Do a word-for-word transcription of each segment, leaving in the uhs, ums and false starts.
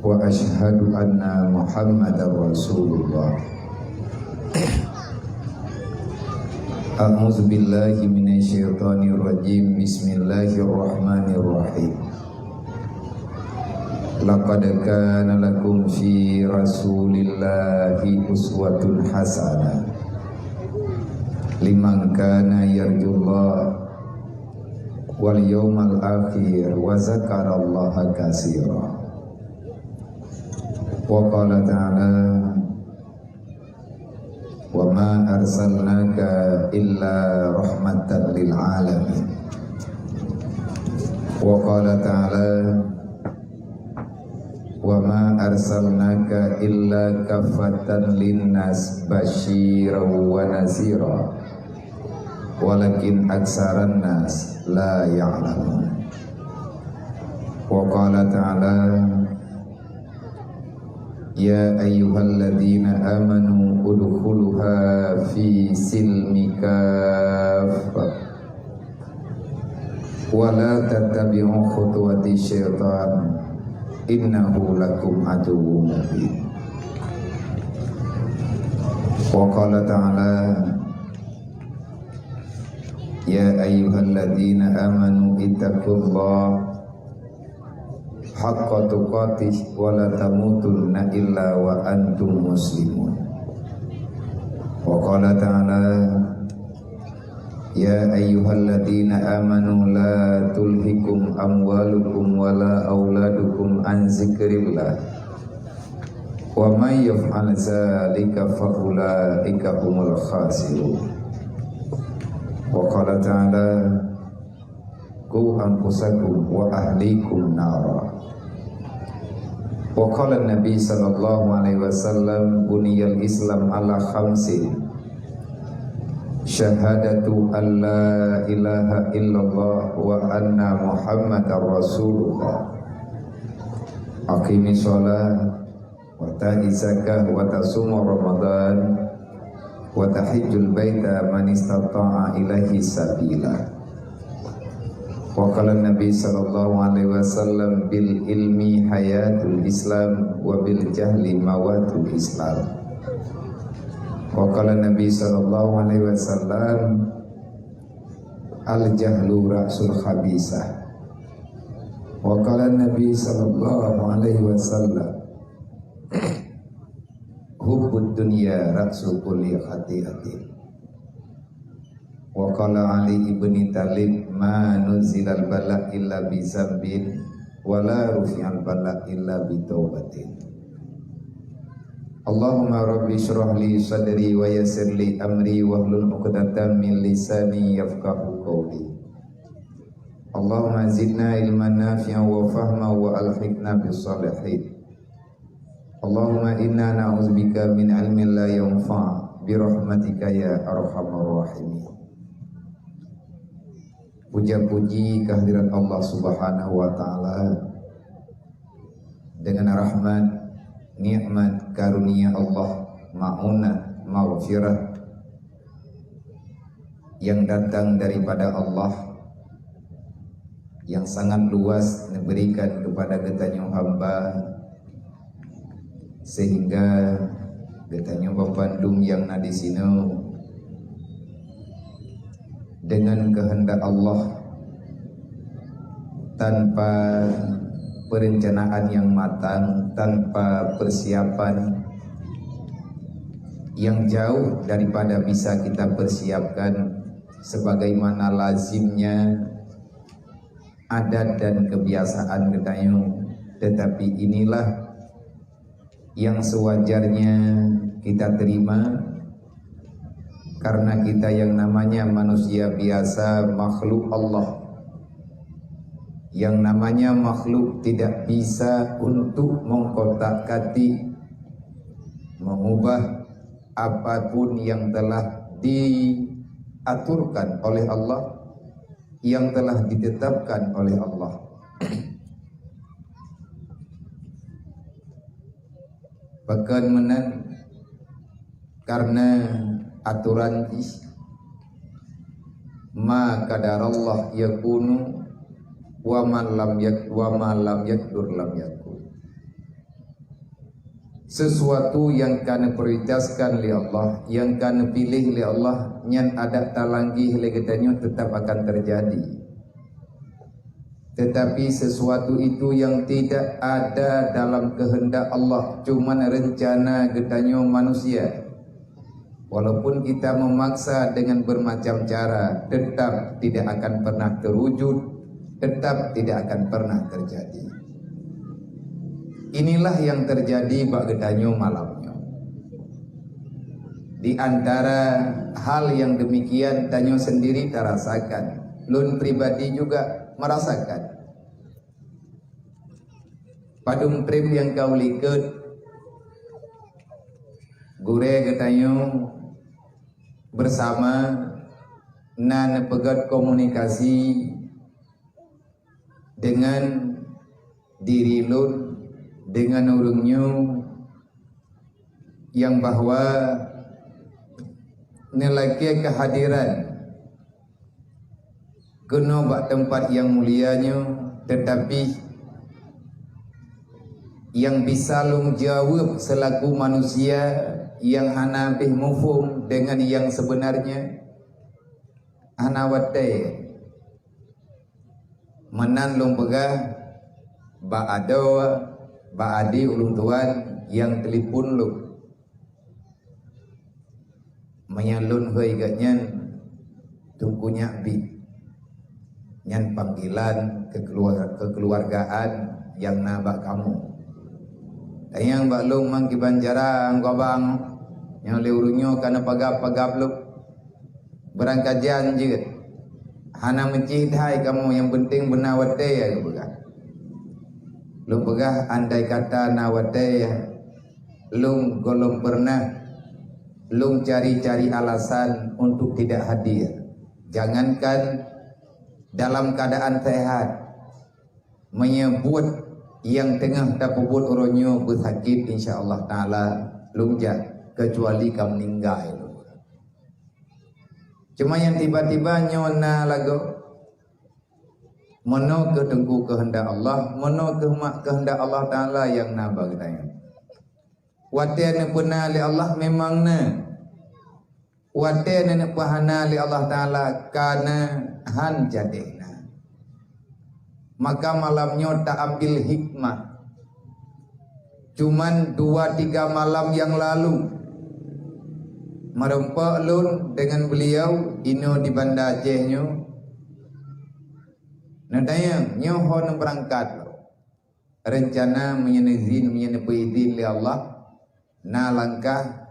Wa asyhadu anna Muhammadar Rasulullah. A'udzubillahi minasyaitonirrajim. Bismillahirrahmanirrahim. Laqad kana lakum fi Rasulillahi uswatun hasanah liman kana yarjullaha wal yaumal akhir wa dzakarallaha katsira. Wa qala ta'ala, "Wa ma arsalnaka illa rahmatan lil alamin." Wa qala ta'ala, "Wa ma arsalnaka illa kaffatan linnas basyiran wa nazira, walakin aksaran nas la ya'lamun." Wa qala ta'ala, "Ya ayyuhalladzina amanu udkhuluha fi silmi kaffah, wa la tattabi'u khutuwati syaitan, innahu lakum aduwwun mubin." Wa qala ta'ala, "Ya ayyuhalladzina amanu ittaqullaha haqqa tuqatih wa la tamutunna illa wa antum muslimun." Wa qala ta'ala, "Ya ayyuhalladzina amanu la tulhikum amwalukum wa la auladukum an zikrillah, wa may yaf'al dzalika fa ulaika humul khasirun." Wa qala ta'ala, "Qu anfusakum wa ahlikum nara." Wa qala Nabi sallallahu alaihi wasallam, "Buniyal Islam ala khamsin, syahadatu an la ilaha illallah wa anna Muhammadar Rasulullah, aqimis shalah, wa ta'ti zakah, wa tasuma Ramadan, wa tahijjul baita man istata'a ilaihi sabila." Wa qala Nabi sallallahu alaihi wasallam, "Bil ilmi hayatul Islam, wa bil jahli mawatul Islam." Wa qala Nabi sallallahu alaihi wasallam, "Al jahlu ra'sul khabisah." Wa qala Nabi sallallahu alaihi wasallam, "Hubbud dunya ra'su kulli khati'atin." Wa qala Ali ibni Thalib, "Ma nuzilal bala illa bi zambin, wa la rufi'al bala illa bi taubatin." Allahumma rabbi shrah li sadri wa yassir li amri wahlul 'uqdatam min lisani yafqahu qawli. Allahumma zidna ilman nafi'an wa fahma wa alhiqna bis salihin. Allahumma inna na'udzubika min ilmin la yanfa' bi rahmatika ya arhamar rahimin. Puja puji kehadirat Allah Subhanahu wa taala, dengan rahmat, nikmat, karunia Allah, maunah, maghfirah yang datang daripada Allah yang sangat luas diberikan kepada geutanyoe hamba, sehingga geutanyoe bandum nyang na disinoe dengan kehendak Allah, tanpa perencanaan yang matang, tanpa persiapan yang jauh daripada bisa kita persiapkan sebagaimana lazimnya adat dan kebiasaan geutanyoe. Tetapi inilah yang sewajarnya kita terima, karena kita yang namanya manusia biasa, makhluk Allah. Yang namanya makhluk tidak bisa untuk mengkotak-katik, mengubah apapun yang telah diaturkan oleh Allah, yang telah ditetapkan oleh Allah. Pakon meunan, karena aturan jih, "Ma qadarallah yakunu, wa man lam yak-, wa ma lam yaqdur lam yakun." Sesuatu nyang ka neuprioritaskan lé Allah, nyang ka neupiléh lé Allah, nyan adak talanggeh lé geutanyoe, teutap akan teujadi. Teutapi sesuatu itu nyang tidak ada dalam keuheundak Allah, cuman reuncana geutanyoe manusia. Walaupun kita memaksa dengan bermacam cara, tetap tidak akan pernah terwujud, tetap tidak akan pernah terjadi. Inilah nyang teujadi bak geutanyoe malam nyoe. Di antara hal nyang demikian, tanyoe sendiri tarasakan. Lôn pribadi juga merasakan. Padum treb nyang ka u likot, gurée geutanyoe bersama na neupeugét komunikasi dengan diri lôn, dengan ureuëng nyoe, nyang bahwa neulakée keuhadiran keunoe bak teumpat nyang mulia nyoe, teutapi nyang bisa lôn jaweueb seulaku manusia nyang hana beh muphom deungon nyang seubeunarnya, hana watée. Meunan lôn peugah bak adoe, bak adik ulôn tuan nyang telepon lôn. Meunyoe lôn hôi geuh nyan Teungku Nyak Bit, nyan panggilan keukeluar-, keukeluargaan nyang na bak kamoe. Tanyong bak lôn mang kiban cara, Teungku Abang, nyoe lé ureuëng nyoe ka na pagab-pagab lôn. Beurangkajan jeuet. Hana meucih that kamoe, nyang peunteng beuna watée, geupeugah. Lôn peugah, andai kata na watée, lôn gohlom peureunah lôn cari-cari alasan untuk tidak hadir. Jangankan dalam keadaan sehat, meunyoe buet nyang teungoh tapeubuet uroe nyoe beusakét, insya Allah Taala lôn jak, keucuali ka meuninggai lôn. Cuma nyang tiba-tiba nyoe na lagoe, meunoe keuh Teungku keuheundak Allah, meunoe keuh mak keuheundak Allah Taala nyang na bak geutanyoe. Watée neupeuna lé Allah memang na. Watée neupeuna lé Allah Taala ka na, han jadeh na. Maka malam nyoe ta ambil hikmah. Cuman dua tiga malam nyang lalu, meureumpok lôn deungon beuliau inoe di Banda Aceh nyoe. Neutanyong, nyoe ho neubeurangkat lôn. Reuncana meunyoe neuzin, meunyoe neupeuidin lé Allah, na langkah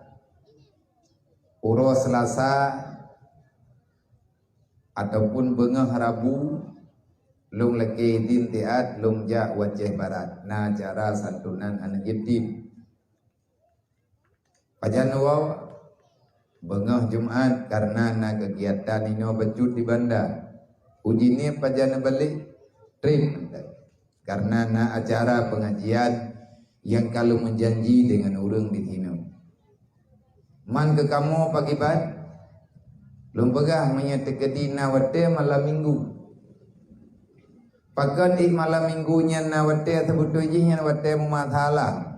uroe Seulasa ataupun beungoh Rabu, lôn lakée idin siat lôn jak u Aceh Barat, na acara santunan aneuk yatim. Pajan woe? Beungoh Jumat, kareuna na keugiatan inoe bacut di Banda. U Jeunieb pajan neubalék? Treb mantong. Kareuna na acara peungajian nyang ka lôn meujanji deungon ureuëng di sinoe. Man keu kamoe pakiban? Lôn peugah, meunyoe teukeudi na watée malam Minggu. Pakon éh malam Minggu nyan na watée, seubeutôi jih nyan watée meumasalah.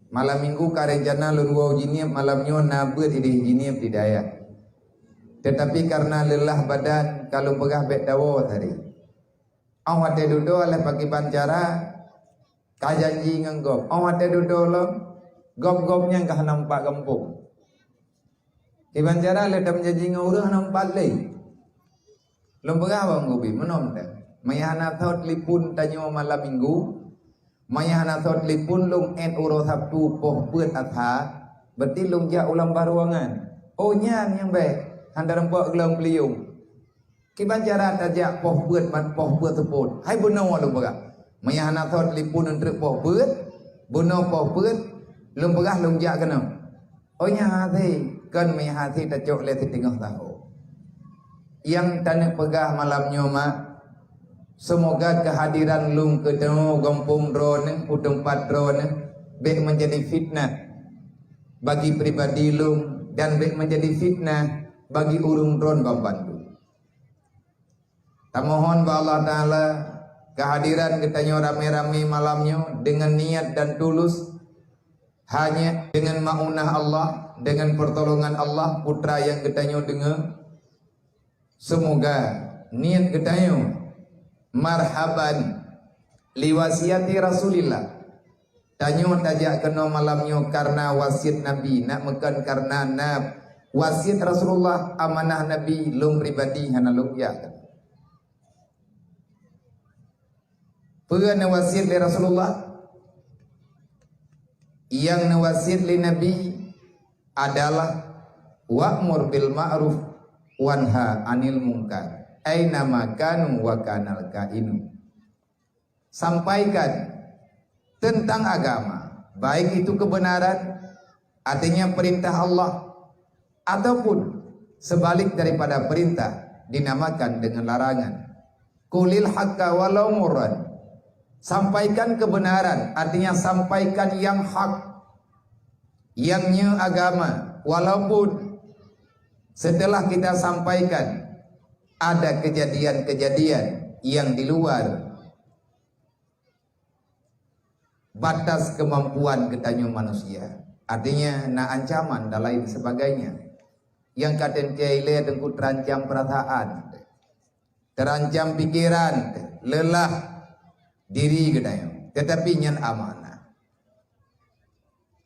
Malam Minggu ka reuncana lôn woe u Jeunieb, malam nyoe na beuet ideh Jeunieb di dayah. Teutapi kareuna leulah badan, ka lôn peugah bék tawoe tadi. Óh watée dudoe lé pakiban cara, ka janji ngon gob. Óh watée dudoe lom, gob-gob nyan ka hana meupat gampông. Kiban cara lé tameujanji ngon ureuëng hana meupat lé. Lôn peugah bak Teungku Bit, meunoe teuh. Meunyoe hana soe telepon tanyoe malam Minggu, meunyoe hana soe telepon lôn ét uroe Sabtu poh peuet Adha, berarti lôn jak u lam baruangan. Oh, nyan nyang bék, hana reumpok geulong peuliyueng. Kiban cara tajak poh peuet ban poh peuet seupôt. Hai bunoe lôn peugah. Meunyoe hana soe telepon eunteuk poh peuet, bunoe poh peuet, lôn peugah lôn jak keunoe. Oh, nyan hasé, kon meunyoe hasé tacok lé siteungoh saho. Nyang taneuk peugah malam nyoe mak, seumoga keuhadiran lôn keunoe gampông droeneuh, u teumpat droeneuh, bék meunjadi fitnah bagi pribadi lôn dan bék meunjadi fitnah bagi ureuëng droen banmandum. Tamohon bak Allah Taala, keuhadiran geutanyoe ramé-ramé malam nyoe deungon niat dan tulus, Hanya dengan maunah Allah, dengan pertolongan Allah, putra nyang geutanyoe deungoe, seumoga niet geutanyoe marhaban li wasiati Rasulillah. Tanyoe tajak keunoe malam nyoe karena wasiat Nabi, nak meukeun karena na wasiat Rasulullah, amanah Nabi, lôn pribadi hana lôn piah. Peue na wasiat lé Rasulullah? Nyang na wasiat lé Nabi adalah, "Wa'mur bil ma'ruf wanha 'anil munkar, aina ma kanu wa kanal kainu." Sampaikan tentang agama, baik itu kebenaran, artinya perintah Allah, ataupun sebalik daripada perintah, dinamakan dengan larangan. "Qulil haqqa walau murran." Sampaikan kebenaran, artinya sampaikan yang hak, yang nyoe agama, walaupun setelah kita sampaikan ada kejadian-kejadian yang di luar batas kemampuan geutanyoe manusia. Artinya, na ancaman dan lain sebagainya. Nyang ka teuntée ilée teungku terancam perasaan, terancam pikiran, lelah diri geutanyoe. Tetapi nyan amanah.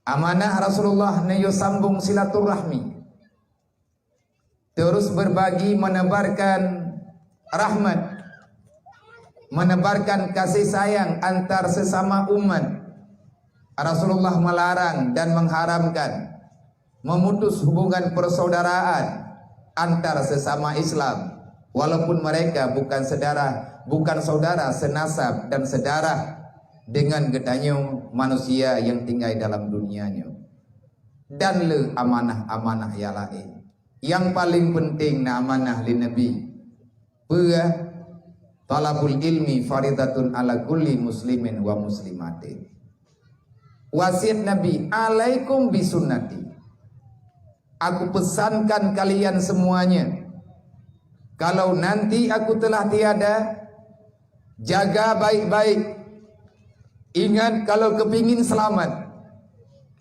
Amanah Rasulullah neuyue sambung silaturahmi. Terus berbagi, menebarkan rahmat, menebarkan kasih sayang antar sesama umat. Rasulullah melarang dan mengharamkan memutus hubungan persaudaraan antar sesama Islam, walaupun mereka bukan sedara, bukan saudara senasab dan sedarah dengan geutanyoe manusia yang tinggai dalam dunia nyoe. Dan le amanah-amanah nyang laén. Nyang paleng peunteng na amanah lé Nabi. Peue? "Thalabul ilmi faridatun 'ala kulli muslimin wa muslimatin." Wasiat Nabi, "Alaikum bisunnati." Aku pesankan kalian semuanya, kalau nanti aku telah tiada, jaga baik-baik. Ingat, kalau kepingin selamat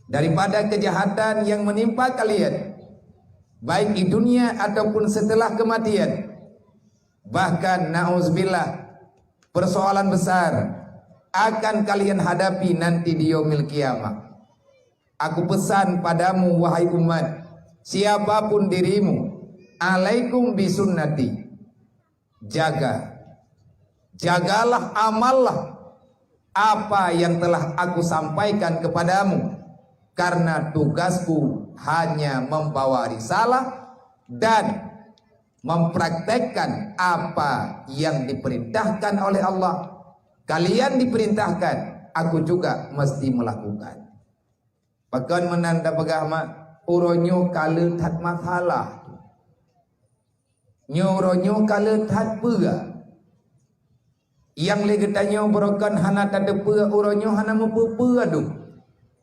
daripada kejahatan yang menimpa kalian, baik di dunia ataupun setelah kematian, bahkan, na'udzubillah, persoalan besar akan kalian hadapi nanti di Yaumil Qiyamah. Aku pesan padamu, wahai umat, siapapun dirimu, alaikum bisunnati. Jaga. Jagalah, amallah apa yang telah aku sampaikan kepadamu, karena tugasku hanya membawa risalah dan mempraktekkan apa yang diperintahkan oleh Allah. Kalian diperintahkan, aku juga mesti melakukan. Pakon meunan tapeugah mak, uroe nyoe ka le that masalah. Nyoe uroe nyoe ka le that peue. Nyang lé geutanyoe beurokon hana tateupeue, uroe nyoe hana meupeue-peue dum.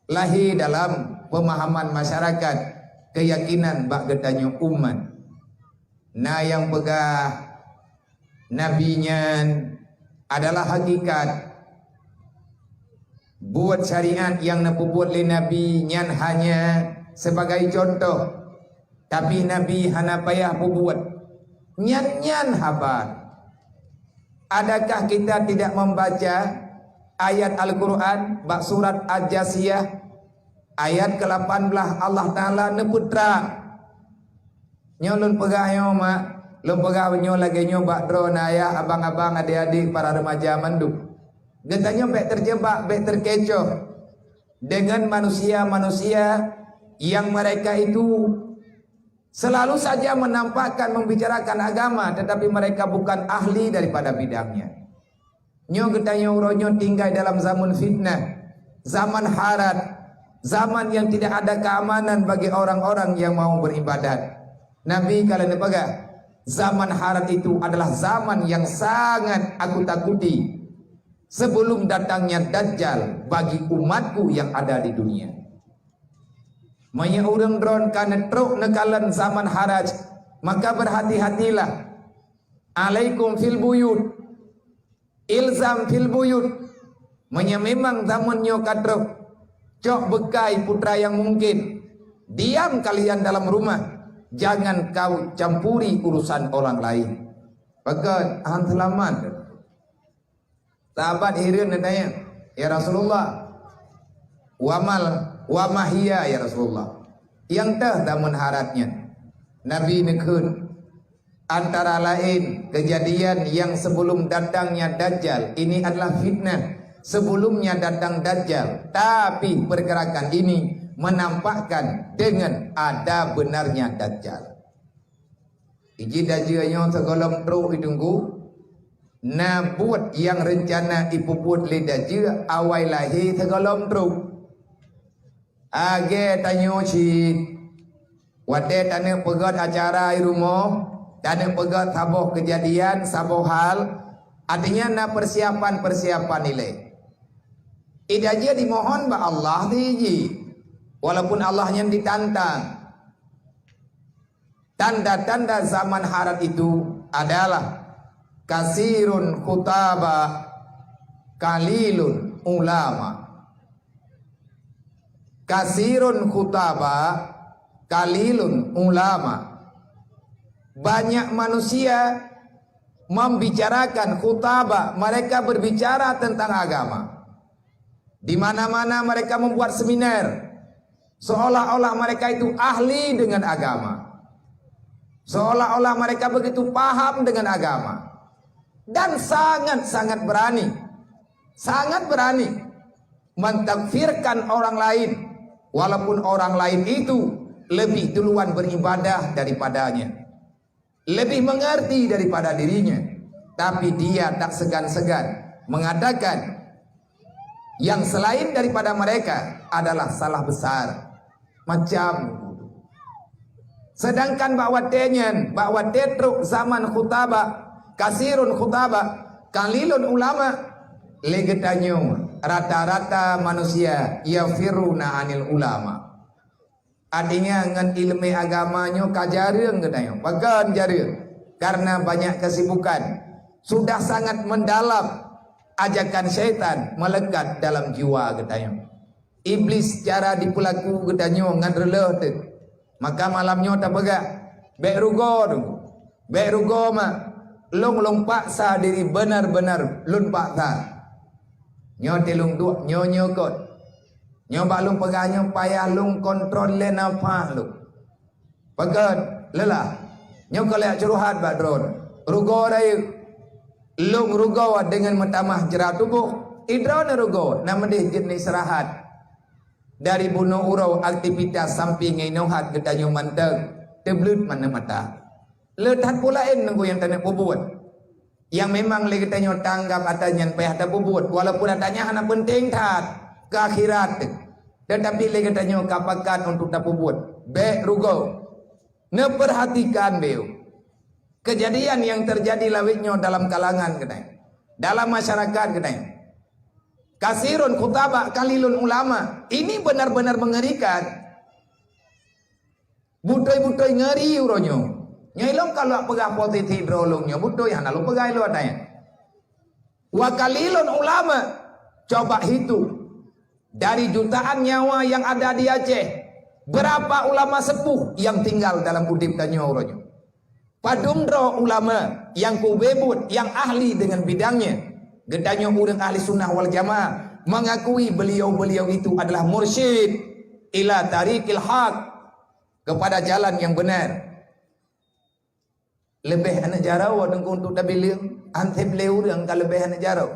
Lahé dalam peumahaman masyarakat, keuyakinan bak geutanyoe umat. Na nyang peugah Nabi nyan adalah hakikat. Buet syariat nyang neupeubuet lé Nabi nyan hanya sebagai contoh, tapi Nabi hana payah peubuet. Nyan-nyan haba. Adakah kita tidak membaca ayat Al-Quran bak surat Al-Jasiyah ayat ke lapan belas, Allah Taala neupeutrang. Nyoe lôn peugah nyoe, mak. Lôn peugah nyoe lagée nyoe bak droeneuh ayah, abang-abang, adik-adik, para remaja mandum. Geutanyoe bék terjebak, bék terkecoh dengan manusia-manusia yang mereka itu selalu saja menampakkan membicarakan agama, tetapi mereka bukan ahli daripada bidangnya. Nyoe geutanyoe uroe nyoe tinggai dalam zaman fitnah, zaman harat, zaman yang tidak ada keamanan bagi orang-orang yang mau beribadat. Nabi ka lheueh neupeugah, zaman harat itu adalah zaman yang sangat aku takuti sebelum datangnya Dajjal bagi umatku yang ada di dunia. Meunyoe ureuëng droen ka neutrok neukalon zaman haraj, maka berhati-hatilah. Alaikum fil buyut. Ilzam fil buyut. Meunyoe memang zaman nyoe ka trok, Cok beukai putra yang mungkin. Diam kalian dalam rumah, jangan kau campuri urusan orang lain. Pakon han seulamat. Sahabat hireuen geutanyong, "Ya Rasulullah, wa mal, wa ma hiya ya Rasulullah?" Nyang teuh tameuharat nyan. Nabi neukheun, antara lain kejadian yang sebelum datangnya Dajjal, ini adalah fitnah. Sebelumnya datang Dajjal, tapi pergerakan ini menampakkan dengan ada benarnya Dajjal. Iji Dajjal nyoe sigohlom trok i Teungku, na buet nyang reuncana ipeubuet lé Dajjal awai lahé sigohlom trok. Lagée tanyoe cit, watée taneuk peugét acara i rumoh, taneuk peugét saboh keujadian, saboh hal, artinya na persiapan-persiapan ilée. Ida jih dimohon bak Allah siji, walaupun Allah nyan ditantang. Tanda-tanda zaman harat itu adalah kasirun khutaba, kalilun ulama. Kasirun khutaba, kalilun ulama. Banyak manusia membicarakan khutaba, mereka berbicara tentang agama. Di mana-mana mereka membuat seminar, seolah-olah mereka itu ahli dengan agama. Seolah-olah mereka begitu paham dengan agama. Dan sangat-sangat berani, sangat berani mentakfirkan orang lain, walaupun orang lain itu lebih duluan beribadah daripadanya, lebih mengerti daripada dirinya, tapi dia tak segan-segan mengatakan yang selain daripada mereka adalah salah besar. Macam sedangkan bak watée nyan, bak watée trok zaman khutaba, kasirun khutaba, kalilun ulama, lé geutanyoe rata-rata manusia yafiruna anil ulama. Artinya ngon ileumé agama nyoe ka jareueng geutanyoe. Pakon jareueng? Karena banyak kesibukan. Sudah sangat mendalam ajakan syaitan melekat dalam jiwa geutanyoe. Iblis cara dipeulaku geutanyoe ngon reuloh teuk. Maka malam nyoe tapeugah, bék rugoe dong. Bék rugoe mak, lôn lôn paksa diri benar-benar lôn paksa. Nyoe teuh lôn duek, nyoe nyoe kot. Nyoe bak lôn peugah nyoe payah lôn kontrol lé nafah lôn. Pakon lelah. Nyoe ka lheueh curhat bak droeneuh. Rugoe rayeuk. Lôn rugoe deungon meutamah jra tuboh. I droeneuh rugoe, na meudeh jeuet neuistirahat. Dari bunoe uroe aktivitas sampai ngon inoe hat geutanyoe mantong teubleuet manö mata. Le that peue laén nunggu nyang taneuk peubuet. Nyang memang lé geutanyoe tanggap atra nyan payah tapeubuet, walaupun atra nyan hana peunteng that keu akhirat, teutapi lé geutanyoe ka pakat untuk tapeubuet. Bék rugoe. Neupeurhatikan beu kejadian nyang teujadi lawét nyoe dalam kalangan geutanyoe, dalam masyarakat geutanyoe. Kasirun khutaba, kalilun ulama. Ini benar-benar mengerikan. Beutôi-beutôi ngeuri uroe nyoe. Nyoe ilong ka lôn peugah posisi droe lôn nyoe, beutôi hana lôn peugah ilong ata nyan. Wa qalilun ulama, coba hitung, dari jutaan nyawa yang ada di Aceh, berapa ulama sepuh yang tinggal dalam udeb tanyoe uroe nyoe? Padum droe ulama nyang kubeuet nyang ahli dengan bidangnya. Geutanyoe ureuëng ahli sunnah wal jamaah mengakui beliau-beliau itu adalah mursyid ila tariqil haq, kepada jalan yang benar. Leubeh aneuk jaroe teungku untuk tabileueng, anseb lé ureuëng ka leubeh aneuk jaroe.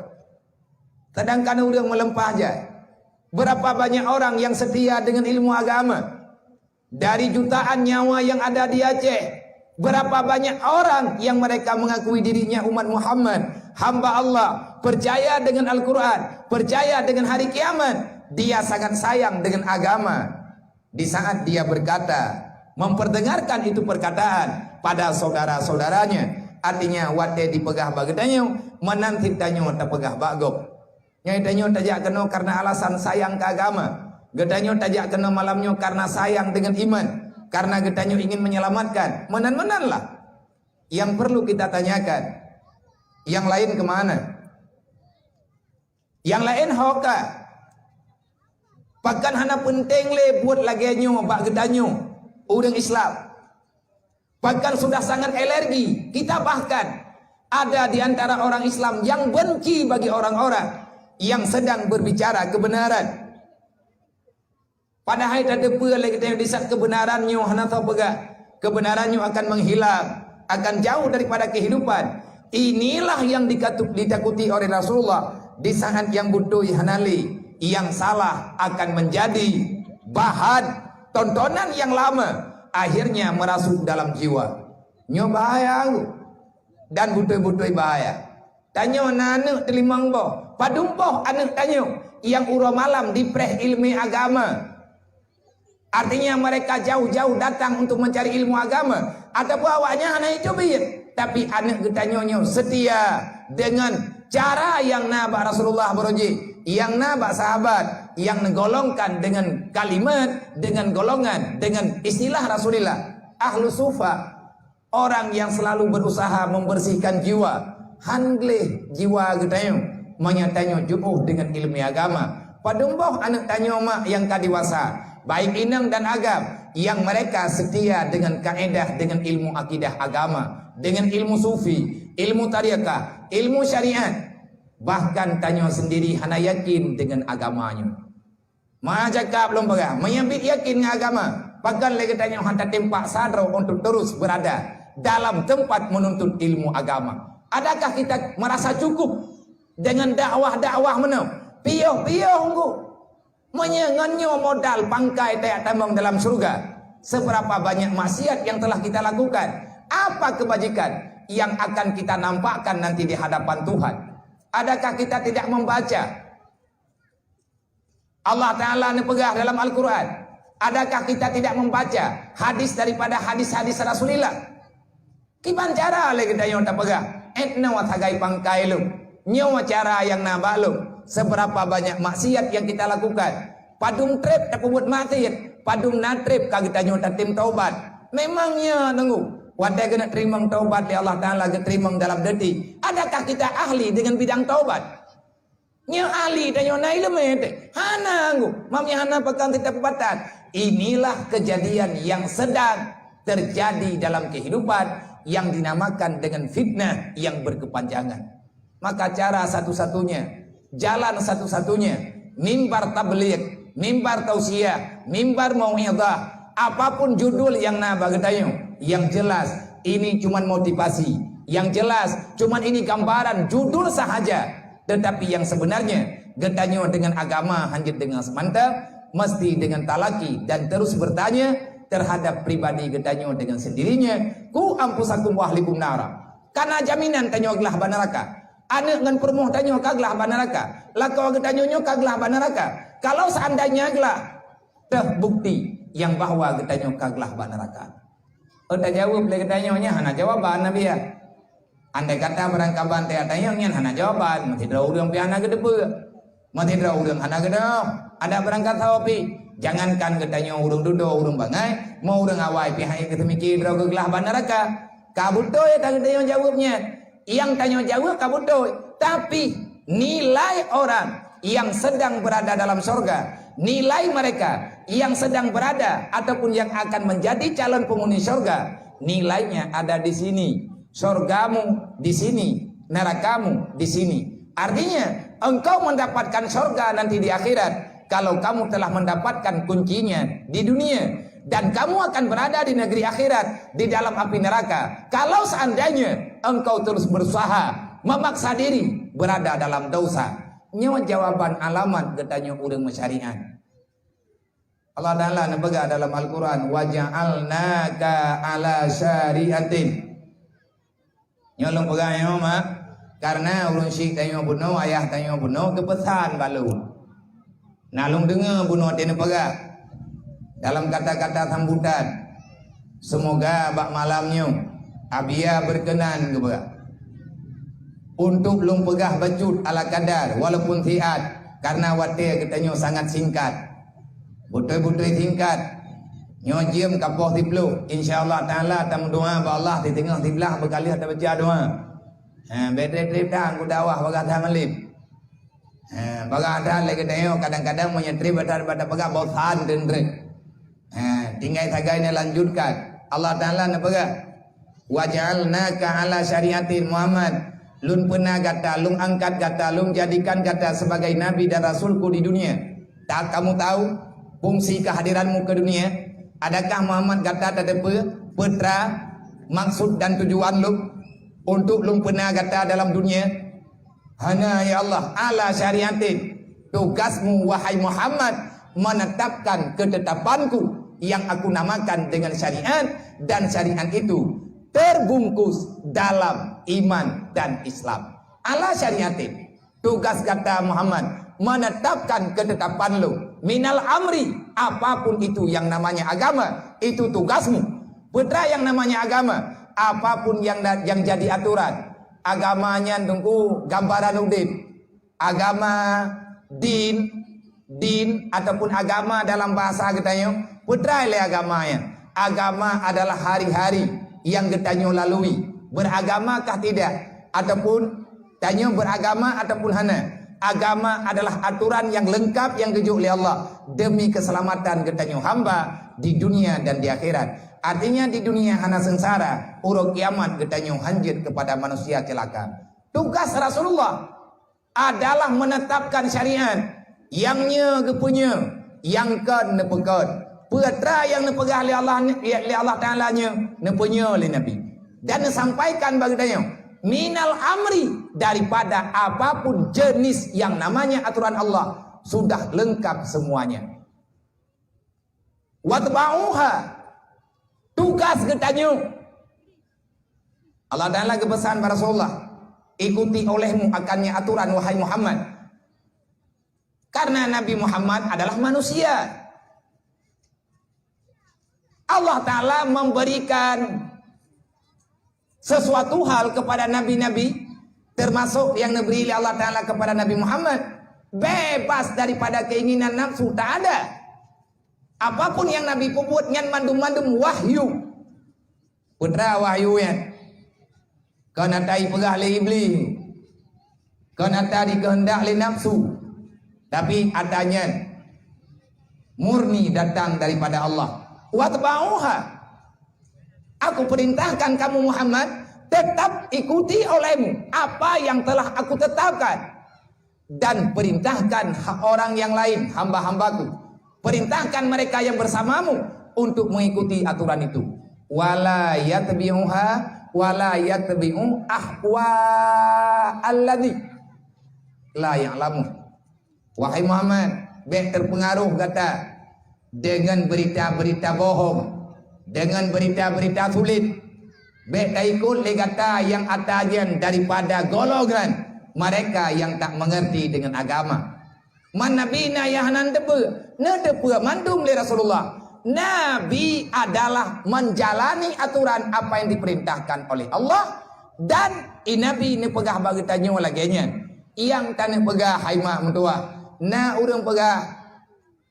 Sedangkan ureuëng meuleumpah jai. Berapa banyak orang yang setia dengan ilmu agama? Dari jutaan nyawa yang ada di Aceh, berapa banyak orang yang mereka mengakui dirinya umat Muhammad, hamba Allah, percaya dengan Al-Quran, percaya dengan hari kiamat. Dia sangat sayang dengan agama. Di saat dia berkata, memperdengarkan itu perkataan pada saudara-saudaranya, artinya watée dipeugah bak geutanyoe, meunan cit tanyoe tapeugah bak gob. Nyoe tanyoe tajak keunoe karena alasan sayang ke agama. Geutanyoe tajak keunoe malam nyoe karena sayang dengan iman, karena geutanyoe ingin menyelamatkan. Meunan-meunan lah yang perlu kita tanyakan. Yang lain kemana? Yang lain ho ka? Pakon hana peunteng lé buet lagée nyoe bak geutanyoe ureuëng Islam. Pakon sudah sangat alergi. Kita bahkan ada di antara orang Islam yang benci bagi orang-orang yang sedang berbicara kebenaran. Padahai tateupeue lé geutanyoe di saat kebenaran nyoe hana teupeugah. Kebenaran nyoe akan menghilang, akan jauh daripada kehidupan. Inilah yang dikatu-, ditakuti oleh Rasulullah di saat yang beutôi hana lé, yang salah akan menjadi bahan tontonan yang lama, akhirnya merasuk dalam jiwa. Nyoe bahaya. Dan beutôi-beutôi bahaya. Tanyoe na aneuëk teulimong boh. Padum boh aneuëk tanyoe nyang uroe malam dipreh iéleumé agama. Artinya mereka jauh-jauh datang untuk mencari ilmu agama. Ataupun awaknyan hana iteubiet. Tapi aneuëk geutanyoe nyoe setia dengan cara nyang na bak Rasulullah baroe jih, nyang na bak sahabat, nyang neugolongkan dengan kalimat, dengan golongan, dengan istilah Rasulullah. Ahlu sufa. Orang yang selalu berusaha membersihkan jiwa, han gleh jiwa geutanyoe, meunyo tanyoe jiôh deungon iéleumé agama. Padum boh aneuëk tanyoe mak nyang ka dewasa, baik inong dan agam, yang mereka setia dengan kaedah, dengan ilmu akidah agama, dengan ilmu sufi, ilmu tarekat, ilmu syariat. Bahkan tanyoe sendiri hana yakin dengan agama nyoe. Meucakap lôn peugah, meunyo biet yakin ngon agama, pakon lé geutanyoe hana tatimpak sadroe untuk terus berada dalam tempat menuntut ilmu agama? Adakah kita merasa cukup dengan dakwah-dakwah meunoe? Piôh-piôh ngu. Meunyo ngon nyoe modal pangkai tajak tamong dalam syurga, seberapa banyak maksiat yang telah kita lakukan? Apa kebajikan yang akan kita nampakkan nanti di hadapan Tuhan? Adakah kita tidak membaca? Allah Ta'ala neupeugah dalam Al-Quran, adakah kita tidak membaca hadis daripada hadis-hadis Rasulullah? Kiban cara lé geutanyoe tapeugah, "Ét nyoe sagai pangkai lôn, nyoe cara nyang na bak lôn." Seberapa banyak maksiat yang kita lakukan. Padum treb tapeubuet maksiat, padum na treb ka geutanyoe tatem taubat. Memang nyoe nunggu. Watée keuneuk teurimong taubat lé Allah Ta'ala, geuteurimong dalam detik. Adakah kita ahli dengan bidang taubat? Nyoe ahli tanyoe na iéleumé teuh. Hana anggô, mam nyang hana pakon teutab peubatan. Inilah kejadian yang sedang terjadi dalam kehidupan yang dinamakan dengan fitnah yang berkepanjangan. Maka cara satu-satunya, jalan satu-satunya, mimbar tabligh, mimbar tausiah, mimbar mau'izah, apapun judul yang na bak geutanyoe, yang jelas ini cuman motivasi, yang jelas cuman ini gambaran judul sahaja. Tetapi yang sebenarnya, geutanyoe dengan agama hanjeuet deungon seumanta, mesti dengan talaki dan terus bertanya terhadap pribadi geutanyoe dengan sendirinya, "Ku anfusakum wa ahlikum nara." Kana jaminan tanyoe glah bak neuraka. Aneuëk ngon peurumoh tanyoe ka glah bak neuraka. Lakoe geutanyoe nyoe ka glah bak neuraka. Kalau seandainya glah, teuh bukti nyang bahwa geutanyoe ka glah bak neuraka. Oh, tajaweueb lé geutanyoe nyan hana jawaban, Nabi, ya. Andai kata barangkaban teuh tanyoe nyan hana jawaban, meusidroe ureuëng pih hana geuteupeue. Meusidroe ureuëng hana geudeuh, ada barangkasoe pih. Jangankan geutanyoe ureuëng dudoe, ureuëng bangai, meu ureuëng awai pih hana geuteumiké droe geuglah bak neuraka. Ka beutôi that geutanyoe jaweueb nyan. Nyang tanyoe jaweueb ka beutôi, tapi nilai orang yang sedang berada dalam sorga, nilai mereka yang sedang berada ataupun yang akan menjadi calon penghuni sorga, nilainya ada di sini. Sorgamu di sini, nerakamu di sini. Artinya, engkau mendapatkan sorga nanti di akhirat kalau kamu telah mendapatkan kuncinya di dunia. Dan kamu akan berada di negeri akhirat, di dalam api neraka, kalau seandainya engkau terus berusaha memaksa diri berada dalam dosa. Nyoe jawaban alamat geutanyoe ureuëng meusyariat. Allah Ta'ala neupeugah dalam Al-Quran, "Wa ja'alnaka ala syari'atin." Nyoe lôn peugah nyoe, mak, karena ureuëng syiek tanyoe bunoe, ayah tanyoe bunoe geupeusan bak lôn. Na lôn deungoe bunoe teuh neupeugah dalam kata-kata sambutan, "Semoga bak malam nyoe Abia berkenan," geupeugah, "untuk lôn peugah bacut ala kadar walaupun siat, karena watée geutanyoe sangat singkat." Beutôi-beutôi singkat. Nyoe jeuem ka poh siplôh. Insya Allah Ta'ala tameudoa bak Allah di teungoh siblaih beukaleuh tabaca doa. Ha, bék treb-treb that ku dakwah bagaih that malem. Ha, bagah that lé geutanyoe kadang-kadang meunyoe treb that bak tapeugah bosan teunteuk. Ha, tinggai sagai neulanjutkan. Allah Taala neupeugah, "Waja'alnaka ala syari'atin Muhammad." Lôn peuna gata, lôn angkat gata, lôn jadikan gata sebagai nabi dan rasulku di dunia. Tak kamu tahu fungsi kehadiranmu ke dunia? Adakah Muhammad gata tateupeue peue teuma maksud dan tujuan lôn untuk lôn peuna gata dalam dunia? Hana, ya Allah, ala syari'atin. Tugasmu, wahai Muhammad, menetapkan ketetapanku yang aku namakan dengan syariat, dan syariat itu terbungkus dalam iman dan Islam. Ala syari'atin. Tugas gata Muhammad menetapkan ketetapan lôn. Minal amri, apapun itu yang namanya agama, itu tugasmu. Peue teuma yang namanya agama, apapun yang da-, yang jadi aturan. Agama nyan teungku gambaran udeb. Agama, din, din ataupun agama dalam bahasa geutanyoe, peue teuma lé agama nyan. Agama adalah hari-hari yang geutanyoe lalui. Beragamakah tidak? Ataupun tanyoe beragama ataupun hana. Agama adalah aturan yang lengkap yang geujok lé Allah demi keselamatan geutanyoe hamba di dunia dan di akhirat. Artinya di dunia hana sengsara, uroe kiamat geutanyoe hanjeuet kepada manusia celaka. Tugas Rasulullah adalah menetapkan syariat, nyang nyoe geupeunyoe, nyang kon neupeukon. Peue teuma nyang neupeugah lé Allah, lé Allah Taala nyoe neupeunyoe lé Nabi. Dan neusampaikan bak geutanyoe, minal amri, daripada apapun jenis yang namanya aturan Allah, sudah lengkap semuanya. Watba'uha, tugas geutanyoe. Allah Taala geupeusan bak Rasulullah, "Ikuti olehmu akannya aturan, wahai Muhammad." Karena Nabi Muhammad adalah manusia. Allah Taala memberikan sesuatu hal kepada nabi-nabi, termasuk yang diberi oleh Allah Taala kepada Nabi Muhammad, bebas daripada keinginan nafsu, tak ada. Apapun yang Nabi peubuet, nyan mandum-mandum wahyu. Peue teuma wahyu nyan? Kon ata jipeugah lé Iblih. Kon ata jikeuheundak lé nafsu. Tapi ata nyan murni datang daripada Allah. Watba'uha. Aku perintahkan kamu Muhammad, tetap ikuti olehmu apa yang telah aku tetapkan. Dan perintahkan ha-, orang yang lain, hamba-hambaku. Perintahkan mereka yang bersamamu untuk mengikuti aturan itu. Wala yatbi'uha, wala yatbi'u ahwa alladzi la ya'lamu. Wahai Muhammad, bék terpengaruh gata dengan berita-berita bohong, dengan berita-berita sulit. Bék taikot lé gata nyang ata nyan daripada golongan mereka yang tak mengerti dengan agama. Man Nabi na nyang hana neuteupeue, neuteupeue mandum lé Rasulullah. Nabi adalah menjalani aturan apa yang diperintahkan oleh Allah, dan i Nabi neupeugah bak geutanyoe lagée nyan. Nyang taneuk peugah hai mak meutuwah, na ureuëng peugah,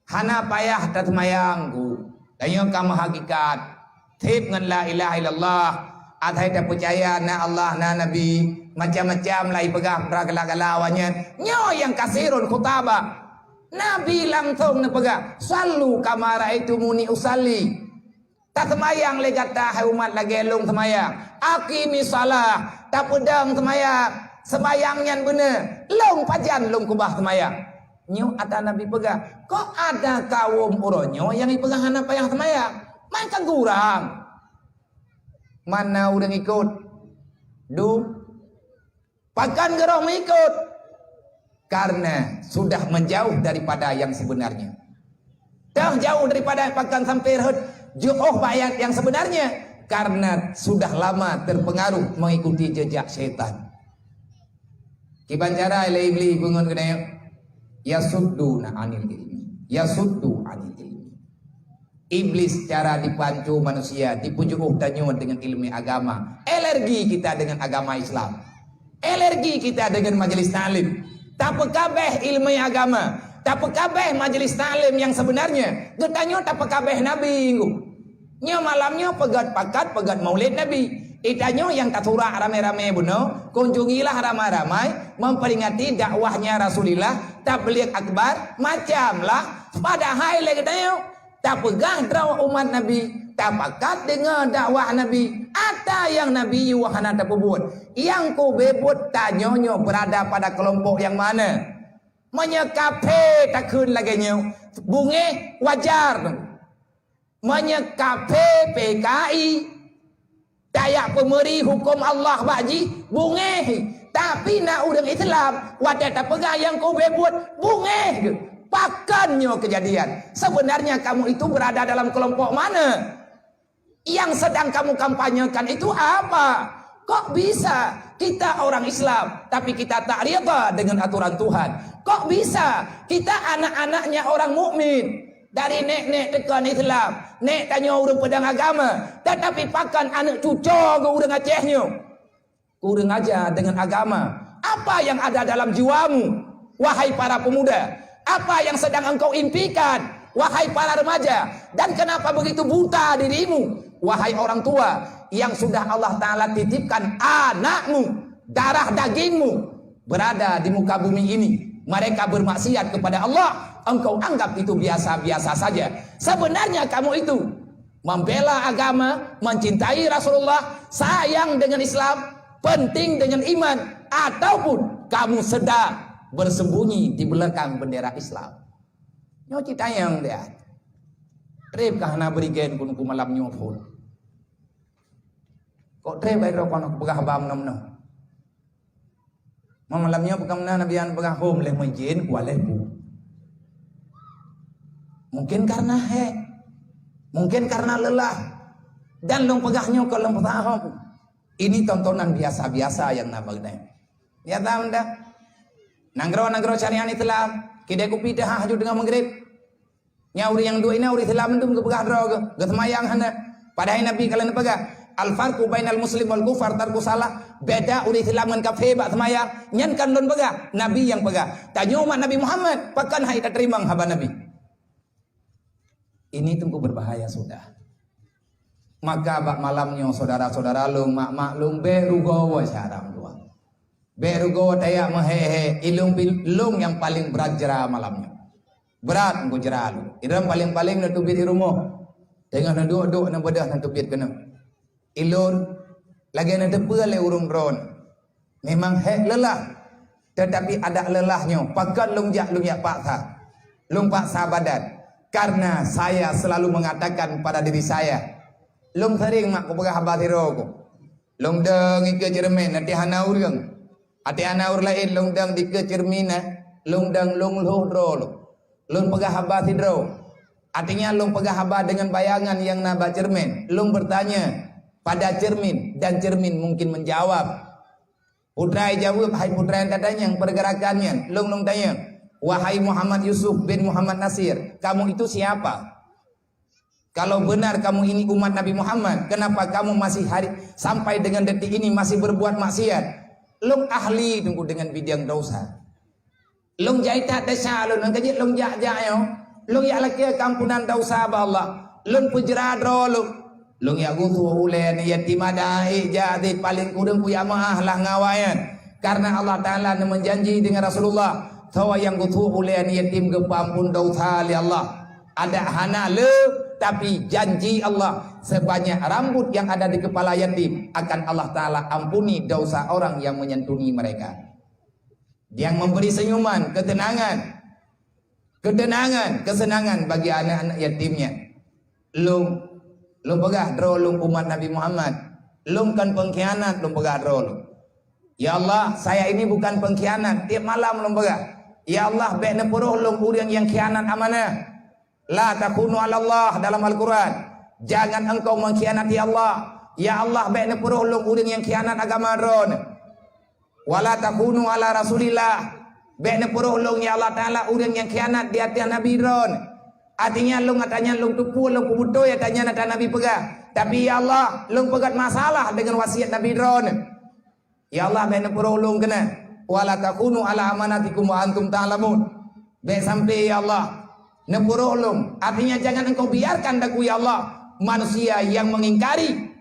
"Hana payah taseumayang, Guru. Tanyoe ka meuhakikat, seb ngon la ilaha illallah, asai tapeucaya na Allah, na Nabi, macam-macam lah ipeugah peugah gala-gala awaknyan." Nyoe nyang kasirun khutaba. Nabi langsong neupeugah, "Sallu kama raaitumuni usalli." Taseumayang lé gata, hai umat, lagée lôn seumayang. Aqimis shalah, tapeudong seumayang. Seumayang nyan beuna. Lôn pajan lôn keubah seumayang. Nyoe ata Nabi peugah, kok ada kawöm uroe nyoe nyang jipeugah hana payah seumayang? Man ka gurang. Mana ureuëng ikot? Duek. Pakon geuroh meuikot? Karena sudah menjauh daripada yang sebenarnya. Dah jauh daripada pakon sampai rhot jiôh bak yang, yang sebenarnya, karena sudah lama terpengaruh mengikuti jejak syaitan. Kiban cara lé Iblih beungon keunoe, yasudduna anil ilmi, yasuddu anil ilmi. Iblis cara dipanco manusia, dipeujeuôh tanyoe dengan ilmu agama. Alergi kita dengan agama Islam. Alergi kita dengan majelis taklim. Tapeukabeh ilmu agama. Tapeukabeh majelis taklim yang sebenarnya. Geutanyoe tapeukabeh Nabi, nyoe malam nyoe peugét pakat, peugét maulid Nabi. Di tanyoe nyang tasurak ramé-ramé bunoe, kunjungilah ramai-ramai, memperingati dakwahnya Rasulullah, tabligh akbar, macam lah. Padahai lé geutanyoe, tapeugah droe umat Nabi, tapakat deungoe dakwah Nabi, ata nyang Nabi yue hana tapeubuet. Nyang kubeuet tanyoe nyoe berada pada kelompok nyang mana? Meunyoe kafé takheun lagée nyoe, beungéh wajar. Meunyoe kafé P K I, tajak peumeuri huköm Allah bak jih, beungéh. Tapi na ureuëng Islam, watée tapeugah nyang kubeuet, beungéh geuh. Pakon nyoe keujadian? Sebenarnya kamu itu berada dalam kelompok mana? Yang sedang kamu kampanyekan itu apa? Kok bisa kita orang Islam, tapi kita tak rida dengan aturan Tuhan? Kok bisa kita anak-anaknya orang mukmin, dari nek-nek teuka Islam, nek tanyoe ureuëng peudong agama, tetapi pakon aneuëk cucoe geuh ureuëng Aceh nyoe? Kurang aja dengan agama. Apa yang ada dalam jiwamu, wahai para pemuda? Apa yang sedang engkau impikan, wahai para remaja? Dan kenapa begitu buta dirimu, wahai orang tua, yang sudah Allah Ta'ala titipkan anakmu, darah dagingmu, berada di muka bumi ini? Mereka bermaksiat kepada Allah, engkau anggap itu biasa-biasa saja. Sebenarnya kamu itu membela agama, mencintai Rasulullah, sayang dengan Islam, penting dengan iman, ataupun kamu sedang bersembunyi di belakang bendera Islam? Nyoe cit tanyong dia. Treb kah na berigen kun ku malam nyoe phon? Kok treb ai rokon peugah bam nom-nom? Malam nyoe peugah meunan Nabi an peugah hom leh meujin kualeh bu. Mungkin karena hek, mungkin karena lelah, dan lôn peugah nyoe keu lôn peusahom. Ini tontonan biasa-biasa yang na bagdai. Ya tahu dah. Nanggroe-nanggroe syariat Islam, kidai kupi teuhah ju dengan Maghrib. Nya ureuëng nyang duek inan ureuëng Islam mandum geupeugah droe geuh, geusemayang hana. Padahai Nabi ka lheueh neupeugah, "Al-farqu bainal muslim wal kufar tarku salah." Beda ureuëng Islam ngon kafé bak seumayang, nyan kan lôn peugah, Nabi nyang peugah. Tanyoe umat Nabi Muhammad, pakon hai tateurimong haba Nabi? Ini teungku berbahaya sudah. Maka bak malam nyoe saudara-saudara lôn, mak-mak lôn, bék rugoe syara dua. Bék rugoe tajak meuhé-hé, ilôn pi-, lôn nyang paleng brat jra malam nyoe. Brat teungku jra lôn. Ilôn paleng-paleng neuteubiet di rumoh. Teungoh neuduek-duek neubeudôh neuteubiet keunoe. Ilôn lagée neuteupeue lé ureuëng droe. Memang hék lelah, tetapi adak lelah nyoe pakon lôn jak, lôn jak paksa. Lôn paksa badan karena saya selalu mengatakan pada diri saya, lôn sering mak kupeugah haba sidroe ku. Lôn dong ikeue ceureumen, até hana ureuëng. Até hana ureuëng laén lôn dong dikeue ceureumen, lôn dong lôn lhoh droe lôn. Lôn peugah haba sidroe. Artinya lôn peugah haba dengan bayangan nyang na bak ceureumen. Lôn bertanya pada cermin dan cermin mungkin menjawab. Putra jaweueb, hai putra nyang tatanyong peurgerakan nyan, lôn lôn tanyong, "Wahai Muhammad Yusuf bin Muhammad Nasir, kamu itu siapa? Kalau benar kamu ini umat Nabi Muhammad, kenapa kamu masih hari, sampai dengan detik ini masih berbuat maksiat?" Lôn ahli teungku dengan bidang dosa. Lôn jai that desya lôn, nyang keujeuet lôn jak-jak nyoe. Lôn jak lakée keampunan dosa bak Allah. Lôn peujra droe lôn. Lôn jak gusôh ulée aneuk yatim ada, ék jak deh paleng kureueng kujak meu'ah lah ngon awaknyan. Karena Allah Ta'ala neumeujanji dengan Rasulullah, soe nyang gusôh ulée aneuk yatim geupeuampon dosa lé Allah. Adak hana le, tapi janji Allah, sebanyak rambut yang ada di kepala yatim akan Allah Ta'ala ampuni dosa orang yang menyantuni mereka. Yang memberi senyuman, ketenangan, ketenangan, kesenangan bagi anak-anak yatim nyan. Lôn, lôn peugah droe lôn umat Nabi Muhammad. Lôn kon pengkhianat, lôn peugah droe lôn. Ya Allah, saya ini bukan pengkhianat. Tiap malam lôn peugah, "Ya Allah, bék neupeurôh lôn ureuëng nyang khianat amanah." "La takhunu 'ala Allah" dalam Al-Quran. Jangan engkau mengkhianati Allah. Ya Allah, bék neupeurôh lôn ureuëng nyang khianat agama Droeneuh. "Wa la takhunu 'ala Rasulillah." Bék neupeurôh lôn, ya Allah Ta'ala, ureuëng nyang khianat di ateueh Nabi Droeneuh. Artinya lôn, artinya lôn teupeue, lôn peubeutôi, artinya ata Nabi peugah. Tapi ya Allah, lôn peugét masalah deungon wasiat Nabi Droeneuh. Ya Allah, bék neupeurôh lôn keunan. "Wa la takhunu 'ala amanatikum wa antum ta'lamun." Bék sampai ya Allah, neupeurôh lôn. Artinya jangan engkau biarkan aku ya Allah, manusia yang mengingkari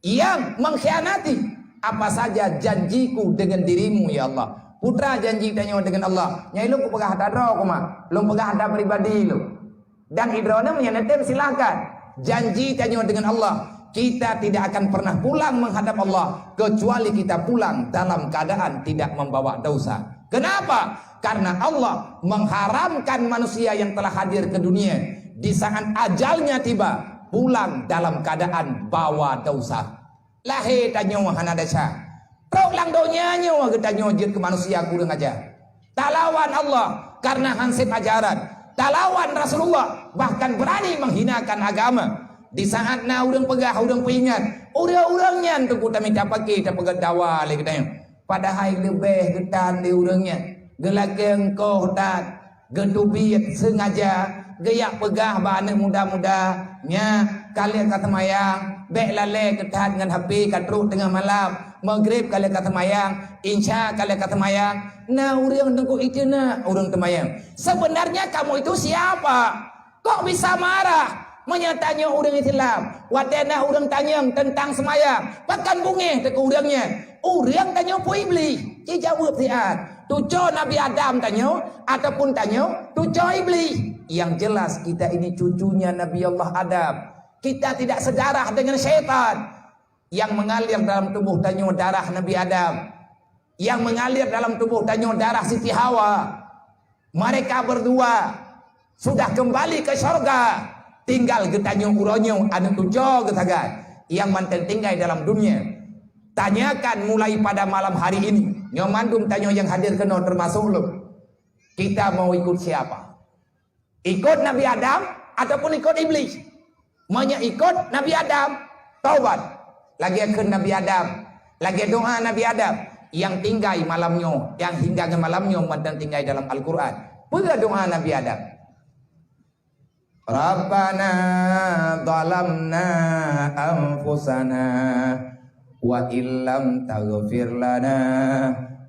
Yang mengkhianati apa saja janjiku dengan dirimu, ya Allah. Putra janji tanyoe dengan Allah. Nyai lôn kupeugah ata droe koma, lôn peugah ata pribadi lôn. Dan idroeneuh meunyoe neutem, silakan. Janji tanyoe dengan Allah, kita tidak akan pernah pulang menghadap Allah kecuali kita pulang dalam keadaan tidak membawa dosa. Kenapa? Karena Allah mengharamkan manusia yang telah hadir ke dunia di saat ajalnya tiba pulang dalam keadaan bawa dosa. Lahé tanyoe hana desya. Trok lam donya nyoe geutanyoe jeuet keu manusia kureueng aja. Talawan Allah karena hanseb ajaran. Talawan Rasulullah bahkan berani menghinakan agama. Di saat na ureuëng peugah, ureuëng peuingat, ureuëng-ureuëng nyan teungku tamita paké tapeugah dawa lé geutanyoe. Padahai leubeh geutan lé ureuëng nyan. Geulakée engkoh that, geuteubiet seungaja, geujak peugah bak aneuëk muda-muda, "Nyak, ka lheueh ka seumayang, bék lalée keuthat ngon H P ka trok teungoh malam, Maghrib ka lheueh ka seumayang, Isya ka lheueh ka seumayang." Na ureuëng teungku itu na ureuëng seumayang. Sebenarnya kamu itu siapa? Kok bisa marah? Meunyoe tanyoe ureuëng Islam, watée na ureuëng tanyong teuntang seumayang, pakon beungéh teuh keu ureuëng nyan? Ureuëng tanyoe peue Iblih? Jijaweueb siat, tucoe Nabi Adam tanyoe ataupun tanyoe tucoe Iblih? Yang jelas kita ini cucunya Nabi Allah Adam. Kita tidak sedarah dengan syaitan. Yang mengalir dalam tubuh tanyoe darah Nabi Adam. Yang mengalir dalam tubuh tanyoe darah Siti Hawa. Mereka berdua sudah kembali ke syurga. Tinggal geutanyoe uroe nyoe aneuëk tucoe geusagai nyang mantong tinggai dalam dunia. Tanyakan mulai pada malam hari ini, nyoe mandum tanyoe nyang hadir keunoe teumasok lôn. Kita mau ikut siapa? Ikut Nabi Adam ataupun ikut Iblih? Meunyoe ikut Nabi Adam, taubat. Lagée kheun Nabi Adam, lagée doa Nabi Adam nyang tinggai malam nyoe, nyang hingga ngon malam nyoe mantong tinggai dalam Al-Quran. Peue doa Nabi Adam? "Rabbana zalamna anfusana wa illam taghfir lana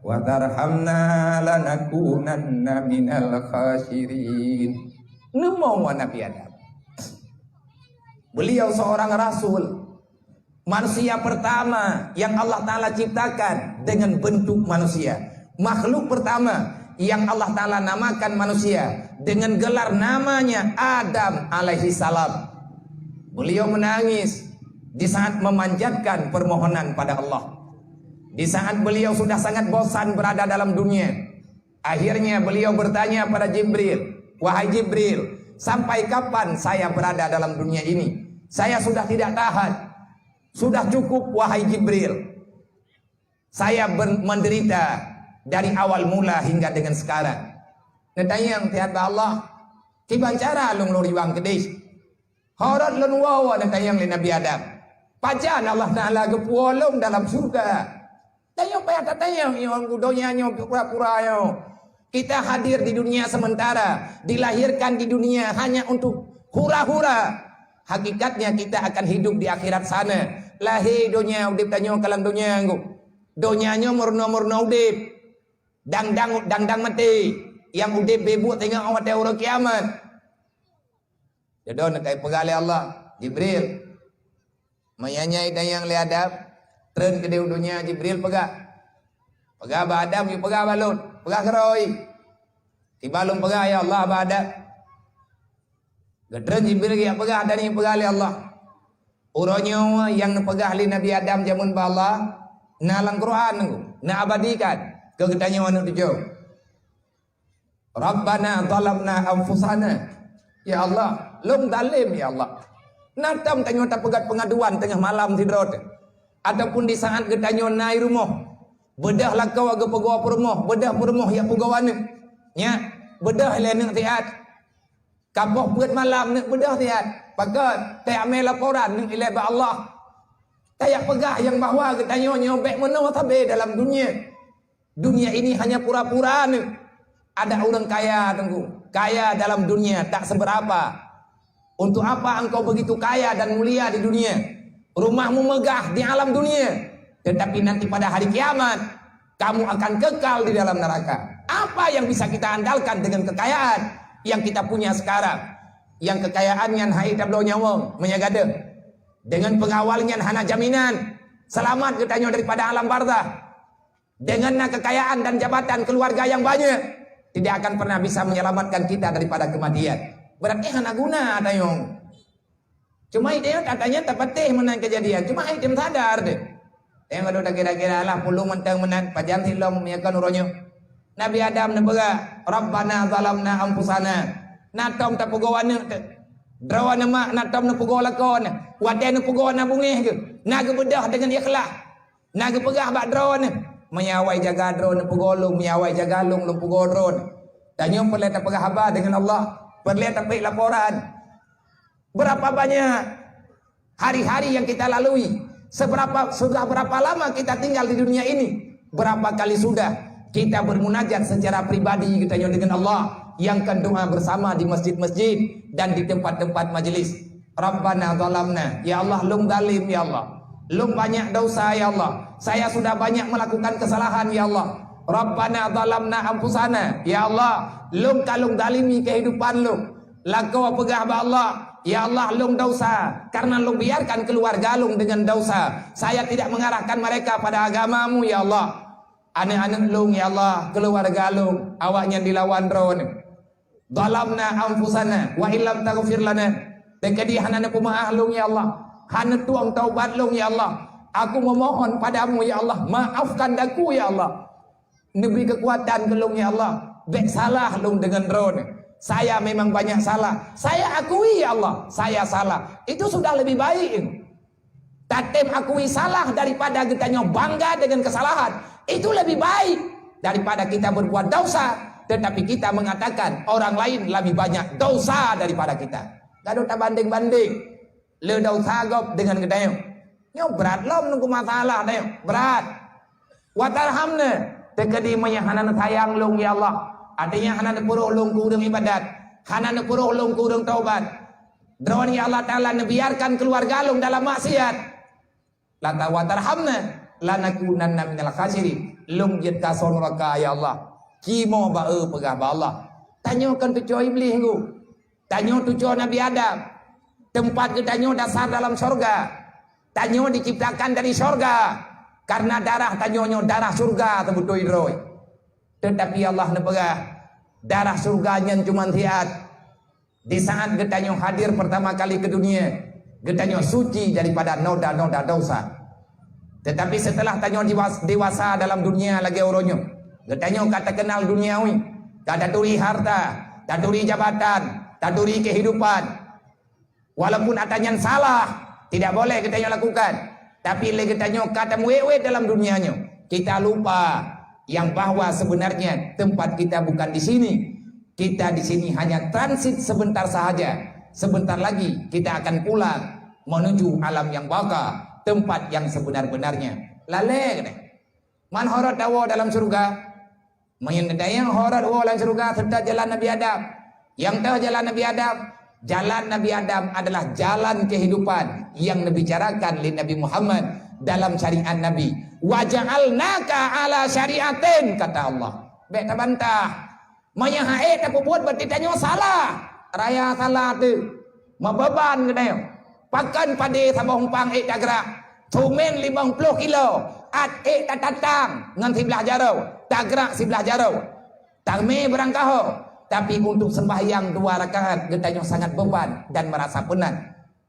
wa tarhamna lanakunanna minal khasirin." Neumoe Nabi Adam. Beliau seorang rasul, manusia pertama yang Allah Ta'ala ciptakan dengan bentuk manusia. Makhluk pertama yang Allah Ta'ala namakan manusia dengan gelar namanya Adam alaihi salam. Beliau menangis di saat memanjatkan permohonan pada Allah. Di saat beliau sudah sangat bosan berada dalam dunia, akhirnya beliau bertanya pada Jibril, "Wahai Jibril, sampai kapan saya berada dalam dunia ini? Saya sudah tidak tahan. Sudah cukup, wahai Jibril. Saya ber-, menderita dari awal mula hingga dengan sekarang." Neutanyong siat bak Allah, "Kiban cara lôn lôn riwang keudeh? Ho rot lôn woe?" Neutanyong lé Nabi Adam. "Pajan Allah Ta'ala geupuwoe lôn dalam syurga?" Tanyoe payah tatanyong, nyoe donya nyoe pura-pura nyoe. Kita hadir di dunia sementara, dilahirkan di dunia hanya untuk hura-hura. Hakikatnya kita akan hidup di akhirat sana. Lahé donya, udeb tanyoe ka lam donya nyoe. Donya nyoe meurunoe-meurunoe udeb. Dang-dang, dang-dang maté. Nyang udeb beubuet teungoh watée uroe kiamat. Jodoh neukai peugah lé Allah, "Jibril, meunyoe nyan tanyong lé Adam, treun keudeh u donya." Jibril peugah. Peugah bak Adam, yue peugah bak lôn. Peugah keudroe. Tiba lôn peugah, "Ya Allah," bak Adam. Geutreun Jibril geujak peugah dan yue peugah lé Allah. Uroe nyoe nyang neupeugah lé Nabi Adam jameun bak Allah, na lam Quran, na abadikan keu geutanyoe aneuëk cucoe. "Rabbana zalamna anfusana." Ya Allah, lôn zalem, ya Allah. Na tom tanyoe tapeugét peungaduan teungoh malam sidroe teuh, ataupun di saat geutanyoe na i rumoh, beudôh lakoe geupeugoe peurumoh, beudôh peurumoh jak peugoe aneuëk. Nyak, beudôh ilée aneuëk siat. Ka boh peuet malam aneuëk beudôh siat. Pakon? Tajak mé laporan aneuëk ilée bak Allah. Tajak peugah nyang bahwa geutanyoe nyoe bék meunoe sabe dalam dunia. Dunia ini hanya pura-pura nyoe. Ada ureuëng kaya, Teungku. Kaya dalam dunia tak seberapa. Untuk apa engkau begitu kaya dan mulia di dunia? Rumahmu megah di alam dunia, tetapi nanti pada hari kiamat, kamu akan kekal di dalam neraka. Apa yang bisa kita andalkan dengan kekayaan yang kita punya sekarang? Nyang kekayaan nyan hai tabloe nyawöng meunyoe gadôh. Dengan pengawal nyan hana jaminan selamat geutanyoe daripada alam barzah. Dengan na kekayaan dan jabatan keluarga yang banyak, tidak akan pernah bisa menyelamatkan kita daripada kematian. Berarti hana guna tanyoe. Cuma tanyoe tatanya tapatéh meunan kejadian. Cuma hai tem sadar deh. Yang ada kira-kira lah puluh mentang meunan pajan silong meunyoe kon uroe nyoe. Nabi Adam neupeugah, "Rabbana zalamna anfusana." Na tom tapeugoe aneuk teuh. Droeneuh mak na tom neupeugoe lakoe neuh. Watée neupeugoe na beungéh geuh. Na geubeudôh deungon ikhlas. Na geupeugah bak droeneuh, "Meunyoe awai jaga droeneuh peugoe lôn, meunyoe awai jaga lôn, lôn peugoe droeneuh." Tanyoe peureulée tapeugah haba deungon Allah, peureulée tapeuék laporan. Berapa banyak hari-hari yang kita lalui, seberapa, sudah berapa lama kita tinggal di dunia ini, berapa kali sudah kita bermunajat secara pribadi geutanyoe deungon Allah, yang kan doa bersama di masjid-masjid dan di tempat-tempat majelis. Rabbana zalamna, ya Allah, lôn zalim, ya Allah. Lôn banyak dosa, ya Allah. Saya sudah banyak melakukan kesalahan, ya Allah. Rabbana zalamna anfusana, ya Allah, lôn ka lôn zalimi kehidupan lôn. Lakoe peugah bak Allah, "Ya Allah, lôn dosa karena lôn biarkan keluarga lôn dengan dosa. Saya tidak mengarahkan mereka pada agama-Mu, ya Allah." Aneuk-aneuk lôn, ya Allah, keuluwarga lôn, awaknyan dilawan droeneuh. Zalamna anfusana wa illam taghfir lana. Teukeudi hana neupeumaáh lôn, ya Allah, hana tueng taubat lôn, ya Allah. Aku memohon padamu, ya Allah, maafkan aku, ya Allah. Neubri keukuatan keu lôn, ya Allah. Bék salah lôn deungon droeneuh. Saya memang banyak salah. Saya akui, ya Allah, saya salah. Itu sudah lebih baik. Tatem akui salah daripada geutanyoe bangga dengan kesalahan. Itu lebih baik daripada kita berbuat dosa, tetapi kita mengatakan orang lain lebih banyak dosa daripada kita. Gadoh tabandeng-bandeng le dosa gob dengan geutanyoe. Nyoe brat lom nunggu masalah tanyoe. Brat. Wa tarhamna, teukeudi meunyoe hana neusayang lôn, ya Allah. Artinya hana neupeurôh lôn keu ureuëng ibadat, hana neupeurôh lôn keu ureuëng taubat. Droeneuh, ya Allah Taala, neubiarkan keuluwarga lôn dalam maksiat. Lata wa tarhamna, lanakunanna minal khasirin. Lôn jeuet kasoe nuraka, ya Allah. Cimoe ba-e peugah bak Allah. Tanyoe kon tucoe Iblih nggu. Tanyoe tucoe Nabi Adam. Teumpat geutanyoe dasar dalam syurga. Tanyoe diciptakan dari syurga. Karena darah tanyoe nyoe darah syurga teubeutôi droe. Tetapi Allah neupeugah, darah syurga nyan cuma siat. Di saat geutanyoe hadir pertama kali ke dunia, geutanyoe suci daripada noda-noda dosa. Tetapi setelah tanyoe diwas-, dewasa dalam dunia lagée uroe nyoe, geutanyoe ka takeunal duniawi, ka taturi harta, taturi jabatan, taturi kehidupan. Walaupun ata nyan salah, tidak boleh geutanyoe lakukan. Tapi lé geutanyoe ka tamuwét-wét dalam dunia nyoe, kita lupa yang bahwa sebenarnya tempat kita bukan di sini. Kita di sini hanya transit sebentar sahaja. Sebentar lagi kita akan pulang menuju alam yang baka, tempat yang sebenar-benarnya. Lalée keunoe. Man horot tawoe dalam syurga? Meunyoe neutanyong horot woe lam syurga seutôt jalan Nabi Adam. Nyang toh jalan Nabi Adam? Jalan Nabi Adam adalah jalan kehidupan yang dibicarakan lé Nabi Muhammad dalam syariat Nabi. "Wa ja'alnaka ala syariatin," kata Allah. Bék tabantah. Meunyoe han ék tapeubuet berarti tanyoe salah. Raya salah teuh. Meubeban geutanyoe. Pakon padé saboh umpang ék tagrak. Sumen limong ploh kilo. At ék tatatang ngon siblah jaroe. Tagrak siblah jaroe. Tamé beurangkaho. Tapi untuk sembahyang dua rakaat geutanyoe sangat beban dan merasa penat.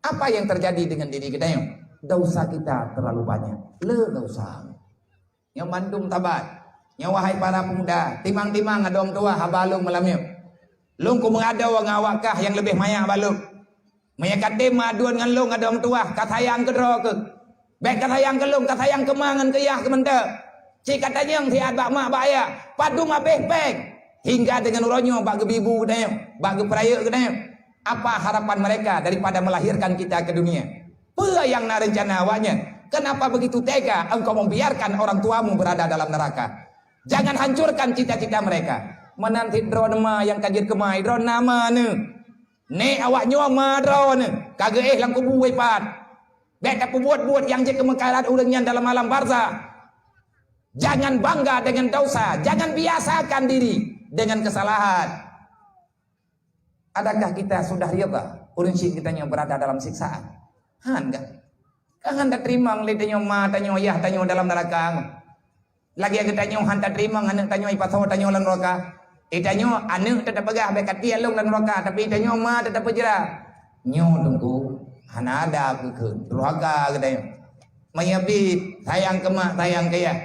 Apa yang terjadi dengan diri geutanyoe? Dosa kita terlalu banyak. Le dosa. Nyoe mandum sabat. Nyoe wahai para pemuda, timang-timang adong tuah haba lôn malam nyoe. Lôn keu meungadoe ngon awak kah nyang leubeh manyak bak lôn. Meunyoe ka tem meuaduen ngon lôn adong tuah, ka sayang keudroe keuh. Bék ka sayang keu lôn, ka sayang keu ma ngon keu yah keuh mantong. Cit ka tanyong siat bak mak bak ayah, padum abéh péng. Hingga deungon uroe nyoe bak geubi bu geutanyoe, bak geupeurayeuk geutanyoe. Apa harapan mereka daripada melahirkan kita ke dunia? Peue nyang na reuncana awaknyan? Kenapa begitu tega engkau membiarkan orang tuamu berada dalam neraka? Jangan hancurkan cita-cita mereka. Meunan cit droeneuh ma nyang ka jeuet keu ma, droeneuh na ma neuh. Nék awak nyoe ma droeneuh, ka geuéh lam kubu ipat. Bék tapeubuet-buet nyang jeuet keu meukarat ureuëng nyan dalam alam barzah. Jangan bangga dengan dosa, jangan biasakan diri dengan kesalahan. Adakah kita sudah rida ureuëng syik geutanyoe berada dalam siksaan? Han kan? Kan hana teurimong lé tanyoe ma, tanyoe yah, tanyoe dalam neuraka. Lagée geutanyoe hana teurimong aneuëk tanyoe ipasoe tanyoe lam neuraka. Eh, tanyoe aneuëk teupeugah bék ka tiek lôn lam neuraka, tapi tanyoe ma teupeujra. Nyoe teungku, hana ada keu kheun, durhaka geutanyoe. Meunyoe bit sayang keu mak, sayang keu yah.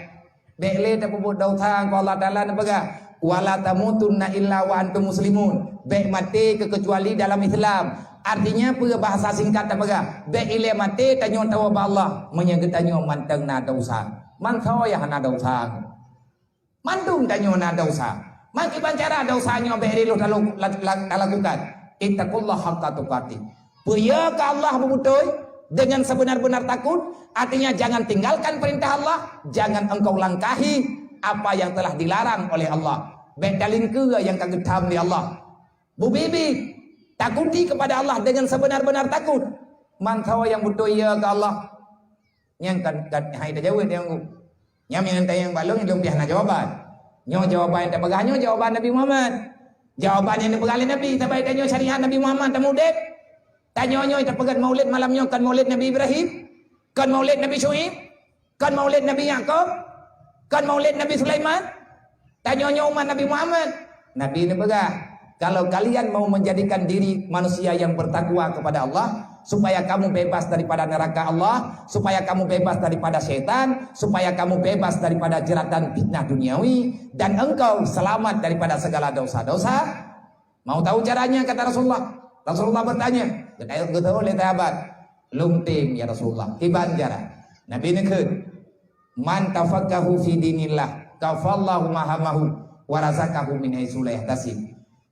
Bék lé tapeubuet desya, keu Allah Taala neupeugah, "Wala tamutunna illa wa antum muslimun." Bék maté keukecuali dalam Islam. Artinya peue bahasa singkat tapeugah? Bék ilée maté tanyoe tawoe bak Allah meunyoe geutanyoe mantong na desya. Mantong nyang hana desya. Mandum tanyoe na desya. Maka kiban cara desya nyoe bék riloh talu-, la-, la-, talakukan. Ittaqullaha haqqa tuqatih. Peuyoe keu Allah beubeutôi dengan sebenar-benar takut, artinya jangan tinggalkan perintah Allah, jangan engkau langkahi apa yang telah dilarang oleh Allah. Bék talingkeue nyang ka geutham lé Allah. Beubiet-biet, takuti kepada Allah dengan sebenar-benar takut. Mantong nyang beutôi yo keu Allah. Nyang kan, kan hai tajaweueb nyang ku. Nyang meunan tanyong bak lôn, lôn pih hana jawaban. Nyoe jawaban nyang tapeugah nyoe jawaban Nabi Muhammad. Jawaban nyang neupeugah lé Nabi, saban tanyoe syariat Nabi Muhammad tameudeb. Tanyoe nyoe tapeugah maulid malam nyoe kon maulid Nabi Ibrahim, kon maulid Nabi Syuaib, kon maulid Nabi Yakub, kon maulid Nabi Sulaiman. Tanyoe nyoe umat Nabi Muhammad. Nabi neupeugah, "Kalau kalian mau menjadikan diri manusia yang bertakwa kepada Allah, supaya kamu bebas daripada neraka Allah, supaya kamu bebas daripada setan, supaya kamu bebas daripada jeratan fitnah duniawi, dan engkau selamat daripada segala dosa-dosa." "Mau tahu caranya?" kata Rasulullah. Rasulullah bertanya, geutanyong lé sahabat, "Lôn tem, ya Rasulullah, kiban cara?" Nabi neukheun, "Man tafaqahu fi dinillah, kafallahu mahamahu, wa razaqahu min haitsu la yahtasib."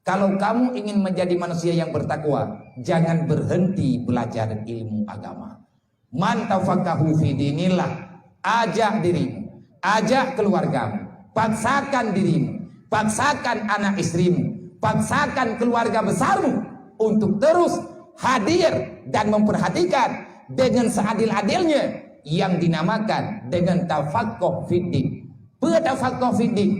Kalau kamu ingin menjadi manusia yang bertakwa, jangan berhenti belajar ilmu agama. "Man tafaqahu fi dinillah," ajak dirimu, ajak keluargamu, paksakan dirimu, paksakan anak istrimu, paksakan keluarga besarmu untuk terus hadir dan memperhatikan dengan seadil-adilnya yang dinamakan dengan tafaqquh fiddin. Peue tafaqquh fiddin?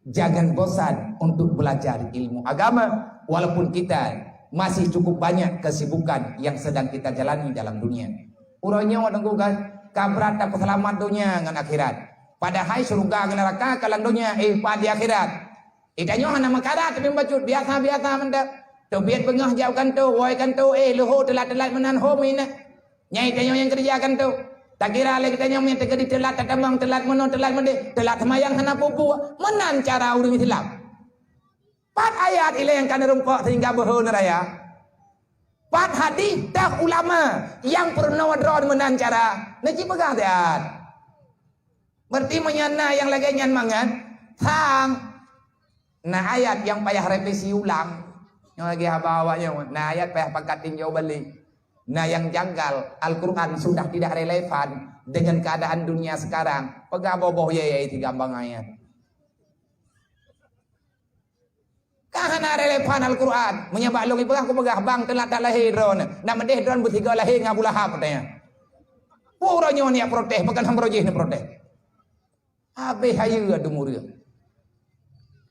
Jangan bosan untuk belajar ilmu agama, walaupun kita masih cukup banyak kesibukan yang sedang kita jalani dalam dunia. Uroe nyoe teungku kan, ka brat tapeuseulamat donya ngon akhirat. Padahai syeuruga ngon neuraka ka lam donya, eh, pat di akhirat. Di tanyoe hana meukarat tapi bacut biasa-biasa mantong. Teubiet beungoh jak kantô, woe kantô, eh, leuhô teulat-teulat meunan ho meuinah. Nyai tanyoe nyang keureuja kantô. Takira lé geutanyoe meunan teukeudi teulat tatamong, teulat meunoe, teulat meudeh, teulat seumayang hana peue-peue. Meunan cara ureuëng Islam. Pat ayat ilée nyang ka neurumpok sehingga beuhô neuraya? Pat hadis teuh ulama nyang peurunoe droe meunan cara? Neuci peugah siat. Berarti meunyoe na nyang lagée nyan mangat, sang na ayat nyang payah revisi ulang. Nyoe lagée haba awak nyoe, na ayat payah pakat tinjau balik. Na nyang janggal, Al-Quran sudah tidak relevan dengan keadaan dunia sekarang. Peugah boh-boh ye, ye, tiga bang ayat. Ka hana relevan Al-Quran. Meunyoe bak lôn ipeugah, kupeugah, "Bang, teulat that lahé droeneuh. Nak meudeh droeneuh beusigoe lahé ngon Abu Lahab," katanya. Uroe nyoe niyak protes, bukan hamba roh jih neuprotes. Habéh hayeue dum ureuëng.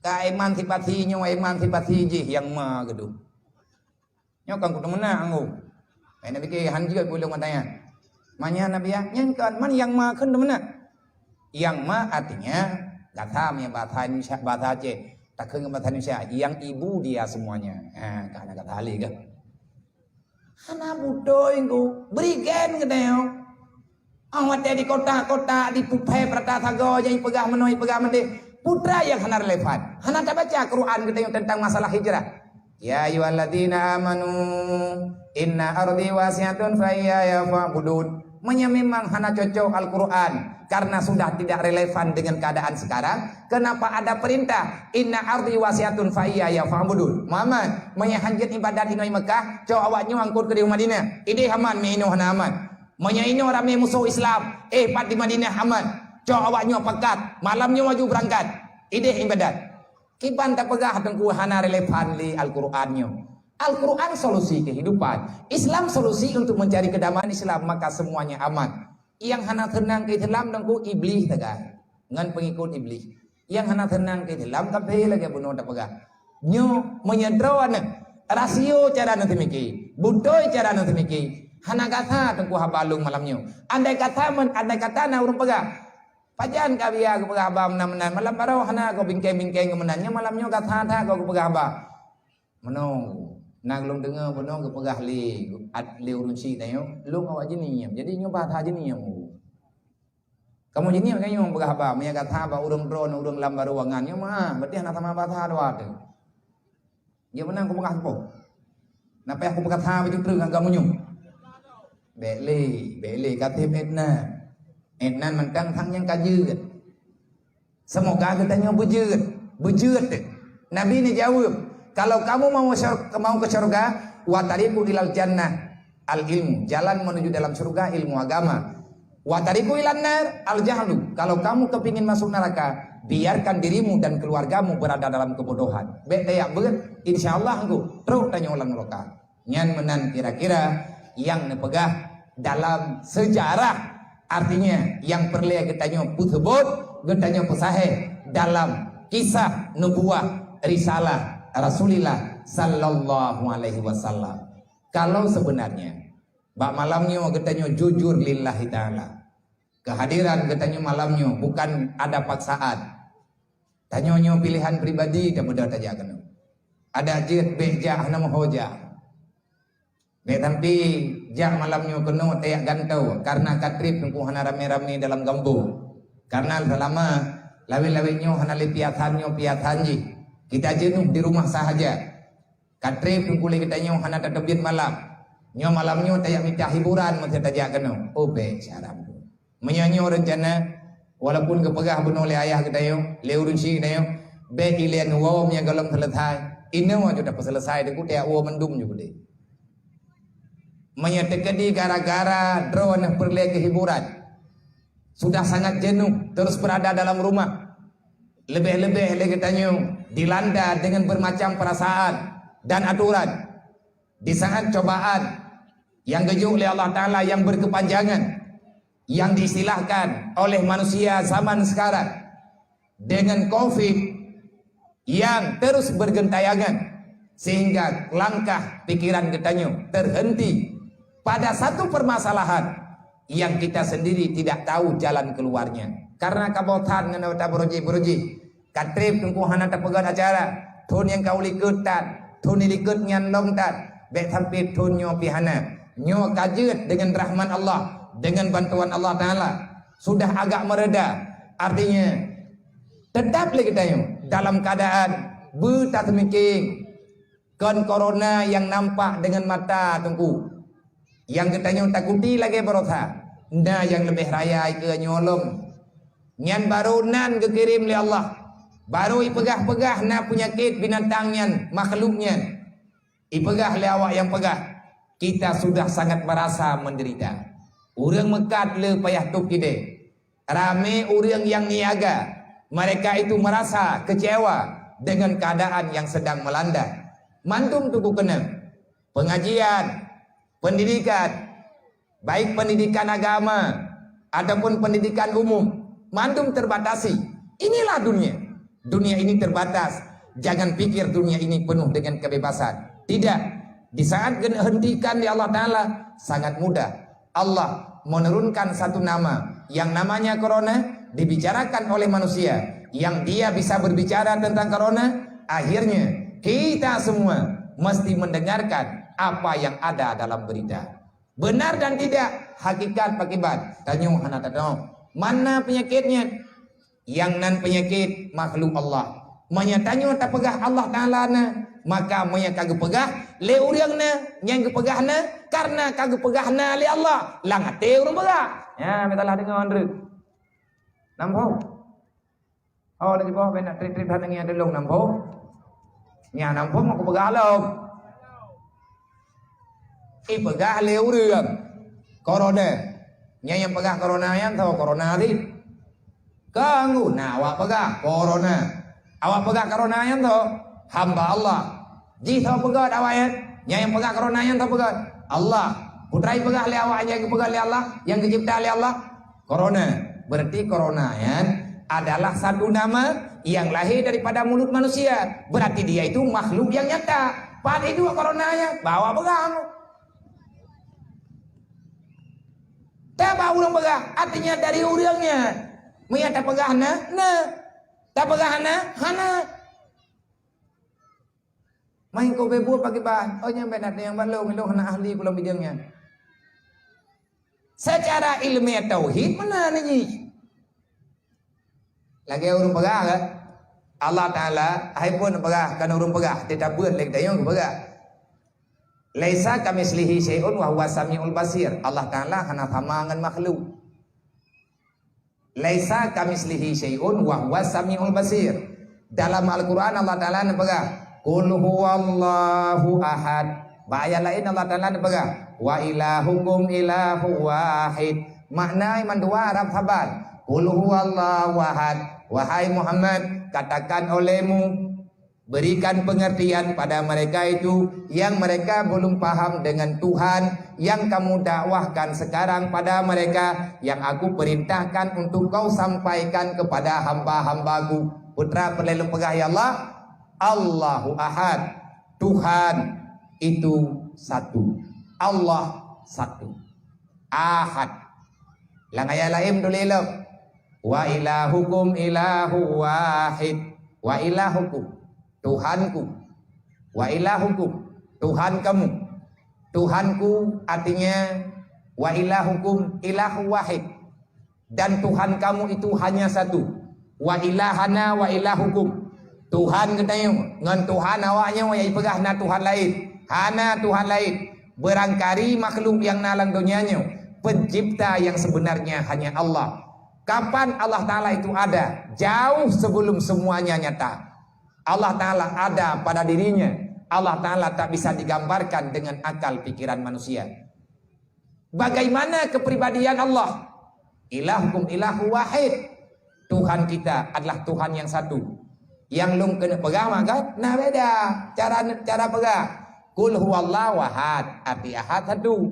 Ka emansipasi nyoe, emansipasi jih nyang ma geudong. Nyoe kan kuteumeunak anggô. Hai Nabi ke han jeuet ulôn watanya. Manya Nabi ya, nyan kan man nyang ma kheun teumeunak. Nyang ma artinya gata meunyoe bahasa Indonesia, bahasa Aceh, takheun ngon bahasa Indonesia, yang ibu dia semuanya. Ha, ka hana gata lé kah? Hana beutôi ku, bri gen geutanyoe. Awak watée di kota-kota, di puphé peurata sagoe, nyang ipeugah meunoe, ipeugah meudeh. Putra nyang hana relevan. Hana tabaca Quran geutanyoe tentang masalah hijrah. "Ya ayyuhalladzina amanu, inna ardi wasi'atun fa iyaya fa'budun." Meunyoe memang hana cocok Al-Quran karena sudah tidak relevan dengan keadaan sekarang, kenapa ada perintah, "Inna ardi wasi'atun fa iyaya fa'budun"? Muhammad, meunyoe hanjeuet ibadat inoe Mekah, cok awak nyoe angkot keudeh u Madinah. Ideh aman, meuinoe hana aman. Meunyoe inoe ramé musoh Islam, eh, pat di Madinah aman. Cok awak nyoe pakat, malam nyoe laju beurangkat. Ideh ibadat. Kiban tapeugah teungku hana relevan lé Al-Quran nyoe. Al-Quran solusi kehidupan. Islam solusi untuk mencari kedamaian Islam, maka semuanya aman. Nyang hana seunang keu Islam teungku Iblih sagai ngon pengikut Iblih. Nyang hana seunang keu Islam kafé lagée bunoe tapeugah. Nyoe meunyoe droeneuh, rasio cara neuteumiki, beutôi cara neuteumiki, Hana gata teungku haba lôn malam nyoe. Andai kata men-, andai kata na ureuëng peugah, "Pajan ka biya geupeugah haba meunan-meunan, malam baroe hana kau bingkeng-bingkeng keu meunan, nyoe malam nyoe gata that kau geupeugah haba." Meunoe, na lôn deungoe bunoe geupeugah lé, lé ureuëng syik tanyoe, lôn awak jinieng. Jadi nyoe bahasa jinieng. Kamoe jinieng tanyoe peugah haba, meunyo gata bak ureuëng droe, ureuëng lam baroe ruangan nyoe meuah, berarti hana sama bahasa dua tu. Dia meunan kupeugah sapo? Napa aku peugah haba jeuet ngon kamoe nyoe? Bék lé, bék lé, ka tém Ednan. Ednan mantong sang nyang ka jeuet. Seumoga geutanyoe beujeuet, beujeuet. Nabi neujaweueb, "Kalau kamu mau syur-, mau ke syurga, wa tariqu ilal jannah al ilmu, jalan menuju dalam syurga ilmu agama. Wa tariqu ilan nar al jahlu, kalau kamu kepingin masuk neraka, biarkan dirimu dan keluargamu berada dalam kebodohan." Bék tajak beuet, insya Allah engkau trok tanyoe lam neraka. Nyan meunan kira-kira nyang neupeugah dalam sejarah. Artinya, nyang peureulée geutanyoe peuseubot, geutanyoe peusahéh dalam kisah nubuwah risalah Rasulillah sallallahu alaihi wasallam. Kalau sebenarnya, bak malam nyoe geutanyoe jujur lillahi ta'ala. Kehadiran geutanyoe malam nyoe bukan ada paksaan. Tanyoe nyoe pilihan pribadi tabeudôh tajak keunoe. Ada jeuet bék jak hana meuho jak. Bék sampai jak malam nyoe keunoe tajak gantoe karena ka trép teungku hana ramé-ramé dalam gampông. Karena selama lawét-lawét nyoe hana lé piasan nyoe piasan jih. Kita jenuh di rumah sahaja. Ka trép teungku lé geutanyoe hana tateubiet malam. Nyoe malam nyoe tajak mita hiburan meusé tajak keunoe. Oh bék syaram. Meunyoe nyoe reuncana, walaupun geupeugah bunoe lé ayah geutanyoe, lé ureuëng syik geutanyoe, bék ilée neuwoe meunyoe gohlom seuleusai. Inoe aju tapeuseuleusa, deuku tajak woe mandum ju keudeh. Meunyoe teukeudi gara-gara droeneuh peureulée keu hiburan, sudah sangat jenuh terus berada dalam rumah, leubeh-leubeh lé geutanyoe dilanda dengan bermacam perasaan dan aturan. Di saat cobaan yang geujok lé Allah Ta'ala yang berkepanjangan, yang diistilahkan oleh manusia zaman sekarang dengan covid yang terus bergentayangan, sehingga langkah pikiran geutanyoe terhenti pada satu permasalahan yang kita sendiri tidak tahu jalan keluarnya. Karena kabotan ngon ata beurojih-beurojih, ka trép teungku hana tapeugét acara, thon nyang ka u likot tan, thon di likot nyan lom tan, bék sampai thon nyoe pih hana. Nyoe ka jeuet dengan rahmat Allah, dengan bantuan Allah Ta'ala. Sudah agak mereda, artinya tetap lé geutanyoe dalam keadaan beutateumiké kon corona nyang nampak dengan mata teungku. Nyang geutanyoe takuti lagée baroesa, na nyang leubeh raya ikeue nyoe lom. Nyan barô nan geukirém lé Allah. Barô ipeugah-peugah na peunyakét binatang nyan, makhluk nyan. Ipeugah lé awak nyang peugah, kita sudah sangat merasa menderita. Ureuëng meukat le payah tôb ideh. Ramé ureuëng nyang niaga, mereka itu merasa kecewa dengan keadaan yang sedang melanda. Mandum teungku keunong, pengajian, pendidikan, baik pendidikan agama ataupun pendidikan umum, mandum terbatasi. Inilah dunia. Dunia ini terbatas. Jangan pikir dunia ini penuh dengan kebebasan. Tidak. Di saat geuhentikan di Allah Ta'ala, sangat mudah. Allah menurunkan satu nama yang namanya corona, dibicarakan oleh manusia, yang dia bisa berbicara tentang corona, akhirnya kita semua mesti mendengarkan apa yang ada dalam berita. Benar dan tidak, hakikat pakibat, tanyoe hana tadoe. Mana penyakitnya? Nyang nan peunyakét makhluk Allah. Meunyoe tanyoe tapeugah Allah Taala na, maka meunyoe ka geupeugah lé ureuëng na, nyang geupeugah na kareuna ka geupeugah na lé Allah, lam até ureuëng peugah. Nyan, beusalah deungoe, Andrew. Nampak? Oh, lagi bawah, bèk na trép-trép that nangis ada lôn nampak. Nyan nampak mau kupeugah lom. Ipeugah lé ureuëng, corona. Nyan nyang peugah corona nyan tho corona tadi. Kanggo na awak peugah corona. Awak peugah corona nyan tho hamba Allah. Jih tho peugah awak nyan. Nyan nyang peugah corona nyan tho peugah Allah. Putra ipeugah lé awak nyang geupeugah lé Allah, nyang geucipta lé Allah. Corona. Berarti corona nyan adalah satu nama yang lahir daripada mulut manusia. Berarti dia itu makhluk yang nyata. Pat itu corona nyan, bawa pegang. Taba ureuëng peugah, artinya dari ureuëng nyan. Meunyo tapeugah na, na. Tapeugah hana, hana. Main kau bebut pakriban. Oh, nyan bèk na tanyong bak lôn, lôn hana ahli keu lôn bidang nyan. Secara ilmiah tauhid meunan jih. Lagèe ureuëng peugah kan? Allah Taala, hai pun peugah, kan ureuëng peugah, teutabeuet lé geutanyoe geupeugah. "Laisa kamitslihi syai'un wa huwas samiul basir." Allah Taala hana sama ngon makhluk. "Laisa kamitslihi syai'un wa huwas samiul basir." Dalam Al-Quran Allah Taala neupeugah, "Qul huwallahu ahad." Bak ayat laén Allah Taala neupeugah, "Wa ilahukum ilahu wahid." Makna mandua rab saban. "Qul huwallahu ahad." Wahai Muhammad, katakan olehmu, berikan pengertian pada mereka itu yang mereka belum paham dengan Tuhan yang kamu dakwahkan sekarang pada mereka, yang aku perintahkan untuk kau sampaikan kepada hamba-hambaku. Peue teuma peureulèe lôn peugah, ya Allah? Allahu Ahad. Tuhan itu satu. Allah satu. Ahad. Lam ayat laén tuléh lom, "Wa ilahukum ilahu wahid." Wa ilahukum, Tuhanku. Wa ilahukum, Tuhan kamu. Tuhanku artinya, wa ilahukum ilahu wahid. Dan Tuhan kamu itu hanya satu. Wa ilahana wa ilahukum. Tuhan geutanyoe ngon Tuhan awaknyoe nyang jipeugah na Tuhan laén. Hana Tuhan laén. Beurangkali makhluk nyang na lam donya nyoe, pencipta yang sebenarnya hanya Allah. Kapan Allah Taala itu ada? Jauh sebelum semuanya nyata. Allah Taala ada pada dirinya. Allah Taala tak bisa digambarkan dengan akal pikiran manusia. Bagaimana kepribadian Allah? Ilahukum ilahu wahid. Tuhan kita adalah Tuhan yang satu. Nyang lôn keuneuk peugah maka na beda cara, cara peugah. Qul huwallahu ahad, arti ahad satu.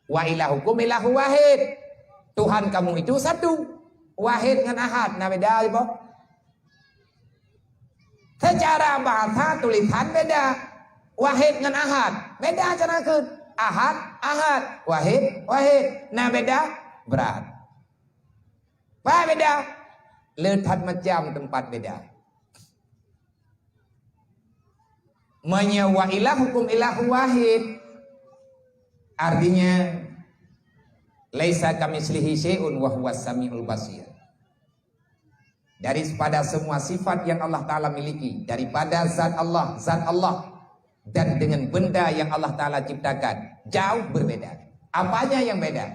Wa ilahukum ilahu wahid. Tuhan kamu itu satu. Wahid ngon ahad na beda, iboh. Secara bahasa tulisan beda. Wahid ngon ahad. Beda cara kheun. Ahad, ahad. Wahid, wahid. Na beda? Brat. Pat beda? Le that macam teumpat beda. Meunyoe wa ilahukum ilahu wahid, artinya, "Laisa kamitslihi syai'un wa huwas samiul basir." Daripada semua sifat yang Allah Taala miliki, daripada zat Allah, zat Allah, dan dengan benda yang Allah Taala ciptakan, jauh berbeda. Apanya yang beda?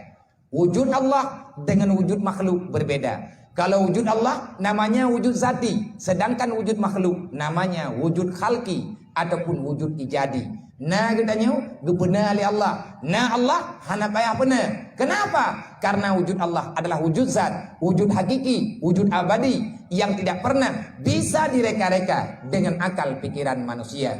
Wujud Allah dengan wujud makhluk berbeda. Kalau wujud Allah namanya wujud zati, sedangkan wujud makhluk namanya wujud khalqi ataupun wujud ijadi. Na geutanyoe geupeuna lé Allah. Na Allah hana payah peuna. Kenapa? Karena wujud Allah adalah wujud zat, wujud hakiki, wujud abadi yang tidak pernah bisa direka-reka dengan akal pikiran manusia.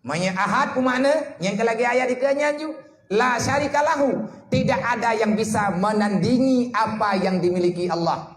Meunyoe ahad peue makna? Nyang keu lagèe ayat dikeue nyan ju, "La syarika lahu." Tidak ada yang bisa menandingi apa yang dimiliki Allah.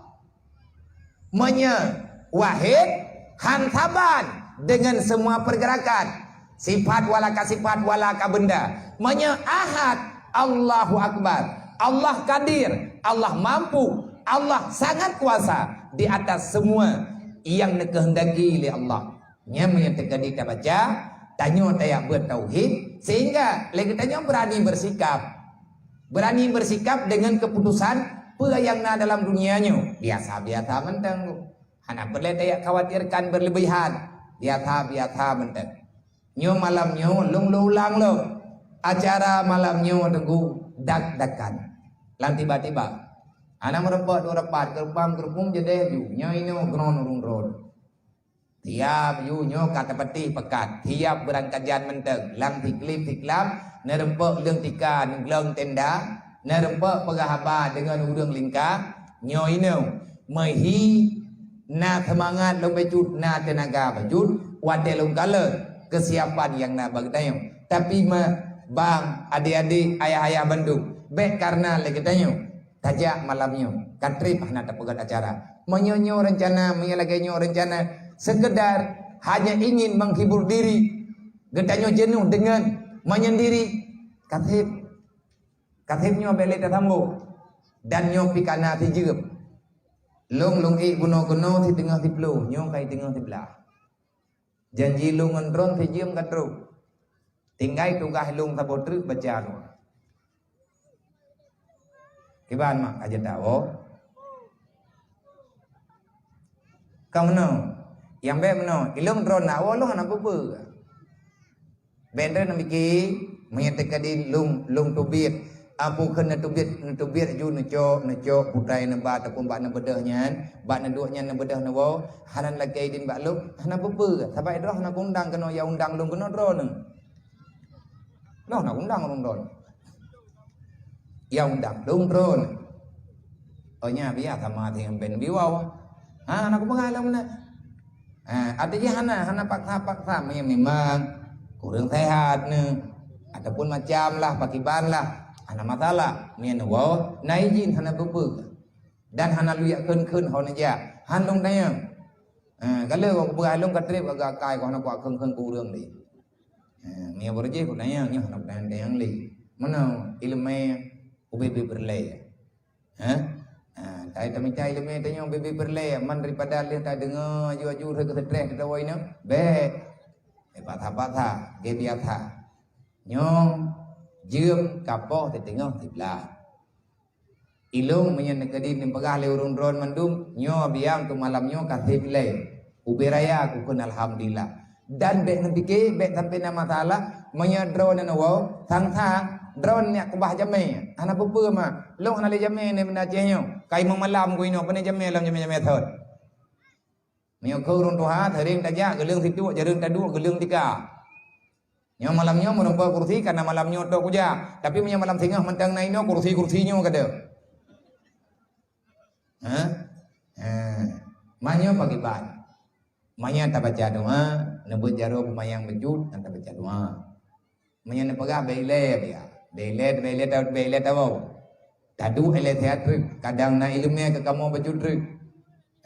Meunyoe wahid, han saban dengan semua pergerakan, sifat wala ka sifat wala ka benda. Meunyoe ahad, Allahu Akbar. Allah kadir, Allah mampu, Allah sangat kuasa di atas semua yang dikehendaki lé Allah. Nyan meunyoe teukeudi tabaca, tanyoe tajak beuet tauhid, sehingga lé geutanyoe beurani bersikap. Beurani bersikap dengan keputusan peue nyang na dalam dunia nyoe. Biasa-biasa mantong. Hana peureulèe tajak khawatirkan berlebihan. Biasa-biasa mantong. Nyoe malam nyoe lôn lôn ulang lom. Acara malam nyoe teungku dak-dakan. Lam tiba-tiba. Hana meurumpok dua rapat, geureumpang geureumpung jadeh ju. Nyoe inoe geuron ureueng rot. Tiab ju nyoe ka teupeutih peukat, tiab beurangkajan mantong, lam siklib siklam, neurumpok leueng tika, neuglong tenda, neurumpok peugah haba deungon ureueng lingka, nyoe inoe, meuhi na seumangat lôn bacut, na teunaga bacut, watèe lôn kalon keusiapan nyang na bak geutanyoe. Tapi ma-, bang, adék-adék, ayah-ayah bandum, bèk kareuna lé geutanyoe. Tajak malam nyoe, ka trép hana tapeugöt acara. Meunyoe nyoe reuncana, meunyoe lagèe nyoe reuncana, sekedar hanya ingin menghibur diri. Geutanyoe jeuneuh deungon menyendiri. Ka trép. Kaseb nyoe bék lé tasambong. Dan nyoe pih ka na sijeuem. Lôn, lôn ék bunoe keunoe siteungoh siploh, nyoe ka siteungoh siblaih. Janji lôn ngon droen sijeuem ka trok. Tinggai tugaih lôn saboh treuk baca doa. Kiban mak ka jeuet tawoe? Ka meunoe. Nyang bék meunoe, ilôn droen na woe lôn hana peue-peue. Bék droen na pike, meunyoe teuka di lôn, lôn teubiet. Apu kheun neuteubiet, neuteubiet ju neucok, neucok putai neuba ataupun bak neubeudôh nyan, bak neuduek nyan neubeudôh neuwoe, hana lakée idin bak lôn, hana peue-peue. Sabab droen hana kuundang keunoe, nyang undang lôn keunoe droeneuh. Noh na undang ureueng droen. Nyang undang lôn droen. Oh nya biasa mati ngon ben biwau. Ha, na kupeugah lom na. Ha, ada je hana, hana paksa-paksa. Memang kurang sehat ni. Ataupun macam lah, pakiban lah. Hana masalah. Nyan wow, na izin hana peue-peue. Dan hana luyak kheun-kheun ho neujak. Han lôn tanyong. Ha, kalau kupeugah lôn ka trép agak akai, ko hana kuat kheun-kheun keu ureueng lé. Ha, meunyoe beureuji kutanyong, nyoe hana kutanyong-tanyong lé. Meunoe ileumé ubé-bé peureulée? Ha? Ha, tai tamita ileumé tanyoe ubé-bé peureulée, man daripada lheueh tadeungoe aju-aju rhot keu seutreh teudawa inoe. Bék. Bék patha-patha, gét biasa. Nyoe jeuem kapoh siteungoh siblaih. Ilôn meunyoe neukeudi neupeugah lé ureueng droen mandum, nyoe biang keu malam nyoe ka seb ilée. Ubé raya kukheun alhamdulillah. Dan bék neupike, bék sampai na masalah, meunyoe droen neuwoe, sang-sang, droen neujak keubah jamé. Hana peue-peue ma, lôn hana lé jamé nibak Aceh nyoe. Ka inoe malam ku inoe, pane jamé lom jamé-jamé thon. Meunyoe keu ureueng tuha, seuring tajak, geuleueng situek, jareueng taduek, geuleueng tika. Nyoe malam nyoe meureumpok kursi, karena malam nyoe tok kujak. Tapi meunyoe malam singoh mantong na inoe, kursi-kursi nyoe keudeh. Ha? Ha. Manyoe pakiban. Manyoe tabaca doa, neubeuet jaroe peumayang beujeuet, dan tabaca doa. Meunyoe neupeugah bék ilée, bék ilée, bék ilée, bék ilée tawoe. Taduek ilée siat treuk, kadang na ileumé keu kamoe beujeuet treuk.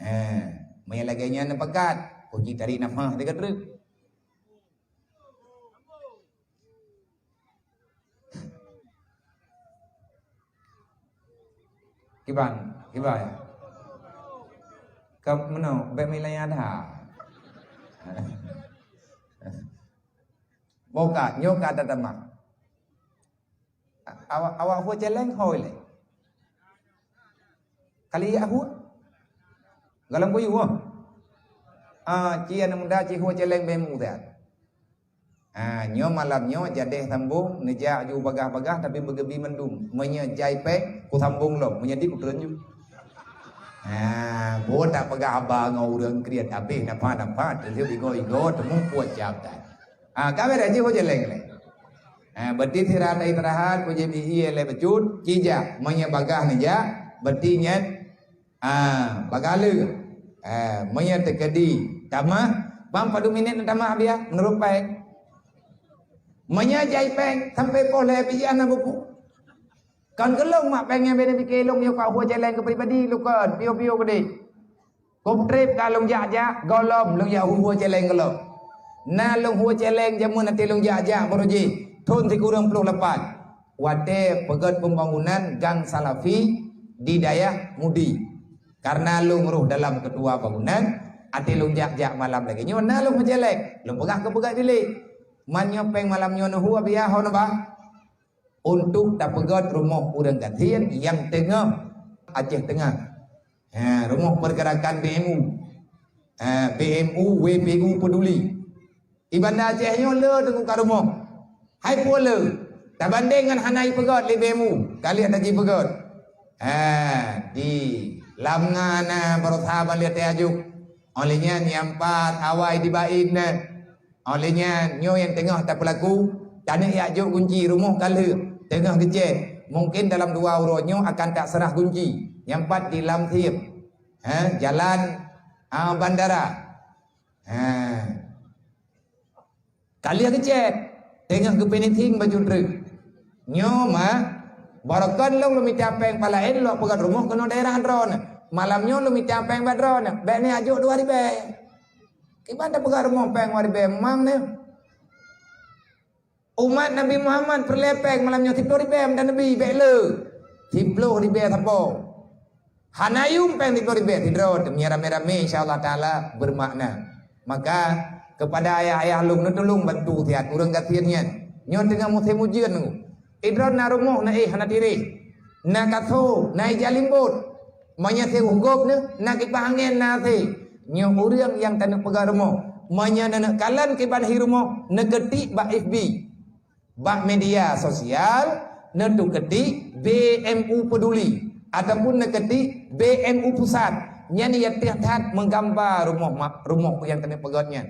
Ha. Meunyoe lagée nyan neupeugah, kunci tarék nafah teuka treuk. Kiban, kiban. Ka meunoe, bék meulaya that. Boh ka, nyoe ka tatamah. Awak, awak hue céléng hôi lé. Kali ya hue? Galam kuyu hue. Ah, ci aneuk muda ci hue céléng bék muda. Ah, nyoe malam nyoe jadeh sambong, neujak ju bagah-bagah tapi beugeubi mandum. Meunyoe jai péng, kusambong lom. Meunyoe di kutreun ju. Ah, buet tak peugah haba ngon ureueng kriet habéh nafah-nafah, teulheueh igoe-igoe, teumeupuet jam tan. Ah, ka beres ji hue céléng lé. Ah, berarti sira ta istirahat, kujép ie lé bacut, ci jak, meunyoe bagah neujak, berarti nyan, ah, bagah lé. Ah, meunyoe teukeudi tamah, bang padum minét neutamah biya, meunurot péng. Meunyoe jai péng, sampai poh lhée pih hana buku. Kon keu lôn mak péng nyang beda pike lôn yoh ka hue céléng keu pribadi lôn kon, piôh-piôh keudeh. Kop trép ka lôn jak-jak, gohlom lôn jak hue-hue céléng gohlom. Na lôn hue céléng jameun até lôn jak-jak baroe jih, thon sikureueng ploh lapan. Watée peugét pembangunan gang Salafi di dayah Mudi. Karena lôn roh dalam ketua bangunan, até lôn jak-jak malam lagée nyoe na lôn hue céléng, lôn peugah keu peugét bilék. Man nyoe péng malam nyoe neuhue biya ho neuba. Untuk tapeugét rumoh ureueng gasien nyang teungoh Aceh Teungah. Ha, rumoh pergerakan B M U. Ha, B M U, W P U peduli. Di Banda Aceh nyoe le teungku ka rumoh. Hai peue le? Tabandeng ngon hana jipeugét lé B M U, ka lheueh na jipeugét. Ha, di Lamngan na barosa ban lheueh teuajuk. Óh lheueh nyan nyang pat awai di Bain na. Óh lheueh nyan, nyoe nyang teungoh tapeulaku, taneuk jak jok gunci rumoh ka lheueh, teungoh geucét. Mungkin dalam dua uroe nyoe akan taseurah gunci. Nyang pat di Lam Thiem. Ha, jalan, ha, bandara. Ha. Ka lheueh geucét, teungoh geufinishing bacut treuk. Nyoe mah, barokon lôn, lôn mita péng palaén, lôn peugét rumoh keunoe daerah droeneuh. Malam nyoe lôn mita péng bak droeneuh, bék neujak jok dua ribée. Kiban tapeugét rumoh péng dua ribée mang nyoe. Umat Nabi Muhammad peureulée péng malam nyoe siploh ribée meunan Nabi bék le. Siploh ribée sapo. Hana yum péng siploh ribée sidroe teumia ramé-ramé insya Allah Taala bermakna. Maka kepada ayah-ayah lôn neutulông bantu siat ureuëng gasien nyan. Nyoe teungoh musém ujeuen nyoe. Idroe na rumoh na éh hana tireh. Na kaso, na ija limbot. Meunyoe seuh gob neuh, na kipah angén na asé. Nyoe ureuëng nyang taneuk peugah rumoh. Meunyoe neuneuk kalon kiban hi rumoh, neukeutik bak F B. Bak media sosial, neutu keutik B M U Peduli ataupun neukeutik B M U Pusat. Nyan ya that-that meugamba rumoh ma-, rumoh nyang taneuk peugöt nyan.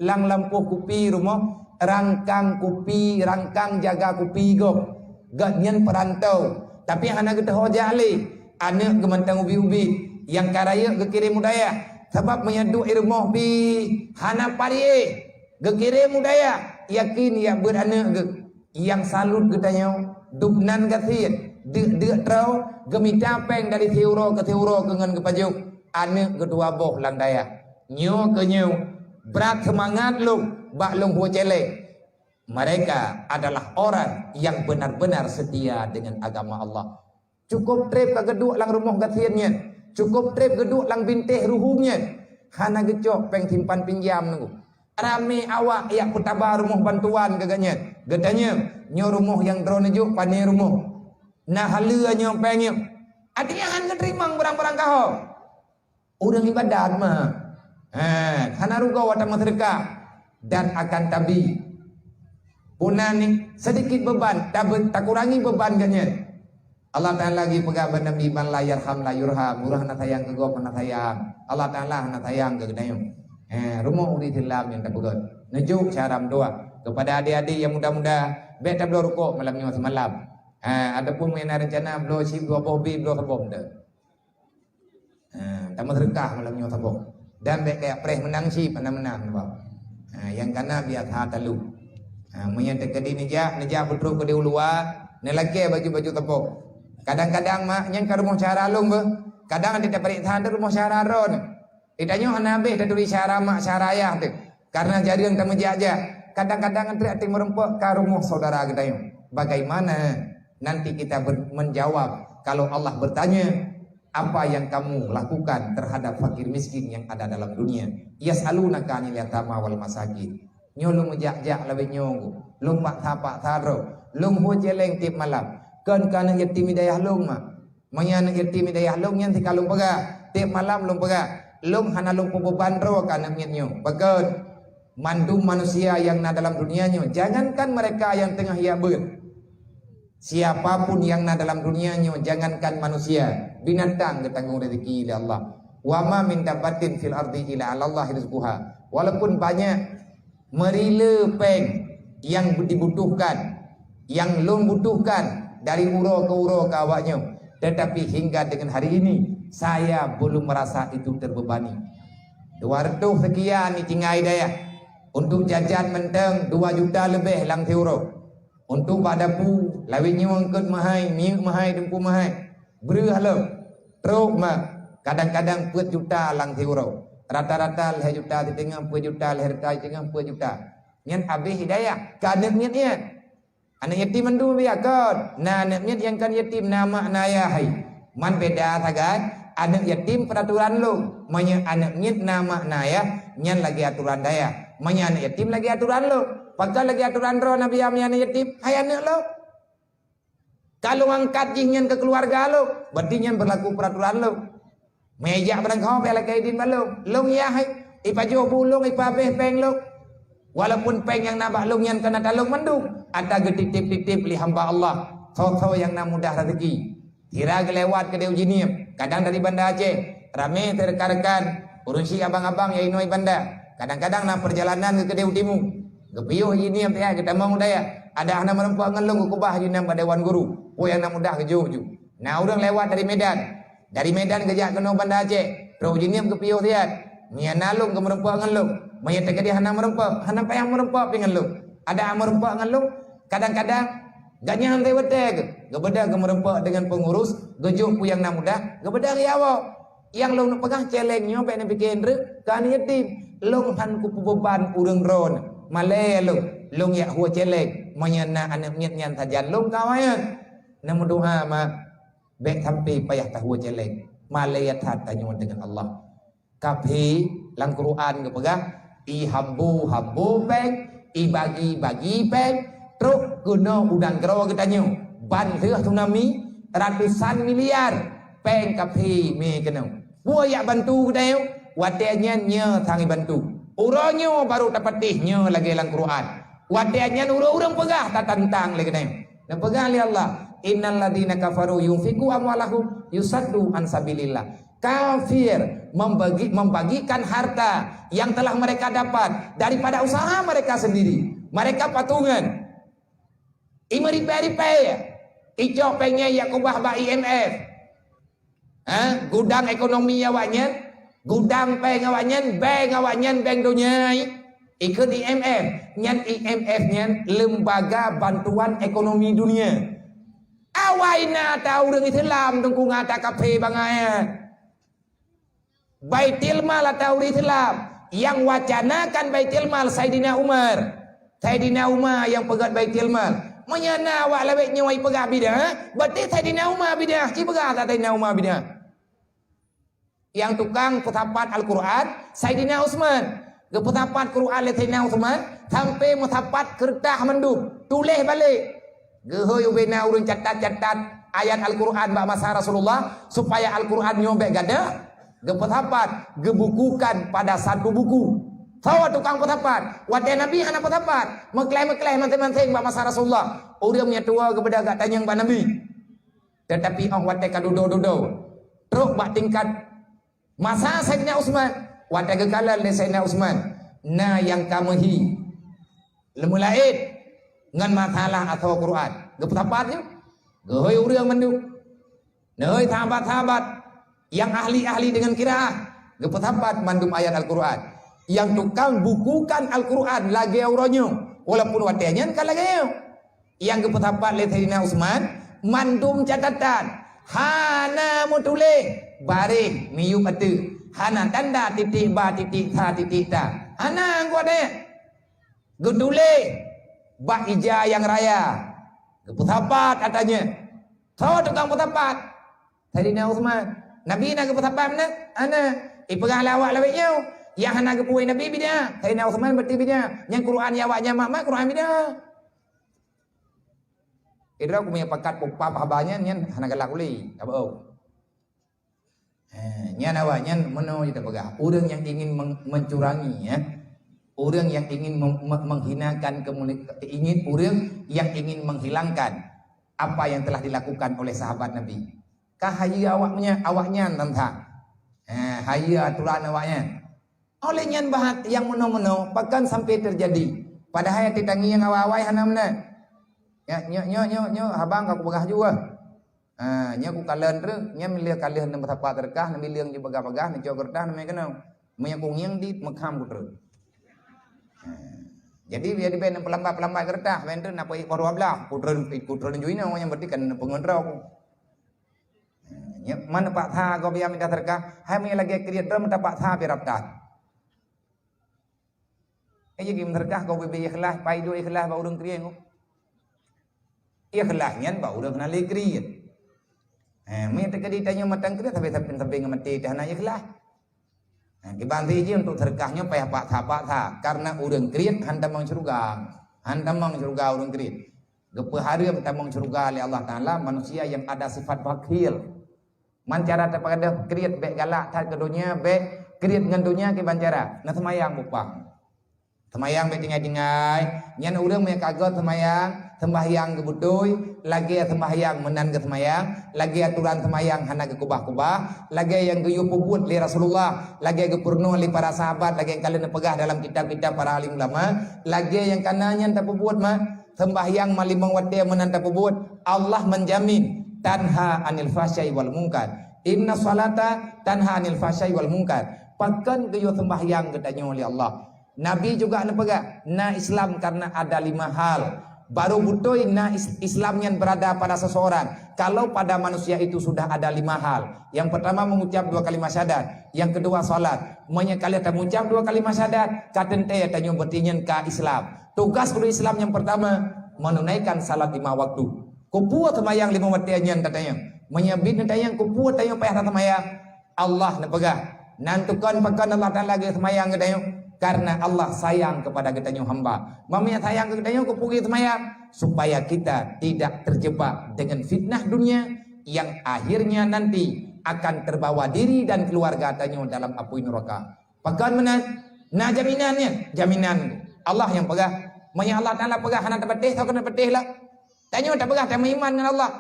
Lam lampôh kupi rumoh, rangkang kupi, rangkang jaga kupi gob. Gobnyan peurantau, tapi hana geuteuho jak lé. Aneuëk geuh mantong ubit-ubit, nyang ka rayeuk geukirém u dayah. Sabab meunyoe duek i rumoh pih hana parieh, geukirém u dayah, yakin jak beuet aneuëk geuh. Nyang salut geutanyoe, dubnan gasien, deuk-deuk troe, geumita péng dari siuroe keu siuroe keu ngon geupajoh aneuëk geuh dua boh lam dayah. Nyoe keuh nyoe, brat seumangat lôn bak lôn hue céléng. Mereka adalah orang yang benar-benar setia dengan agama Allah. Cukôp trép ka geuduek lam rumoh gasien nyan, cukôp trép geuduek lam bintéh ruhueng nyan, hana geucok péng simpan pinjam nunggu. Ramé awak jak peutaba rumoh bantuan keu gobnyan. Geutanyoe, nyoe rumoh nyang droeneuh jok pané rumoh. Na haleue nyoe péng nyoe. Artinya hana geuteurimong barang-barang kaho. Ureuëng ibadat mah. Ha, hana rugoe watée meuseudeukah dan akan tabi. Puna ni sedikit beban, tabe-, takurangi beban gobnyan. Allah Taala geupeugah bak Nabi, "Man la yarham la yurham." Ureuëng hana sayang keu gob, hana sayang. Allah Taala hana sayang keu geutanyoe. Eh, rumoh ureuëng Islam nyang tapeugöt. Neujok cara meudoa. Kepada adik-adik yang muda-muda, bék tabloe rukok malam nyoe semalam. Eh, adapun meunyoe na rencana bloe chip dua boh bi, bloe saboh meunan. Eh, tameuseudeukah malam nyoe saboh. Dan bék kaya preh meunang chip, hana meunang, nampak. Ha, nyang kana biasa talu. Ha, meunyoe teukeudi neujak, neujak beutrok keudeh u luwa, neulakée baju-baju saboh. Kadang-kadang mak, nyan ka rumoh syara lôn beuh. Kadang di tapareksa teuh rumoh syara droeneuh. Di tanyoe hana habéh taturi syara mak syara ayah teuh. Karena jareueng tameujak-jak. Kadang-kadang trép até meureumpok ka rumoh saudara geutanyoe. Bagaimana nanti kita ber-, menjawab kalau Allah bertanya, "Apa yang kamu lakukan terhadap fakir miskin yang ada dalam dunia?" Yas'alunaka 'anil yatama wal masakin. Nyoe lôn meujak-jak lawét nyoe, lôn paksa-paksa droe, lôn hue céléng tiep malam. Kon keu aneuëk yatim di dayah lôn, mak. Meunyoe aneuëk yatim di dayah lôn nyan sika lôn peugah, tiep malam lôn peugah, lôn hana lôn peubeuban droe keu aneuëk miet nyoe. Pakon? Mandum manusia nyang na dalam dunia nyoe, jangankan mereka nyang teungoh jak beuet. Siapa pun nyang na dalam dunia nyoe, jangankan manusia, binatang geutanggong rezeki lé Allah. "Wa ma min dabbatin fil ardi illa 'alallahi rizquha." Walaupun banyak meurile péng nyang dibutuhkan, nyang lôn butuhkan dari uroe keu uroe keu awak nyoe, tetapi hingga dengan hari ini saya belum merasa itu terbebani. Dua reutôh seukian di tinggai dayah untuk jajan mantong dua juta leubeh lam siuroe. Untuk bak dapu, lawét nyoe eungkôt meuhai, minyeuk meuhai, teumpu meuhai. Breueh lom. Trok mak, kadang-kadang peuet juta lam siuroe. Rata-rata lhée juta siteungoh, peuet juta, lhée juta siteungoh, peuet juta. Nyan habéh di dayah. Keu aneuëk miet nyan. Aneuëk yatim mandum biakon. Na aneuëk miet nyang kon yatim, na mak na ayah hai. Man beda sagai, aneuëk yatim peraturan lôn. Meunyoe aneuëk miet na mak na ayah, nyan lagée aturan dayah. Meunyoe aneuëk yatim lagée aturan lôn. Pakon lagée aturan droe Nabi Yahya aneuëk yatim? Hai aneuëk lôn. Ka lôn angkat jih nyan keu keuluwarga lôn, berarti nyan berlaku peraturan lôn. Meujak barangkaho bék lakée idin bak lôn. Lôn yah hai, ipajoh bu lôn, ipabéh péng lôn. Walaupun péng nyang na bak lôn nyan ka na talông mandum, ata geutitip-titip lé hamba Allah, soe-soe nyang na mudah rezeki. Sira geulewat keudeh u Jeunieb, kadang dari Banda Aceh, ramé teurekan-rekan, ureuëng syiek abang-abang nyang inoe i Banda. Kadang-kadang na peurjalanan geukeudeh u timu. Geupiôh i Jeunieb teuh geutamong u dayah. Adak hana meurumpok ngon lôn geukeubah i Jeunieb bak dewan guru. Peue nyang na mudah geujok ju. Na ureuëng lewat dari Medan. Dari Medan geujak keunoe Banda Aceh. Trok u Jeunieb geupiôh siat. Meunyo na lôn geumeurumpok ngon lôn. Meunyo teukeudi hana meurumpok, hana payah meurumpok pih ngon lôn. Adak meurumpok ngon lôn, kadang-kadang gobnyan hana watée geuh. Geubeudôh geumeurumpok deungon peungurus, geujok peue nyang na mudah, geubeudôh geuyawoe. Nyang lôn peugah céléng nyoe bék neupike ndreuk keu aneuëk yatim. Lôn hán kupeubeuban ureuëng droeneuh. Malée lôn, lôn jak hue céléng. Meunyoe na aneuk miet nyan sajan lom ka awai nyan. Neumeudoa ma, bék sampai payah tahue céléng. Malée that tanyoe deungon Allah. Kaphé lam Quran geupeugah, "Ihambo-hambo péng, ibagi-bagi péng, trok keunoe u nanggroe geutanyoe. Ban lheueh tsunami, ratusan miliar péng kaphé mé keunoe. Peue jak bantu geutanyoe?" Watée nyan nyoe sang ibantu. Uroe nyoe barô tapatéh nyoe lagée lam Quran. Watée nyan ureuëng-ureuëng peugah tatantang lé geutanyoe. Neupeugah lé Allah, "Innal ladzina kafaru yunfiqu amwalahum yusaddu an sabilillah." Kafir membagi, membagikan harta yang telah mereka dapat daripada usaha mereka sendiri. Mereka patungan. Imeuripée-ripée, icok péng nyan jak keubah bak I M F. Ha? Gudang ekonomi awaknyan, gudang péng awaknyan, bank awaknyan, bank donya. Ikheun I M F, nyan I M F nyan Lembaga Bantuan Ekonomi Dunia. Awai na ata ureuëng Islam teungku ngon ata kafé bangai. Baitul Mal ata ureuëng Islam, nyang wacanakan Baitul Mal Saidina Umar. Saidina Umar nyang peugét Baitul Mal. Meunyoe na awak lawét nyoe ipeugah bidah, berarti Saidina Umar bidah, ipeugah that Saidina Umar bidah. Nyang tukang peusapat Al-Quran, Saidina Utsman. Geupeusapat Quran lé Saidina Utsman sampai meusapat keureutah mandum, tuléh balek. Geuhôi ubena ureuëng catat-catat ayat Al-Quran bak masa Rasulullah supaya Al-Quran nyoe bék gadôh. Geupeusapat, geubukukan pada satu buku. Soe tukang peusapat? Watée Nabi hana peusapat, meukleh-meukleh maséng-maséng bak masa Rasulullah. Ureuëng nyang tuwoe geubeudôh gak tanyong bak Nabi. Teutapi óh watée ka dudoe-dudoe, trok bak tingkat masa Saidina Utsman, watée geukalon lé Saidina Utsman, na nyang ka meuhi, leumeulaén ngon masalah asoe Quran. Geupeusapat nyoe, geuhôi ureuëng mandum. Neuhôi sahabat-sahabat nyang ahli-ahli deungon qiraah, geupeusapat mandum ayat Al-Quran. Nyang tukang bukukan Al-Quran lagée uroe nyoe, walaupun watée nyan ka lagée nyoe. Nyang geupeusapat lé Saidina Utsman, mandum catatan, hana meutuléh baréh miyueb ateueh, hana tanda titik ba, titik sa, titik ta. Hana anggota. Geutuléh bak ija nyang raya. Geupeusapat ata nyan. Soe tukang peusapat? Saidina Utsman. Nabi na geupeusapat meunan? Hana. Ipeugah lé awak lawét nyoe, nyang hana geupeue Nabi bidah. Saidina Utsman berarti bidah. Nyang Quran nyang awak nyan mak-mak Quran bidah. Idroe ku meupakat pupap haba nyan, nyan hana galak ulée. Apa? Ha, nyan awak nyan meunoe jeuet peugah. Ureuëng nyang ingin meng-, mencurangi, ya. Ureuëng nyang ingin mem-, me-, menghinakan kemuli-, ingin ureuëng yang ingin menghilangkan apa yang telah dilakukan oleh sahabat Nabi. Ka hayeue awak nyan, awak nyan teuntang. Ha, hayeue aturan awak nyan. Oleh nyan bahat nyang meunoe-meunoe pakon sampai terjadi. Padahai ati tangieng awai-awai hana meunan. Nyoe, nyoe, nyoe, nyoe, nyoe, habang ka kupeugah jua. Ha, nyoe kukalon treuk, nyoe milék kaleuh neumeusapat teureukah, neumiléng jih bagah-bagah, neucok geureutah, neumé keunoe. Meunyoe kungieng di meukham kutrön. Ha. Jadi, biar diben neupeulambat-peulambat geureutah, ben treuk na peuék poh dua blah, kutrön, kutrön ju inoe, nyang berarti kan neupeungeudroe ku. Nyoe, man paksa gob ya mita teureukah, hai meunyoe lagée kriet droe mita paksa pih rab that. Eh, jadi meuteurkah gob bibé ikhlas, pai duek ikhlas bak ureuëng kriet. Ikhlas nyan bak ureuëng hana lé kriet. Eh, meunyoe teukeudi tanyoe mantong kriet, sabe-sabe ngon maté teuh hana ikhlas. Nah, kiban siji untuk teureukah nyoe payah paksa-paksa, karena ureuëng kriet han tamong syeuruga. Han tamong syeuruga ureuëng kriet. Geupeuhareuem tamong syeuruga lé Allah Taala manusia yang ada sifat bakhil. Man cara tapadah kriet bék galak that keu donya, bék kriet ngon donya kiban cara. Neuseumayang bupang. Seumayang bék tinggai-tinggai. Nyan ureuëng meunyoe ka göt seumayang, seumbahyang geubeutôi, lagée seumbahyang meunan geuseumayang, lagée aturan seumayang hana geukubah-kubah, lagée nyang geuyue peubuet lé Rasulullah, lagée geupeurunoe lé para sahabat, lagée nyang ka lheueh neupeugah dalam kitab-kitab para alim ulama, lagée nyang kana nyan tapeubuet ma, seumbahyang ma limong watée meunan tapeubuet, Allah menjamin, tanha anil fahsyai wal munkar. Inna salata tanha anil fahsyai wal munkar. Pakon geuyue seumbahyang geutanyoe lé Allah? Nabi juga neupeugah, na Islam karena ada lima hal. Baru beutôi na is-, Islam nyan berada pada seseorang, kalau pada manusia itu sudah ada lima hal. Yang pertama mengucap dua kalimat syahadat, yang kedua salat. Meunyoe ka lheueh tamucap dua kalimat syahadat, ka teuntée tanyoe berarti nyan ka Islam. Tugas ureuëng Islam yang pertama, menunaikan salat lima waktu. Keupeue seumayang lima watèe nyan tatanyong? Meunyoe bit neutanyong keupeue tanyoe payah taseumayang, Allah neupeugah, "Nan tukon pakon Allah Taala geuseumayang geutanyoe? Karena Allah sayang kepada geutanyoe hamba." Meunyoe sayang keu geutanyoe, keupeue geuseumayang? Supaya kita tidak terjebak dengan fitnah dunia yang akhirnya nanti akan terbawa diri dan keluarga tanyoe dalam apui neraka. Pakon meunan? Na jaminan nyan, jaminan Allah nyang peugah. Meunyoe Allah Taala peugah hana tapatéh, soe keuneuk patéh lah. Tanyoe tapeugah tameuiman ngon Allah.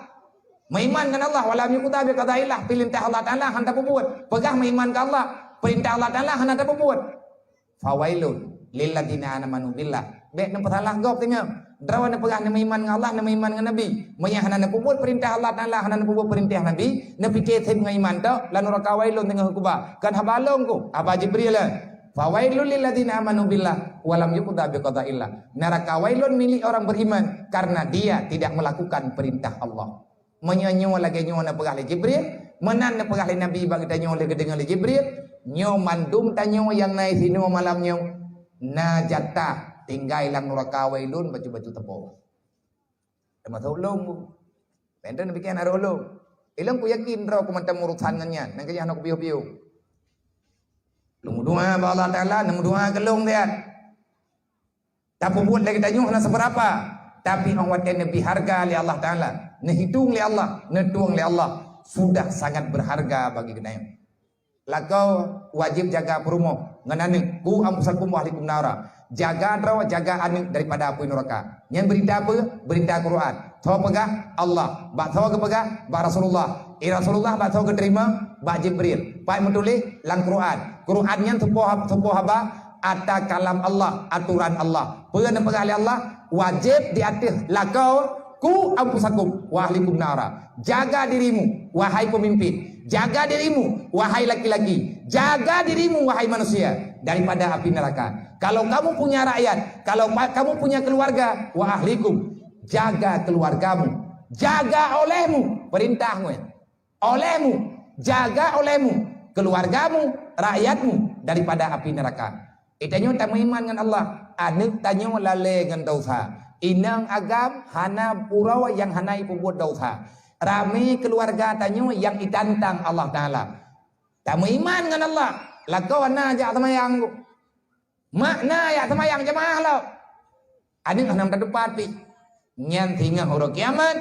Meuiman ngon Allah, walam yuqda bi qadaillah, peurintah Allah Taala hana tapeubuet. Peugah meuiman keu Allah, peurintah Allah Taala hana tapeubuet. Fawailun lilladzina amanu billah. Bèk neupeusalah gob teungoh. Droe neupeugah neumeuiman ngon Allah, neumeuiman ngon Nabi. Meunyoe hana neupeubuet peurintah Allah Taala, hana neupeubuet peurintah Nabi, neupike seb ngon iman tok, lam nuraka wailun teungoh geuba. Kon haba lôn ku, haba Jibril lah. Fawailul lilladzina amanu billah walam yuqda bi qadaillah. Neraka wailun milik orang beriman karena dia tidak melakukan perintah Allah. Meunyoe nyoe lagèe nyoe neupeugah lé Jibril, meunan neupeugah lé Nabi bak geutanyoe lé geudeungoe lé Jibril, nyoe mandum tanyoe nyang na sinoe malam nyoe na jatah tinggai lam nuraka wailun bacut-bacut teupeu. Teumasok lôn. Bèk neupike na roh lôn. Ilôn ku yakin droe ku mantong urusan ngon nyan, nyang keu nyan hana kupiôh-piôh. Lôn meudoa bak Allah Taala, neumeudoa keu lôn siat. Tapeubuet lé geutanyoe hana seubeurapa, tapi 'oh watèe neubri hareuga lé Allah Taala, neuhitong lé Allah, neutueng lé Allah, sudah sangat berharga bagi geutanyoe. Lakoe wajéb jaga peurumoh ngon aneuk, "Qu anfusakum wa ahlikum nara." Jaga droe, jaga aneuk daripada apui nuraka. Nyan beurita peue? Beurita Quran. Soe peugah? Allah. Bak soe geupeugah? Bak Rasulullah. Eh, Rasulullah bak soe geuteurimong? Bak Jibril. Pat meutuléh? Lam Quran. Quran nyan soe po hab-, soe po haba? Ata kalam Allah, atoran Allah. Peue neupeugah lé Allah? Wajéb di ateueh lakoe, "Qu anfusakum wa ahlikum nara." Jaga dirimu, wahai pemimpin. Jaga dirimu, wahai laki-laki. Jaga dirimu, wahai manusia, daripada api neraka. Kalau kamu punya rakyat, kalau pa-, kamu punya keluarga, wa ahlikum, jaga keluargamu. Jaga olehmu, perintah ngui. Olehmu, jaga olehmu, keluargamu, rakyatmu daripada api neraka. Geutanyoe tameuiman ngon Allah, aneuk tanyoe lalè ngon desya. Inong agam hana uroe nyang hana ipeubuet desya. Ramé keuluwarga tanyoe nyang itantang Allah Taala. Tameuiman ngon Allah, lakoe na jak seumayang. Mak na jak seumayang jeumaah lom. Aneuk hana meutateupat pih. Nyan singoh uroe kiamat,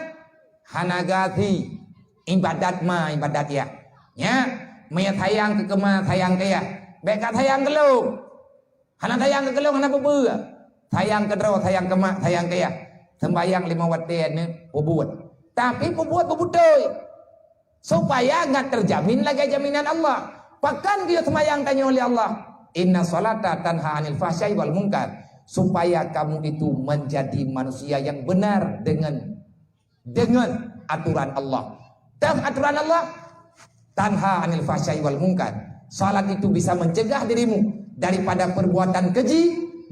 hana gasi ibadat ma ibadat yah. Nyan, meunyo sayang keu keuma, sayang keu yah, bèk ka sayang keu lôn. Hana sayang keu lôn, hana peue-peue. Sayang keu droe, sayang keu mak, sayang keu yah. Seumbayang lima watèe aneuk peubuet. Tapi peubuet beubeutôi. Supaya ngat teujamin lagèe jaminan Allah. Pakon geuyue seumayang tanyoe lé Allah? Inna sholata tanha 'anil fahsya'i wal munkar. Supaya kamu itu menjadi manusia yang benar dengan, dengan aturan Allah. Teuh aturan Allah, tanha 'anil fahsya'i wal munkar. Salat itu bisa mencegah dirimu daripada perbuatan keji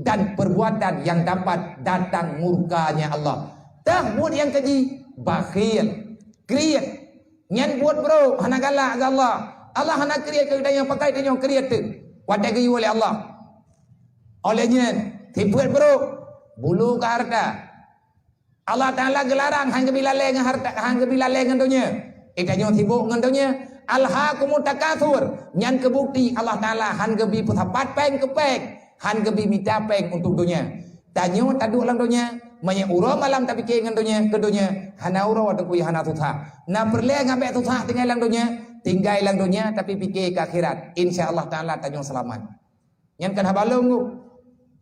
dan perbuatan yang dapat datang murkanya Allah. Teuh buet nyang keji, bakhil, kriet, nyan buet brôk, hana galak keu Allah. Allah hana kriet keu geutanyoe, pakon tanyoe kriet teuk watèe geuyue lé Allah. Óh lheueh nyan, sifeuet brôk, bulu keu hareuta. Allah Taala geularang han geubi lalè ngon hareuta, han geubi lalè ngon donya. Geutanyoe sibok ngon donya. Alhaakumut takatsur, nyan keu bukeuti Allah Taala han geubi peusapat pèng keu pèng, han geubi mita pèng untuk donya. Tanyoe taduek lam donya, meunyo uroe malam tapike ngon donya, keu donya, hana uroe teungku hana susah. Na peureulèe ngon bèk susah tinggai lam donya, tinggai lam donya tapi pike keu akhirat. Insya Allah Taala tanyoe seulamat. Nyan kan haba lôn ku.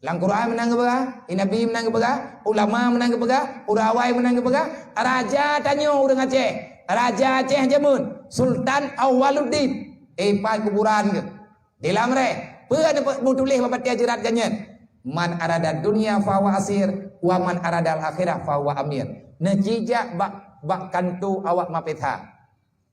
Lam Quran meunan geupeugah, i Nabi meunan geupeugah, ulama meunan geupeugah, ureueng awai meunan geupeugah, raja tanyoe ureueng Aceh, raja Aceh jameun, Sultan Awaluddin. Eh, pat kuburan geuh. Di lam rèh, peue meutuléh bak batèe jeurat geuh nyan? "Man arada dunya fahuwa asir, wa man aradal akhirah fahuwa amir." Neuci jak bak, bak kanto awak mapésa.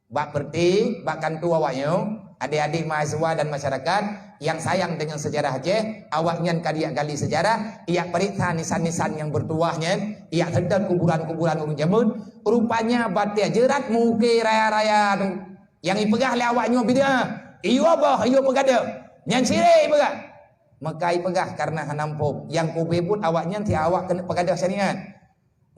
Bak peureuté, bak kanto awak nyoe, adik-adik mahasiswa dan masyarakat yang sayang dengan sejarah Aceh, awak nyan ka dijak gali sejarah, ijak peuriksa nisan-nisan nyang beutuwah nyan, ijak seutôt kuburan-kuburan ureueng jameun. Rupanya batèe jeurat meuke raya-raya tu. Nyang ipeugah lé awak nyoe bid'ah, iyue boh, iyue peugadôh. Nyan syirik ipeugah. Meuka ipeugah kareuna hana muphom. Nyang kubeuet awak nyan si awak keuneuk peugadôh syariat.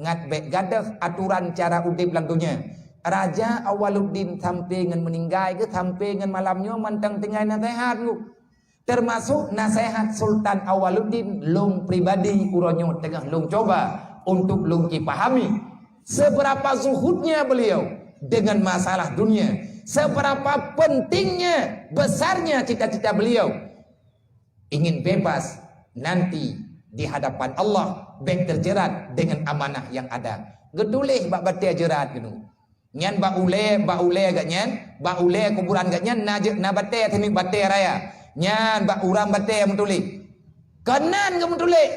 Ngat bék gadôh atoran cara udeb lam donya. Raja Awaluddin sampoe ngon meuninggai geuh, sampoe ngon malam nyoe mantong tinggai naseuhat geuh. Termasuk naseuhat Sultan Awaluddin lôn pribadi uroe nyoe teungoh lôn cuba untuk lôn cit pahami. Seberapa zuhudnya beliau dengan masalah dunia, seberapa pentingnya, besarnya cita-cita beliau ingin bebas nanti di hadapan Allah, bék terjerat dengan amanah yang ada. Geutuléh bak batée jeurat geuh. Nyan bak ulée, bak ulée geuh nyan, bak ulée kuburan geuh nyan na je-, na batée, teungoh batée raya. Nyan bak uram batée meutuléh. Keunan geuh meutuléh.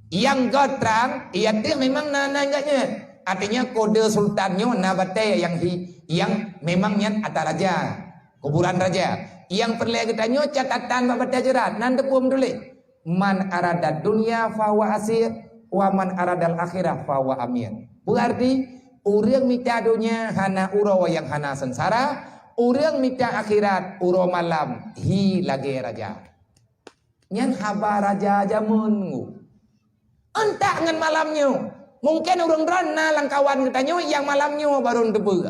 Nyang göt trang, ié teuh memang na, na geuh nyan. Artinya kode sultan nyoe na batée nyang hi-, nyang memang nyan ata raja. Kuburan raja. Nyang peureulée geutanyoe catatan bak batée jeurat, nan teupeu meutuléh. "Man arada dunya fahuwa asir, wa man aradal akhirah fahuwa amir." Berarti, ureuëng mita donya hana uroe nyang hana seungsara, ureuëng mita akhirat uroe malam hi lagée raja. Nyan haba raja jameun ngu. Entak ngon malam nyoe. Mungken ureuëng droen na lam kawan geutanyoe nyang malam nyoe barô teupeu.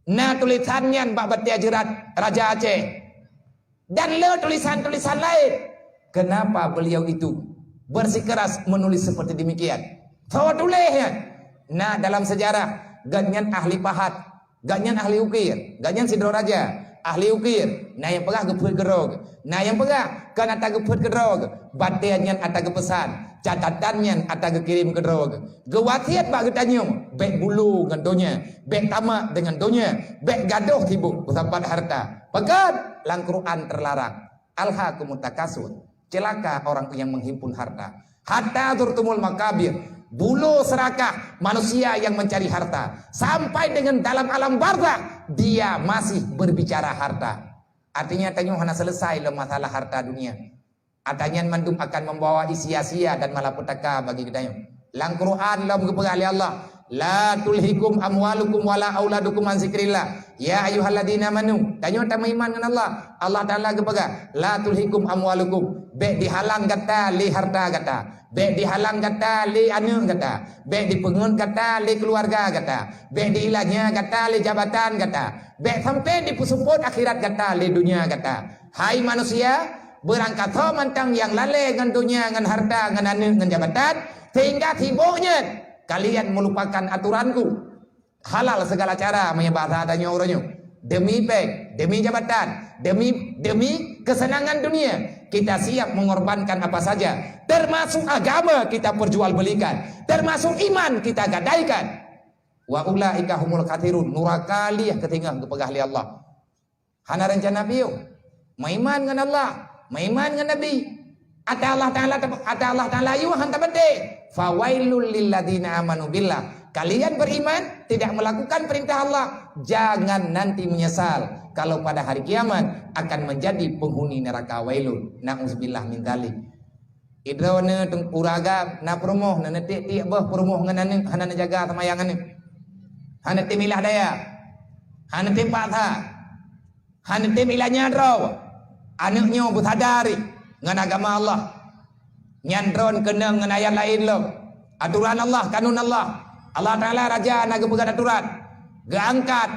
Na tulisan nyan bak batée jeurat Raja Aceh. Dan le tulisan-tulisan lain. Kenapa beliau itu bersikeras menulis seperti demikian? Soe tuléh nyan? Na dalam sejarah, gobnyan ahli pahat, gobnyan ahli ukir, gobnyan sidroe raja, ahli ukir, na nyang peugah geupeuet keudroe geuh, na nyang peugah kon ata geupeuet keudroe geuh, batée nyan ata geupeusan, catatan nyan ata geukirém keudroe geuh. Geuwasiet bak geutanyoe, bék bulo ngon donya, bék tamak deungon donya, bék gadôh sibuk beusampat harta. Pakon? Lam Quran teularang. "Alhakumut takasur." Celaka orang yang menghimpun harta. "Hatta zurtumul makabir." Bulo seurakah manusia yang mencari harta. Sampai dengan dalam alam barzakh, dia masih berbicara harta. Artinya, tanyoe hana selesai lom masalah harta dunia. Ata nyan mandum akan membawa sia-sia dan malapetaka bagi geutanyoe. Lam Quran lom geupeugah lé Allah, "La tulhikum amwalukum wala auladukum an zikrillah." Ya ayyuhalladzina amanu, tanyoe tameuiman ngon Allah. Allah Taala geupeugah, "La tulhikum amwalukum." Bék dihalang gata lé harta gata. Bék dihalang gata lé aneuëk gata. Bék dipeungeut gata lé keuluwarga gata. Bék diilanya gata lé jabatan gata. Bék sampai dipeuseupôt akhirat gata lé donya gata. Hai manusia, beurangkasoe mantong nyang lalée ngon donya, ngon harta, ngon aneuëk, ngon jabatan, sehingga sibok nyan kalian melupakan aturan-Ku. Halal segala cara meunyoe bahasa tanyoe uroe nyoe. Demi péng, demi jabatan, demi, demi kesenangan dunia, kita siap mengorbankan apa saja, termasuk agama kita perjualbelikan, termasuk iman kita gadaikan. "Wa ulaika humul khasirun." Nuraka lih keutingah geupeugah lé Allah. Hana rencana piôh. Meuiman ngon Allah, meuiman ngon Nabi. Ata Allah Taala, ata Allah Taala yue han tabaté. "Fawailul lilladzina amanu billah." Kalian beriman, tidak melakukan perintah Allah, jangan nanti menyesal kalau pada hari kiamat akan menjadi penghuni neraka wailun. Na'udzubillah min dzalik. Idroe neuh teung-, ureuëng agam na peurumoh, na neutiek-tiek boh peurumoh ngon aneuëk, hana neujaga seumayang aneuëk. Hana tem ilah daya. Hana tem paksa. Hana tem ilanya droe. Aneuëk nyoe beusadari ngon agama Allah. Nyan droen keunong ngon ayat laén lom. Aturan Allah, kanun Allah. Allah Taala raja na geupeugah aturan. Geuangkat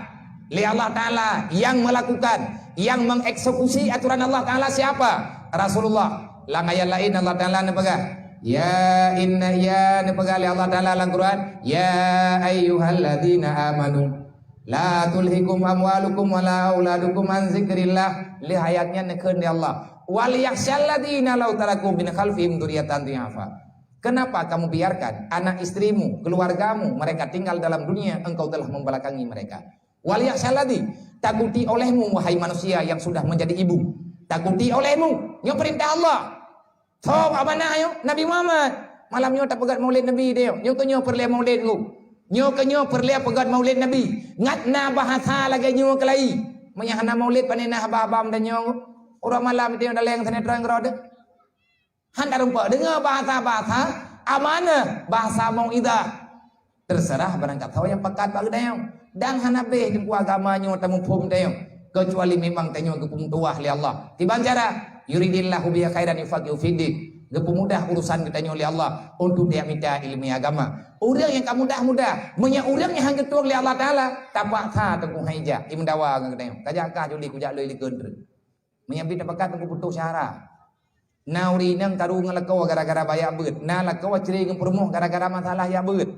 lé Allah Taala yang melakukan, yang mengeksekusi aturan Allah Taala siapa? Rasulullah. Lam ayat laén Allah Taala neupeugah, "Ya inna ya," neupeugah lé Allah Taala lam Quran, "Ya ayyuhalladzina amanu, la tulhikum amwalukum wala auladukum an zikrillah." Lé ayat nyan neukheun lé Allah, "Wal yakhsyalladzina law taraku min khalfihim dzurriyyatan dhi'afa." Kenapa kamu biarkan anak istrimu, keluargamu, mereka tinggal dalam dunia, engkau telah membelakangi mereka? Wal yakhsyalladzi, takuti olehmu, wahai manusia yang sudah menjadi ibu. Takuti olehmu. Nyoe perintah Allah. Sob amanah nyoe, Nabi Muhammad. Malam nyoe tapeugét maulid Nabi teuh. Nyoe keuh nyoe peureulée maulid nyoe. Nyoe keuh nyoe peureulée peugét maulid Nabi. Ngat na bahasa lagée nyoe keulai. Meunyo hana maulid, pane na haba-haba meutanyoe. Uroe malam teuh daleng sinetron keudroe teuh. Han tarumpok deungoe bahasa-bahasa amanah, bahasa mauidhah. Terserah barangkasoe nyang pakat bak geutanyoe. Dan hana béh teungku agama nyoe tamuphom tanyoe, keucuali memang tanyoe geupeumeutuwah lé Allah. Kiban cara, "Yuridillahu bika khairan yufaqihu fiddin." Geupeumudah urusan geutanyoe lé Allah untuk tajak mita ileumèe agama. Ureueng nyang ka mudah-mudah, meunyoe ureueng nyang han geutueng lé Allah Taala, tapaksa teungku han jijak, imeudawa ngon geutanyoe. Kajak kah juli kujak lôn likot treuk. Meunyoe bit tapakat teungku putôh syara. Na ureueng inong karu ngon lakoe gara-gara bak jak beuet. Na lakoe cre ngon peurumoh gara-gara masalah jak beuet.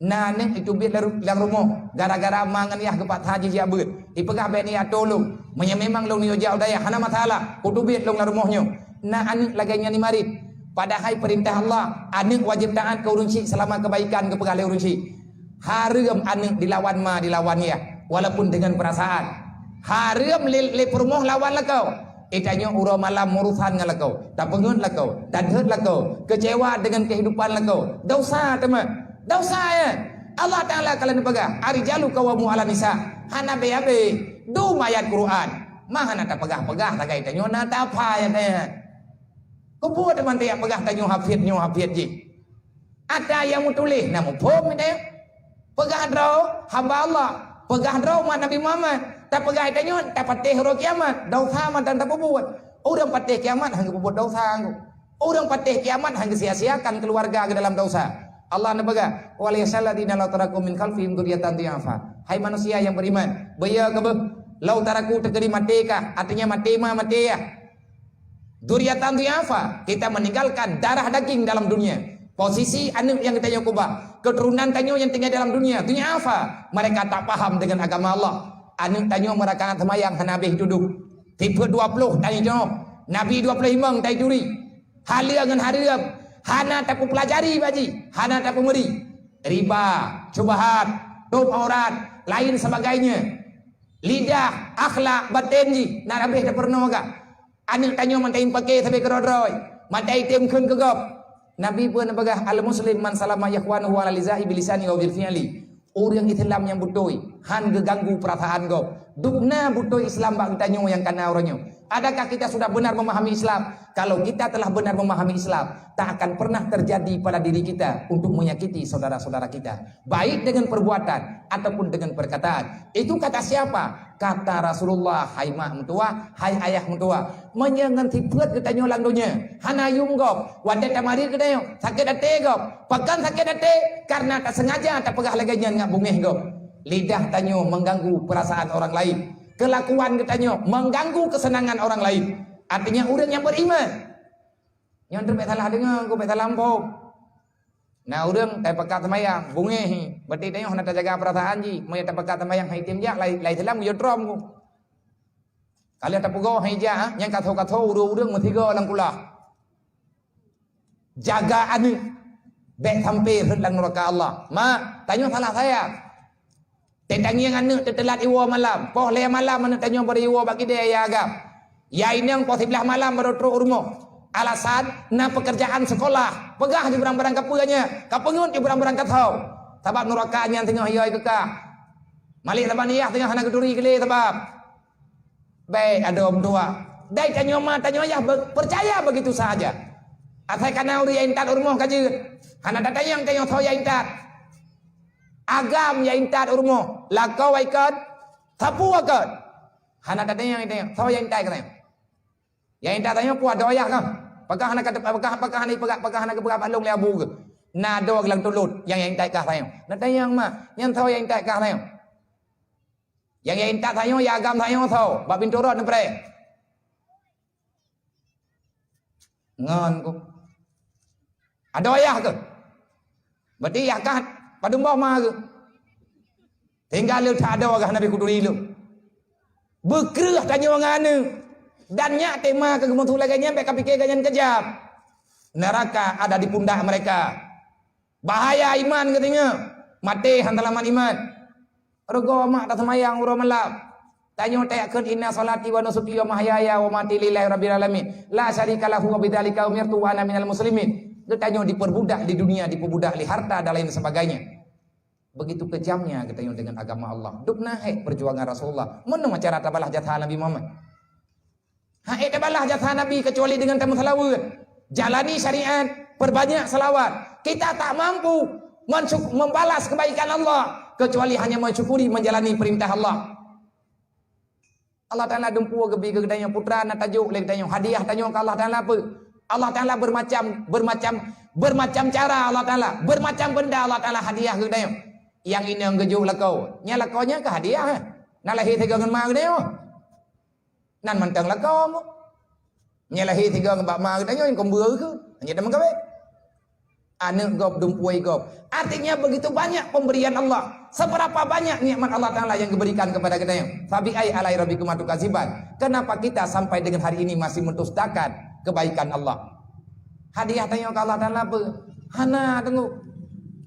Na aneuk iteubiet lam ru-, lam rumoh gara-gara ma ngon yah geupaksa jih jak beuet. Ipeugah bèk neujak atô lôn. Meunyoe memang lôn neujak u dayah, hana masalah, kuteubiet lôn lam rumoh nyoe. Na aneuk lagèe nyan imarit. Padahai peurintah Allah, aneuk wajéb taát keu ureueng chik seulama keubaikan geupeugah lé ureueng chik. Hareuem aneuk dilawan ma, dilawan yah, walaupun deungon peurasaan. Hareuem lé, lé peurumoh lawan lakoe. Eh, tanyoe uroe malam meurusan ngon lakoe, tapeungeuet lakoe, tadhôt lakoe, keucewa deungon keuhidupan lakoe. Desya teuma. Desya, ya. Allah Taala ka lheueh neupeugah, "Ar-rijalu qawwamuna 'alan nisa." Hana abéh-abéh. Dum ayat Quran. Ma hana tapeugah-peugah sagai tanyoe na tapa ayat nyan. Keupeue teuma tajak peugah tanyoe hafid, nyoe hafid jih? Ata nyang meutuléh na muphom, ya. Peugah droe hamba Allah, peugah droe umat Nabi Muhammad, tapeugah tanyoe tapatéh uroe kiamat, desya mantong tapeubuet. Ureueng patéh kiamat han geupeubuet desya, anggô. Ureueng patéh kiamat han geusia-siakan keuluwarga geuh dalam desya. Allah neupeugah, "Wal yakhshal ladzina law taraku min khalfihim dzurriyyatan dhi'afa." Hai manusia nyang beriman, beuyo keuh beuh, law taraku teukeudi maté kah, artinya maté ma maté yah. Dzurriyyatan dhi'afa, kita meninggalkan darah daging dalam dunia. Posisi aneuk nyang geutanyoe keubah, keuturonan tanyoe nyang tinggai dalam dunia, dhi'afa, mereka tak paham dengan agama Allah. Aneuk tanyoe meuraka seumayang hana abéh tudoh. Sifeuet dua ploh tanyoe, Nabi dua ploh limong taturi. Halal ngon hareuem, hana tapeupelajari bak jih, hana tapeumuri. Riba, syubhat, tôb aurat, lain sebagainya. Lidah, akhlak, baten jih, na abéh tapeurunoe gah. Aneuk tanyoe mantong paké sabe keudroe-droe, mantong item kheun keu gob. Nabi pun neupeugah, "Al-muslim man salama ikhwanuhu ala liza'i bilisani wa bil fi'li." Ureueng Islam nyang beutôi han geuganggu peurasaan gob. Dum na beutôi Islam bak geutanyoe nyang kana uroe nyoe. Adakah kita sudah benar memahami Islam? Kalau kita telah benar memahami Islam, tak akan pernah terjadi pada diri kita untuk menyakiti saudara-saudara kita, baik dengan perbuatan ataupun dengan perkataan. Itu kata siapa? Kata Rasulullah, "Hai mak meutuwah, hai ayah meutuwah, meunyoe ngon sifeuet geutanyoe lam donya, hana yuem gob, watèe tamarit geutanyoe, sakét até gob. Pakon sakét até? Karena tasengaja tapeugah lagèe nyan ngon beungéh gob. Lidah tanyoe mengganggu perasaan orang lain. Kelakuan geutanyoe mengganggu kesenangan orang lain." Artinya ureueng nyang beriman. Nyan treuk bèk salah deungö, ku bèk salah muphom. Na ureueng tai pakat seumayang, beungéh hi. Berarti tanyoe hana tajaga peurasaan jih. Meunyoe tapakat seumayang hai tem jak, lai, lai seulamat geuyue trom ku. Ka lheueh tapeugoe hai jak, ha? Nyan ka tho-ka tho ureueng-ureueng meusigoe lam kulah. Jaga aneuk. Bèk sampai rhot lam nuraka Allah. Mak, tanyoe salah sayang. Teutangieng aneuk teuteulat iwoe malam. Poh lhèe malam aneuk tanyoe baru iwoe bak kidée ya agam. Ya inong poh siblaih malam baru trok u rumoh. Alasan, na peukeurjaan seukolah. Peugah ju barang-barang kapeue nyan. Kapeungeut ju barang-barang katho. Sabab nuraka nyan teungoh yoi keukah. Malik saban yah teungoh hana geuturi keu lé sabab. Bèk adoe meutuwah. Dai tanyoe ma, tanyoe yah be-, peucaya begitu sahaja. Asai kana ureueng ya intat u rumoh ka jeuet. Hana tatanyong tanyoe soe ya intat. Agam ya intat u rumoh, lakoe ikot, sapeue ikot. Hana tatanyong, tanyong, soe ya intat ka tanyong. Ya intat tanyong peue adoe yah kah? Pakon hana ka, pakon, pakon hana ipeugah, pakon hana geupeugah bak lôn lé abu keuh. Na adoe geuh lam tulôt nyang ya intat kah tanyong. Na tanyong mak, nyan soe ya intat kah tanyong. Nyang ya intat tanyoe, ya agam tanyoe soe, bak pintoe rot neupreh. Ngon ku. Adoe yah keuh. Berarti yah kah padum boh ma keuh. Sehingga leuh that adoe gah Nabi kuturi lôn. Beukreueh tanyoe ngon aneuk. Dan nyak teuma keu geumeusu lagèe nyan bèk kapike gobnyan keujam. Neraka ada di pundak mereka. Bahaya iman geutanyoe. Maté han teulamat iman. Rugoe mak taseumayang uroe malam. Tanyoe tajak kheun, "Inna sholati wa nusuki wa mahyaya wa mamati lillahi rabbil alamin. La syarika lahu wa bidzalika umirtu wa ana minal muslimin." Geutanyoe diperbudak di dunia, diperbudak lé harta dan lain sebagainya. Begitu kejamnya geutanyoe dengan agama Allah. Dum na hék perjuangan Rasulullah. Meunoe cara tabalah jasa Nabi Muhammad. Hana tabalah jasa Nabi kecuali dengan tameuseulaweuet. Jalani syariat, perbanyak selawat. Kita tak mampu mensyuk-, membalas kebaikan Allah kecuali hanya mensyukuri menjalani perintah Allah. Allah Taala dumpeue geubi keu geutanyoe putra na tajok lé geutanyoe. Hadiah tanyoe keu Allah Taala peue? Allah Taala bermacam, bermacam, bermacam cara Allah Taala, bermacam benda Allah Taala hadiah keu geutanyoe. Nyang inong geujok lakoe, nyan lakoe nyan ka hadiah, eh. Na lahé sigoe ngon ma geutanyoe. Nan mantong lakoe. Nyan lahé sigoe ngon bak ma geutanyoe nyang keumbeu keu, nyan teuma kawé. Aneuk gob, dumpeue gob. Artinya begitu banyak pemberian Allah. Seberapa banyak nikmat Allah Taala yang diberikan kepada kita. Fabi ai alai rabbikum tukadziban. Kenapa kita sampai dengan hari ini masih mendustakan kebaikan Allah? Hadiah tanyoe keu Allah Taala apa? Hana teungoh.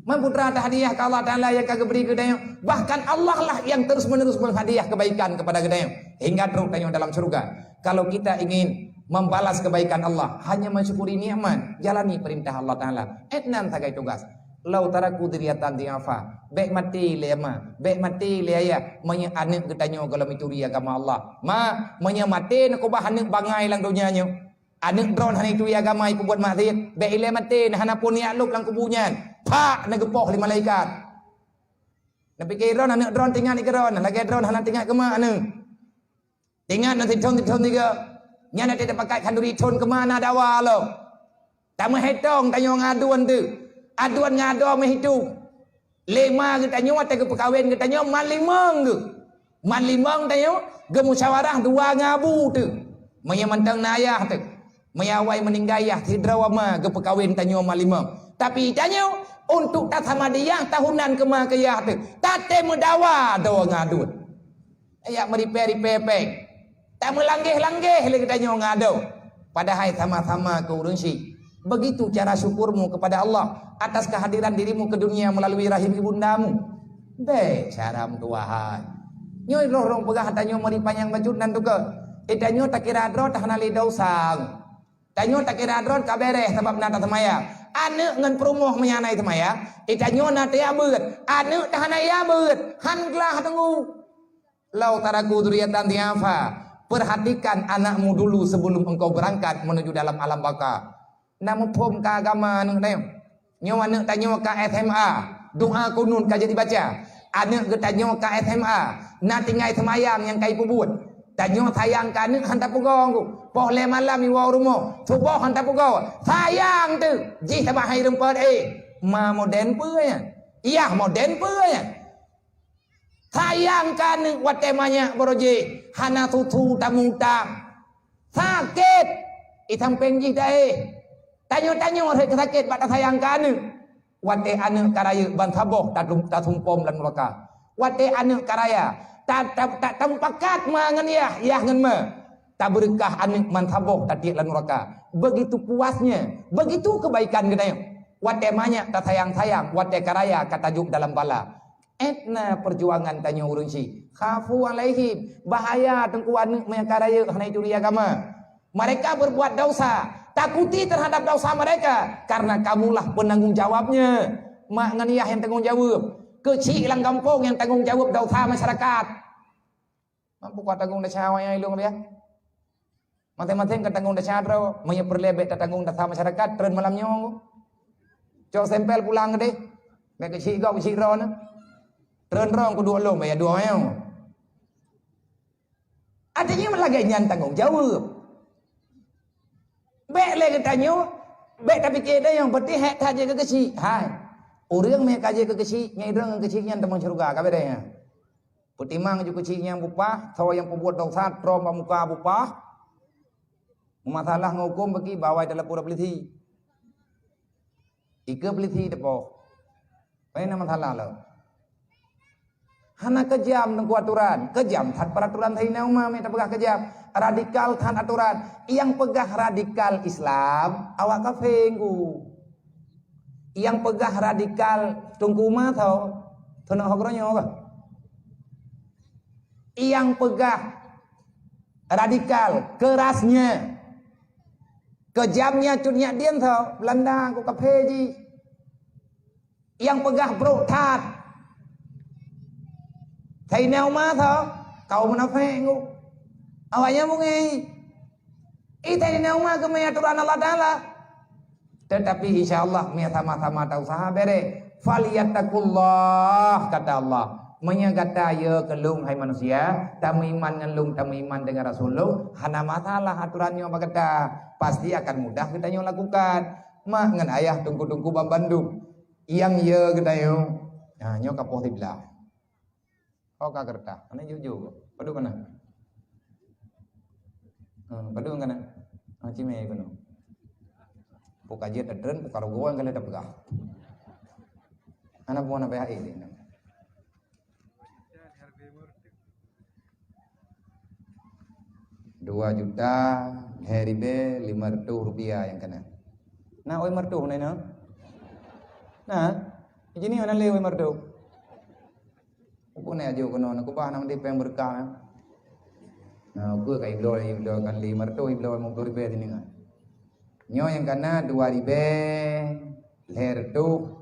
Man putra ta hadiah keu Allah Taala yang ka geubri keu tanyoe. Bahkan Allah lah yang terus-menerus menghadiah kebaikan kepada tanyoe hingga trok tanyoe dalam syurga. Kalau kita ingin membalas kebaikan Allah, hanya mensyukuri nikmat, jalani perintah Allah Taala. Etnan sagai tugas. Lau taraku dzurriatan dhi'afa. Bèk maté lé ma, bèk maté lé ayah, meunyoe aneuk geutanyoe gohlom ituri agama Allah. Ma, meunyoe maté neukeubah aneuk bangai lam donya nyoe. Aneuk droen hana ituri agama, ipeubuet maksiet, bèk ilèe maté, hana phon neujak lôb lam kubu nyan. Phak neugeupoh lé malaikat. Neupike droen aneuk droen teuingat keu droen, lagèe droen hana teuingat keu ma aneuk. Teuingat na sithon-sithon tiga. Nyan até tapakat khanduri thon keu ma na dawa lom. Tameuhitong tanyoe ngon aduen teuh. Aduen ngon adoe meuhitong. Lé ma geutanyoe watèe geupeukawen geutanyoe man limong geuh. Man limong tanyoe geumusyawarah dua ngon abu teuh. Meunyoe mantong na ayah teuh. Meunyoe awai meuninggai yah sidroe ma geupeukawen tanyoe man limong. Tapi tanyoe untuk tasamadiyah tahunan keu ma keu yah teuh. Taté meudawa droe ngon aduen. Yak meuripèe-ripèe pèng. Tameulanggeh-langgeh lé geutanyoe ngon adoe. Padahai sama-sama keu ureueng syik. Begitu cara syukurmu kepada Allah atas kehadiran dirimu ke dunia melalui rahim ibundamu. Bèk cara meutuwahai. Nyoe lôn rhong peugah tanyoe meuri panyang bacut nan teuka. Eh, tanyoe takira droe ta hana lé desya. Tanyoe takira droe ka bèrèh sabab na taseumayang. Aneuk ngon peurumoh meunyo hana seumayang, eh, tanyoe na tajak beuet. Aneuk ta hana jak beuet, han glah teungoh. Lau taraku dzurriatan dhi'afa. Perhatikan anakmu dulu sebelum engkau berangkat menuju dalam alam baka. Na muphom ka agama aneuk tanyoe. Nyoe aneuk tanyoe ka S M A, doa kunut ka jeuet jibaca. Aneuk geutanyoe ka S M A, na tinggai seumayang nyang ka jipeubuet. Tanyoe sayang keu aneuk han tapeugoe. Poh lhèe malam iwoe u rumoh, suboh han tapeugoe. Sayang teuh, jih sabab hai rumpok, eh, ma moden peue nyan? Yah moden peue nyan? Sayang keu aneuk watèe manyak barô jih, hana susu tamutang. Sakét, i sampéng jih taéh. Tanyoe-tanyoe rhot sakét bak tasayang keu aneuk. Watèe aneuk ka rayeuk ban saboh tatum-, tasumpom lam nuraka. Watèe aneuk ka raya, ta-, ta-, ta-, tamupakat ma ngon yah, yah ngon ma. Tabeureukah aneuk ban saboh tatiek lam nuraka. Begitu puasnya, begitu kebaikan geutanyoe. Watèe manyak tasayang-sayang, watèe ka raya ka tajok dalam bala. Étna peujuangan tanyoe ureueng syik. Khafu alaihim, bahaya teungku aneuk meunyo ka rayeuk hana ituri agama. Mereka berbuat dosa, takuti terhadap dosa mereka, karena kamulah penanggung jawabnya. Mak ngon yah nyang tanggong jaweueb, keuchik lam gampông nyang tanggong jaweueb dosa masyarakat. Mampu ka tanggong desya awaknyan ilong dia. Maséng-maséng ka tanggong desya droe, meunyoe peureulèe bèk tatanggong desya masyarakat, treun malam nyoe. Cok sampel pulang keudeh. Bèk keuchik gob keuchik droe na. Treun droe kuduek lom baya dua nyoe. Artinya lagèe nyan tanggong jaweueb. Bèk lé geutanyoe, bèk tapike dayong peuti hèk ka jeuet keu keuchik. Hai. Ureueng meuhèk ka jeuet keu keuchik, nyan droe ngon keuchik nyan tamong syeuruga, ka beda nyan. Peutimang ju keuchik nyang bupah, soe nyang peubuet desya, trom bak muka bupah. Meumasalah ngon hukôm bagi bawai teulapor polisi. Ikeue polisi teupok. Pane na masalah lom. Hana keujam teungku aturan, keujam that peuraturan Saidina Umar meuh tapeugah keujam. Radikal that aturan. Nyang peugah radikal Islam, awak kafé ngku. Nyang peugah radikal Teungku Umar tho, teunak ho geuronyoe kah? Nyang peugah radikal, keurasnya, keujamnya cut nyak dien tho, Beulanda ku kafé jih. Nyang peugah brok that, Saidina Umar tho, kaum munafék ngku. Awaknyan beungéh. Ih, Saidina Umar geumé aturan Allah Taala. Tetapi insya Allah, meuiya sama-sama ta usaha béré. "Falyattaqullah," kata Allah. Meunyoe gata yö keu lôn hai manusia, tameuiman ngon lôn, tameuiman deungon Rasul lôn, hana masalah atoran nyoe bak gata. Pasti akan mudah geutanyoe lakukan. Mak ngon ayah teungku-teungku banmandum nyang yö geutanyoe. Ha, nyoe ka poh siblaih. Oh, ka keureuta. Hana jujur. Padub kana? Hmm, padub kana? Ha, cimé keunoe. Peue ka jeuet tadreun, peue ka rugoe nyang ka lheueh tapeugah. Hana peue hana payah éh. Dua juta lhèe ribèe limong reutôh rupiah nyang kana. Na oi meureutôh na inoe? Na? Jih nyoe hana lé oi meureutôh. Uku na ajo keunoe, na keubah na meundi péng beureukat. Na uku kai bloe, bloe kan limong reutôh, bloe limong ploh ribèe siningan. Nyoe nyang kana dua ribèe lhèe reutôh,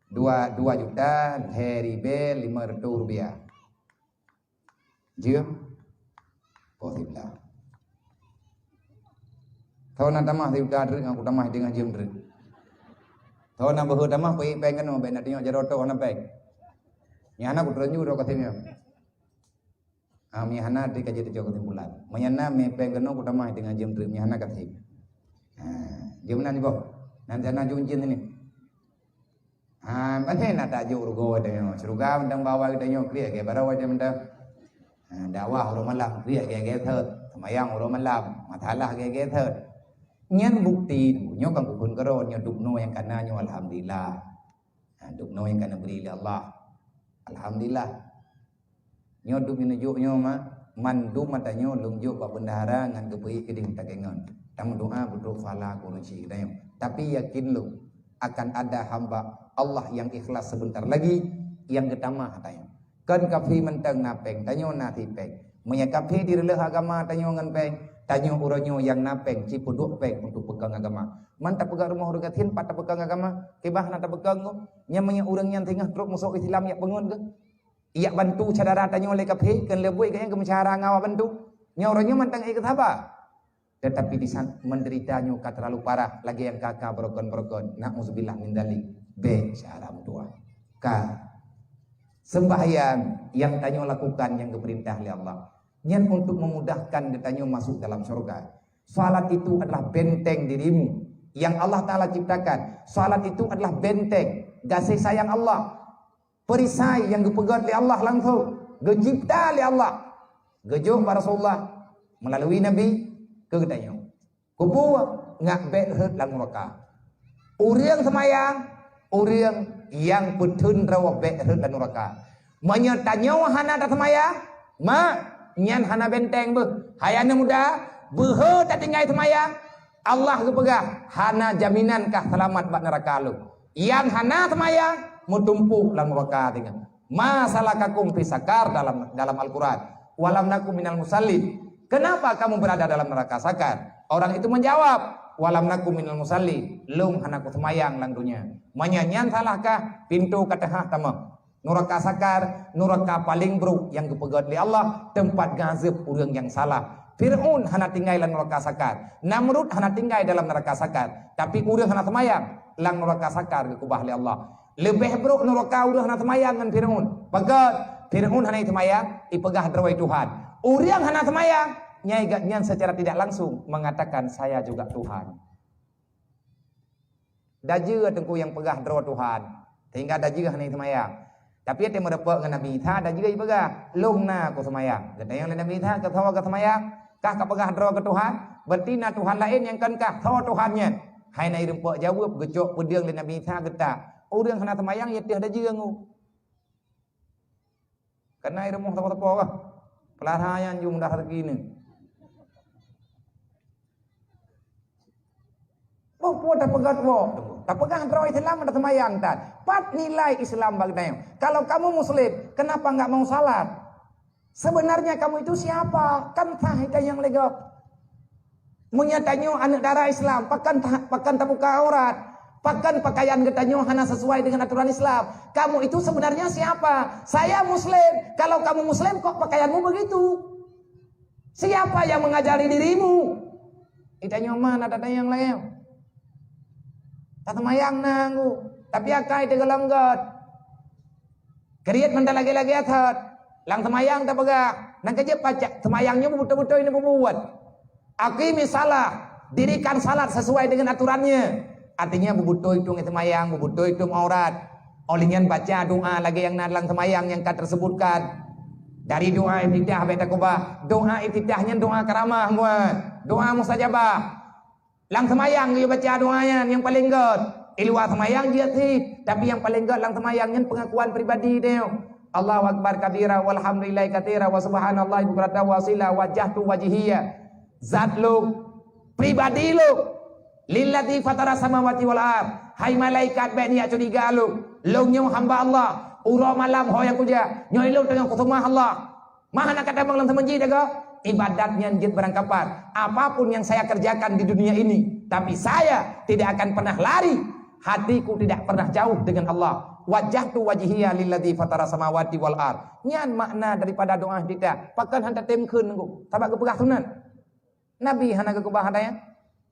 dua, dua juta lhèe ribèe limong reutôh rupiah. Jeuem? Poh siblaih. Tho na tamah sijuta treuk, aku tamah deungon jeuem treuk. Tho na beuhe tamah, peuék péng keunoe, bèk na tunyok jaroe toh hana péng. Nyang hana kutreun ju droe kasém nyoe. Ah, nyang hana di ka jeuet teucok keusimpulan. Meunyoe na mé péng keunoe, kutamah deungon jeuem treuk, nyang hana kasém. Ha, jeuem nan iboh. Nan sana jeuem cin sini. Ha, meunan na tajok rugoe tanyoe. Syeuruga mantong bak awai tanyoe kriet lagèe baroe watèe mantong. Ha, dakwah uroe malam kriet lagèe-lagèe thot. Seumayang uroe malam, masalah lagèe-lagèe thot. Nyan bukti nyoe kan kukheun keudroe nyoe dubnoe nyang kana nyoe alhamdulillah. Ha, dubnoe nyang kana bri lé Allah. Alhamdulillah. Nyoe dum neujok nyoe ma, mandum ata nyoe lôn jok bak bendahara ngon geupeuék keudéh takengon. Tameudoa beutrok pahala keu ureueng syik geutanyoe. Tapi yakin lôn, akan ada hamba Allah yang ikhlas sebentar lagi yang geutamah ata nyoe. Kon kafé mantong na péng, tanyoe na sit péng. Meunyoe kafé direuleuh agama tanyoe ngon péng, tanyoe uroe nyoe nyang na péng, cit peuduek péng untuk peukong agama. Man tapeugah rumoh ureueng gasien pat tapeukong agama, kiban na tapeukong nyoe. Nyan meunyoe ureueng nyan singoh trok meusuek Islam jak peungon geuh. Ijak bantu syedara tanyoe lé kafé, kheun lé buet gobnyan geumeusyara ngon awak bantu. Nyoe uroe nyoe mantong ék saba. Tetapi di san-, menderita nyoe ka terlalu parah, lagèe nyang ka-ka beurokon-beurokon. Na'udzubillah min dzalik. Bèk syedara meutuah. Ka. Sembahyang nyang tanyoe lakukan nyang geupeurintah lé Allah. Nyan untuk memudahkan geutanyoe masuk dalam syurga. Salat itu adalah benteng dirimu yang Allah Taala ciptakan. Salat itu adalah benteng gaséh sayang Allah. Perisai nyang geupeugöt lé Allah langsung, geucipta lé Allah, geujok bak Rasulullah meulalu Nabi keu geutanyoe. Keupeue? Ngat bèk rhöt lam nuraka. Ureueng seumayang, ureueng nyang peutheun droe bèk rhöt lam nuraka. Meunyoe tanyoe hana taseumayang, mak, nyan hana benteng beuh. Hai aneuk muda, beuhe tatinggai seumayang, Allah geupeugah, hana jaminan kah seulamat bak nuraka lôn. Nyang hana seumayang, meutumpôk lam nuraka tinggai. "Ma salakakum fi saqar," dalam, dalam Al-Quran. "Wa lam naku minal musallin." Kenapa kamu berada dalam neraka Sakar? Orang itu menjawab, "Wa lam naku minal musallin." Lôn hana kuseumayang lam dunia. Meunyoe nyan salahkah, pintoe ka teuhah tamong. Nuraka Sakar, nuraka paleng brok nyang geupeugöt lé Allah, teumpat geuazeueb ureueng nyang salah. Fir'aun hana tinggai lam nuraka Sakar. Namrud hana tinggai dalam nuraka Sakar. Tapi ureueng hana seumayang, lam nuraka Sakar geukeubah lé Allah. Leubeh brok nuraka ureueng hana seumayang ngon Fir'aun. Pakon? Fir'aun hana seumayang, ipeugah droe Tuhan. Ureueng hana seumayang, nyai gobnyan secara tidak langsung mengatakan, "Saya juga Tuhan." Dajeue teungku nyang peugah droe Tuhan, sehingga dajeue hana seumayang. Tapi watèe meureumpok ngon Nabi Isa, dajeue jipeugah, "Lôn na kuseumayang." Geutanyong lé Nabi Isa, "Keu soe kaseumayang? Kah kapeugah droe keu Tuhan? Berarti na Tuhan laén nyang kon kah? Soe Tuhan nyan?" Hai na irumpok jaweueb, geucok peudeueng lé Nabi Isa geutak. Ureueng hana seumayang, ya teuh dajeue ngu. Kana i rumoh sapo-sapo kah? Peulara nyan ju mudah rezeki ni. Boh peue tapeugah woe. Tapeugah droe Islam ada seumayang tan. Pat nilai Islam bak geutanyoe? Kalau kamu muslim, kenapa enggak mau salat? Sebenarnya kamu itu siapa? Kan sah geutanyoe lé gob. Meunyoe tanyoe aneuk dara Islam, pakon ta-, pakon tabuka aurat? Pakon pakaian geutanyoe hana sesuai dengan aturan Islam? Kamu itu sebenarnya siapa? Saya muslim. Kalau kamu muslim, kok pakaianmu begitu? Siapa yang mengajari dirimu? Geutanyoe mana ada nyang laén? Taseumayang na ngu, tapi akai teugeulonggôt. Kriet mantong lagée-lagée thot. Lam seumayang tapeugah, nyang keujeuet pacak seumayang nyoe beutôi-beutôi neubuet. Aqimis shalah, dirikan salat sesuai dengan aturannya. Artinya, beutôi-beutôi tueng seumayang, beutôi-beutôi tueng aurat. Óh lheueh nyan baca doa lagée nyang na lam seumayang nyang ka teusebutkan. Dari doa iftitah bék takeubah. Doa iftitah nyan doa karamah, buet. Doa mustajabah. Lam seumayang geuyue baca doa nyan nyang paleng gét. Di luwa seumayang jeuet cit, tapi nyang paleng gét lam seumayang nyan pengakuan pribadi tanyoe. Allahu akbar kabira, walhamdulillahi katsira, wa subhanallahi bukratan wa asila, wajjahtu wajhiya. Zat lôn, pribadi lôn, lilladzi fatara samawati wal ard. Hai malaikat, bék neujak curiga lôn. Lôn nyoe hamba Allah. Uroe malam ho nyang kujak, nyoe lôn teungoh kuseumah Allah. Mah hana ka tamong lam seumeujid, ago? Ibadat nyan jeuet beurangkapat. Apapun yang saya kerjakan di dunia ini, tapi saya tidak akan pernah lari. Hatiku tidak pernah jauh dengan Allah. Wajjahtu wajhiya lilladzi fatara samawati wal ard. Nyan makna daripada doa iftitah. Pakon hana tatem kheun, Teungku? Sabab geupeugah sunat. Nabi hana geukeubah ata nyan.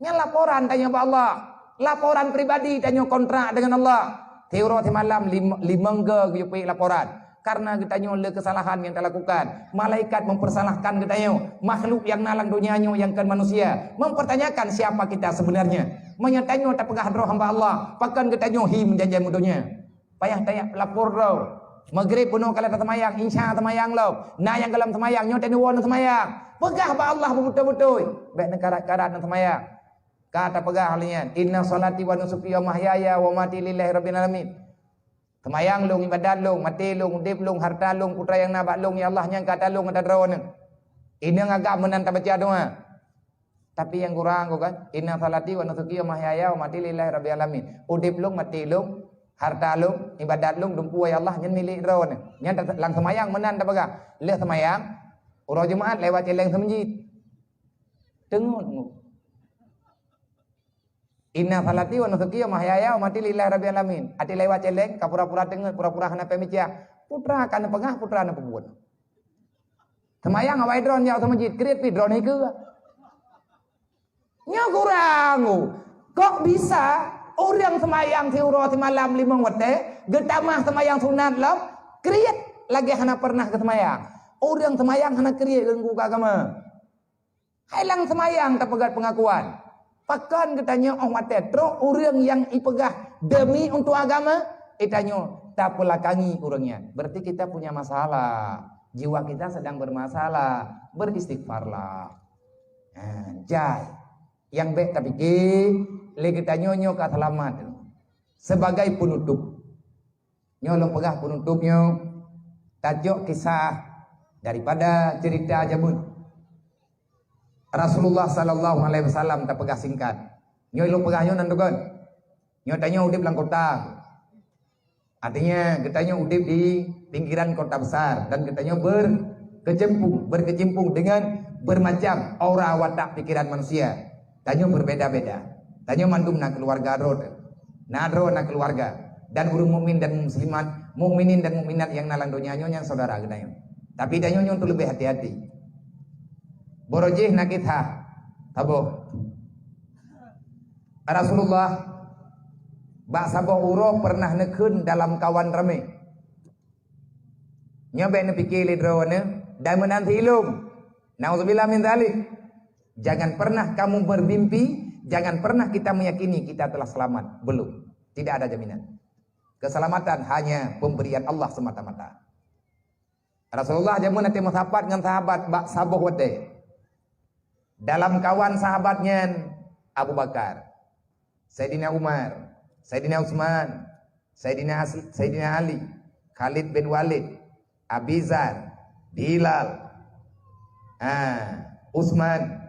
Nyan laporan tanyoe bak Allah. Laporan pribadi tanyoe kontrak dengan Allah. Tiuroe timalam lim-, limong go geuyue piek laporan. Karena geutanyoe le kesalahan yang talakukan. Malaikat mempersalahkan geutanyoe. Makhluk yang na lam donya nyoe nyang kon manusia mempertanyakan siapa kita sebenarnya. Meunyoe tanyoe tapeugah droe hamba Allah, pakon geutanyoe hi meujanjai meudonya. Payah tajak lapor droe. Maghrib bunoe ka lheueh taseumayang, Isya taseumayang lom. Na nyang gohlom seumayang, nyoe teuh neuwoe neuseumayang. Peugah bak Allah beubeutôi-beutôi. Bék neukarat-karat neuseumayang. Ka tapeugah lé nyan, "Inna shalati wa nusuki wa mahyaya wa mamati lillahi rabbil alamin." Seumayang lôn, ibadat lôn, maté lôn, udeb lôn, harta lôn, peue nyang na bak lôn, ya Allah, nyan ka ata lôn ata droeneuh. Inong agam meunan tabaca doa. Tapi nyang kurang, kan? "Inna shalati wa nusuki wa mahyaya wa mamati lillahi rabbil alamin." Udeb lôn, maté lôn, harta lôn, ibadat lôn, dumpeue, ya Allah, nyan milék droeneuh. Nyan ta-, lam seumayang meunan tapeugah. Lheueh seumayang, uroe Jumat lewat céléng seumeujid. Teungeut, teungeut. "Inna shalati wa nusuki wa mahyaya wa mamati lillahi rabbil alamin." Até lewat céléng, ka pura-pura teungeut, pura-pura hana peumica. Peue ka neupeugah, peue ka neupeubuet. Seumayang awai droeneuh jak u meuseujid, kriet pih droeneuh ikeue. Nyoe kurang, oh. Kok bisa ureuëng seumayang siuroe simalam limong watée, geutamah seumayang sunat lom, kriet lagée hana pernah geuseumayang? Ureuëng seumayang hana kriet lam agama. Hai lam seumayang tapeugét peungakuan. Pakon geutanyoe óh watée trok ureuëng nyang ipeugah demi untuk agama, geutanyoe tapeulakangi ureuëng nyan. Berarti kita punya masalah. Jiwa kita sedang bermasalah. Beristighfarlah. Ha, jai. Nyang bék tapike, lé geutanyoe nyoe ka seulamat. Sebagai penutup. Nyoe lôn peugah peunutôb nyoe, tajok kisah daripada cerita jameun Rasulullah sallallahu alaihi wasallam tapeugah singkat. Nyoe lôn peugah nyoe nan dukon. Nyoe tanyoe udeb lam kota. Artinya, geutanyoe udeb di pinggiran kota besar dan geutanyoe berkecimpung, berkecimpung dengan bermacam aura watak pikiran manusia. Tanyoe berbeda-beda. Tanyoe mandum na keuluwarga droe. Na droe na keuluwarga. Dan ureuëng mukmin dan muslimat, mukminin dan mukminat nyang na lam donya nyoe nyang saudara geutanyoe. Tapi tanyoe nyoe untuk leubeh hati-hati. Barô jih na kisah saboh. Rasulullah bak saboh uroe pernah neukheun dalam kawan ramé. Nyoe bék neupike lé droeneuh, dan meunan si ilom. Nauzubillah min dzalik. Jangan pernah kamu bermimpi, jangan pernah kita meyakini kita telah selamat. Belum. Tidak ada jaminan. Keselamatan hanya pemberian Allah semata-mata. Rasulullah jameun até meusapat ngon sahabat bak saboh watée. Dalam kawan sahabat nyan, Abu Bakar, Saidina Umar, Saidina Utsman, Saidina As-, Saidina Ali, Khalid bin Walid, Abizar, Bilal, ha, Utsman,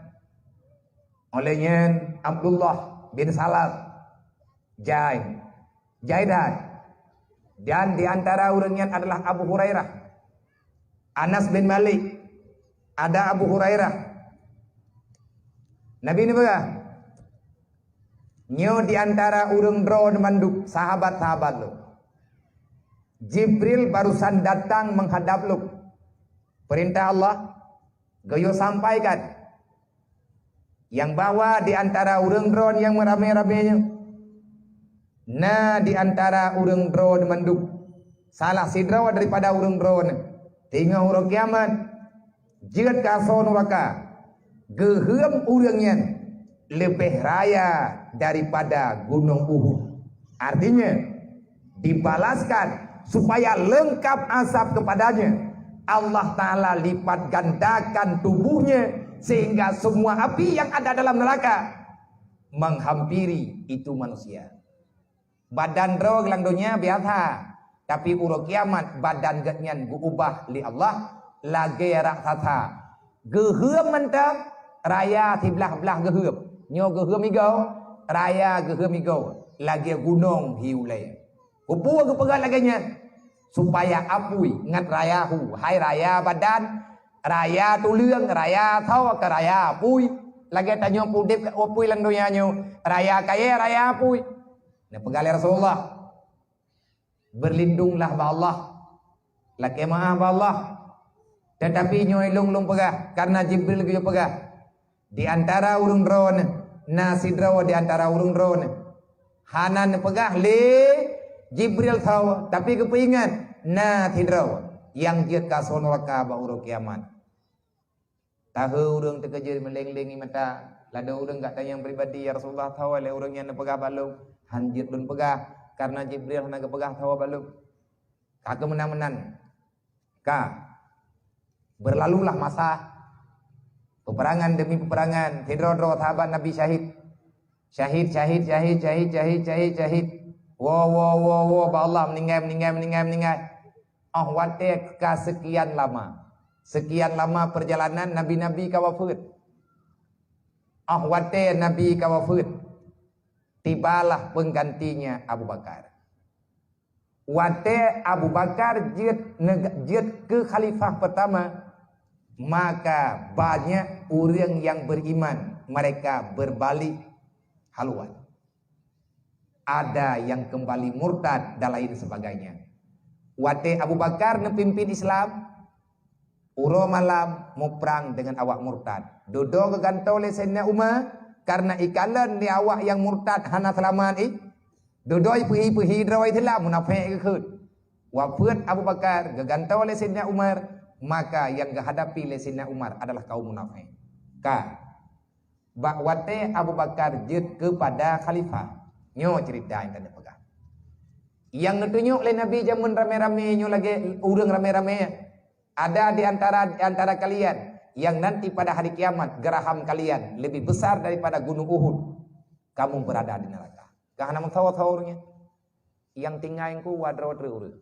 óh lheueh nyan Abdullah bin Salam, jai, jai that. Dan di antara ureuëng nyan adalah Abu Hurairah, Anas bin Malik, ada Abu Hurairah. Nabi neupeugah, nyoe di antara ureuëng droe mandum sahabat-sahabat lôn. Jibril barusan datang menghadap lôn. Perintah Allah, geuyue sampaikan nyang bahwa di antara ureuëng droe nyang meuramé-ramé nyoe, na di antara ureuëng droe mandum Salah sidroe daripada ureuëng droeneuh teungoh uroe kiamat jeuet keu asoe nuraka, geuheuem ureuëng nyan leubeh raya daripada gunong Uhud. Artinya, dibalaskan supaya lengkap azab kepadanya. Allah Ta'ala lipat gandakan tubuhnya sehingga semua api yang ada dalam neraka menghampiri itu manusia. Badan droe lam donya biasa, tapi uroe kiamat badan geuhnyan geuubah lé Allah lagée raksasa. Geuheuem mantong, raya siblah-blah geuheuem. Nyoe geuheuem igoe, raya geuheuem igoe, lagée gunong hi ulée. Keupeue geupeugah lagée nyan? Supaya apui ngat raya hu, hai raya badan, raya tuleueng, raya asoe, ka raya apui. Lagée tanyoe udeb apui lam donya nyoe, raya kayée, raya apui. Neupeugah lé Rasulullah, "Berlindunglah bak Allah, lakée meuáh bak Allah." Teutapi nyoe lôn lôn peugah, karena Jibril geuyue peugah, di antara ureuëng droeneuh, na sidroe di antara ureuëng droeneuh. Hana neupeugah lé Jibril sawa, tapi geupeuingat, na sidroe nyang jeuet keu asoe nuraka bak uroe kiamat. Tahe ureuëng teukeujeuet meuleng-leng ie mata, ladôm ureuëng gata nyang pribadi, "Ya Rasulullah, sawa lé ureuëng nyang neupeugah bak lôn." "Han jeuet lôn peugah, karena Jibril hana geupeugah sawa bak lôn." Ka keu meunan-meunan. Ka. Berlalulah masa. Peperangan demi peperangan, sidroe-droe sahabat Nabi syahid. Syahid, syahid, syahid, syahid, syahid, syahid, syahid. Wo, wo, wo, wo, bak Allah, meuninggai, meuninggai, meuninggai, meuninggai. Oh watée ka sekian lama. Sekian lama perjalanan nabi-nabi ka wafeuet. Oh watée Nabi ka wafeuet, tibalah penggantinya Abu Bakar. Watée Abu Bakar jeuet neg-, jeuet keu khalifah pertama, maka banyak ureuëng nyang beriman, mereka berbalik haluan. Ada yang kembali murtad dan lain sebagainya. Watée Abu Bakar neupimpin Islam, uroe malam muprang dengan awak murtad. Dudoe geugantoe lé Saidina Umar, karena ikalon lé awak nyang murtad hana seulamat ih. Dudoe peuhi-peuhi droe Islam, munafék geukheun. Wafeuet Abu Bakar, geugantoe lé Saidina Umar, maka nyang geuhadapi lé Saidina Umar adalah kaum munafék. Ka. Bak watée Abu Bakar jeuet keupada khalifah. Nyoe ceurita nyang ka neupeugah. Nyang neutunyok lé Nabi jameun ramé-ramé nyoe lagée ureuëng ramé-ramé. Ada di antara, di antara kalian yang nanti pada hari kiamat geraham kalian lebih besar daripada gunung Uhud. Kamu berada di neraka. Ka hana meusawa-sawa ureuëng nyan. Nyang tinggai engku wa droe treuk ureuëng.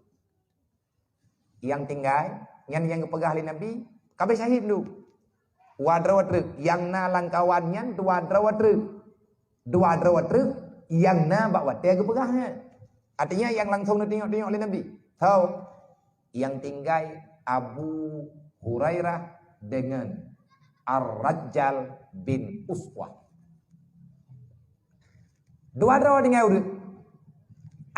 Nyang tinggai, nyan nyang geupeugah lé Nabi, ka abéh syahid lom. Wa droe treuk, nyang na lam kawan nyan dua droe treuk. Dua droe treuk nyang na bak watée geupeugah nyan. Artinya nyang langsung neutunyok-tunyok lé Nabi. Tho, nyang tinggai Abu Hurairah dengan Ar-Rajjal bin Uswah. Dua droe tinggai ureuëng.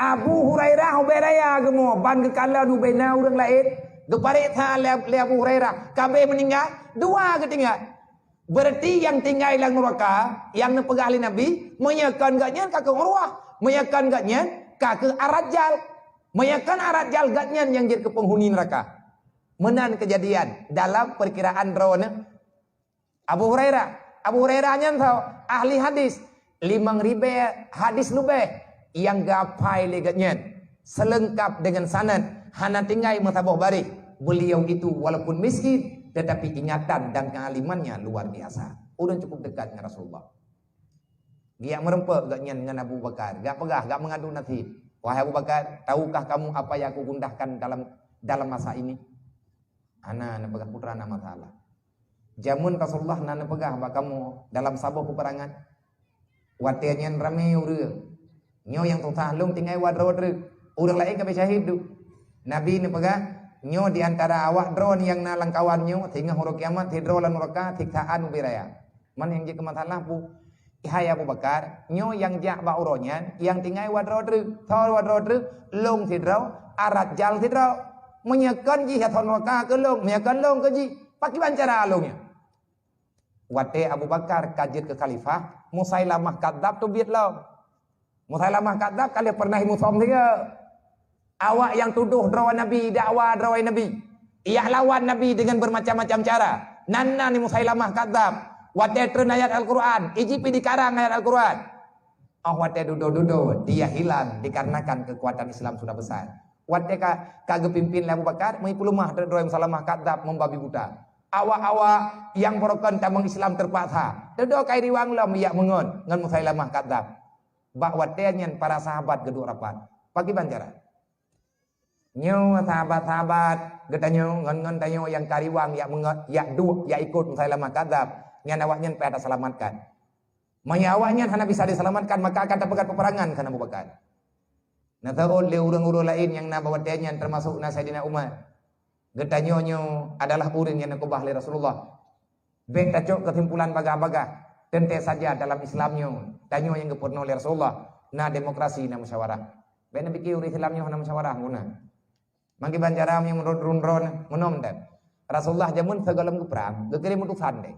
Abu Hurairah ubé raya geumo ban geukalon ubé na ureuëng laén, geupareksa lé, lé Abu Hurairah, ka abéh meuninggai, dua geutinggai. Berarti nyang tinggai lam nuraka, nyang neupeugah lé Nabi, meunyoe kon gobnyan ka keu Urwah, meunyoe kon gobnyan ka keu Ar-Rajjal. Meunyoe kon Ar-Rajjal gobnyan nyang jeuet keu peunghuni nuraka. Meunan keujadian dalam peurkiraan droeneuh. Abu Hurairah. Abu Hurairah nyan tho ahli hadis, limong ribée hadis leubeh nyang geuhafai lé gobnyan, seulengkap deungon sanad, hana tinggai meusaboh baréh. Beliau itu walaupun miskin, tetapi ingatan dan kealimannya luar biasa. Ureuëng cukup dekat dengan Rasulullah. Geujak meureumpok gobnyan ngon Abu Bakar, geujak peugah, geujak meungadu naseb, "Wahai Abu Bakar, tahukah kamu apa yang aku gundakan dalam, dalam masa ini?" Hana neupeugah peue teuma na masalah. Jameun Rasulullah na neupeugah bak kamoe dalam saboh peuperangan, watée nyan ramé ureuëng. Nyoe nyang susah lom tinggai wa droe treuk. Ureuëng laén ka abéh syahid duek. Nabi neupeugah, "Nyoe di antara awak droe nyang na lam kawan nyoe, singoh uroe kiamat sidroe lam nuraka, siksaan ubé raya." Man nyang jeuet keu masalah peue? Hai Abu Bakar, nyoe nyang jak bak uroe nyan, nyang tinggai wa droe treuk. Soe wa droe treuk? Lôn sidroe, Ar-Rajjal sidroe. Meunyoe kon jih asoe nuraka keu lôn, meunyoe kon lôn keu jih, pakriban cara lôn nyan? Watée Abu Bakar ka jeuet keu khalifah, Musailamah Kadzab teubiet lom. Musailamah Kadzab ka lheueh pernah musom sigoe. Awak nyang tudoh droe Nabi, dakwa droe Nabi, ijak lawan Nabi deungon bermacam-macam cara. Nan na ni Musailamah Kadzab, watée treun ayat Al-Quran, iji pi dikarang ayat Al-Quran. Oh, watée dudoe-dudoe, dia hilang dikarenakan kekuatan Islam sudah besar. Watée ka, ka geupimpin lé Abu Bakar, meupeuleumah droe Musailamah Kadzab membabi buta. Awak-awak nyang beurukon tamong Islam terpaksa. Dudoe ka iriwang lom ijak meungon ngon Musailamah Kadzab. Bak watée nyan para sahabat geuduek rapat. Pakriban cara? Nyoe sahabat-sahabat geutanyoe ngon-ngon tanyoe nyang ka riwang ijak meungon, ijak duek, ijak ikot Musailamah Kadzab, nyan awaknyan payah tasalamatkan. Meunyoe awaknyan hana bisa disalamatkan, maka akan tapeugét peperangan kheun Abu Bakar. Na teuôt lé ureuëng-ureuëng laén nyang na bak watée nyan, teumasok na Saidina Umar. Geutanyoe nyoe adalah ureuëng nyang neukeubah lé Rasulullah. Bék tacok keusimpulan bagaih-bagaih. Teuntée saja dalam Islam nyoe, tanyoe nyang geupeurunoe lé Rasulullah, na demokrasi, na musyawarah. Bék neupike ureuëng Islam nyoe hana musyawarah, guna. Mangkiban cara meunyoe meunurot droe-droe, meunoe mantong. Rasulullah jameun sigohlom geuprang, geukirém utosan deh.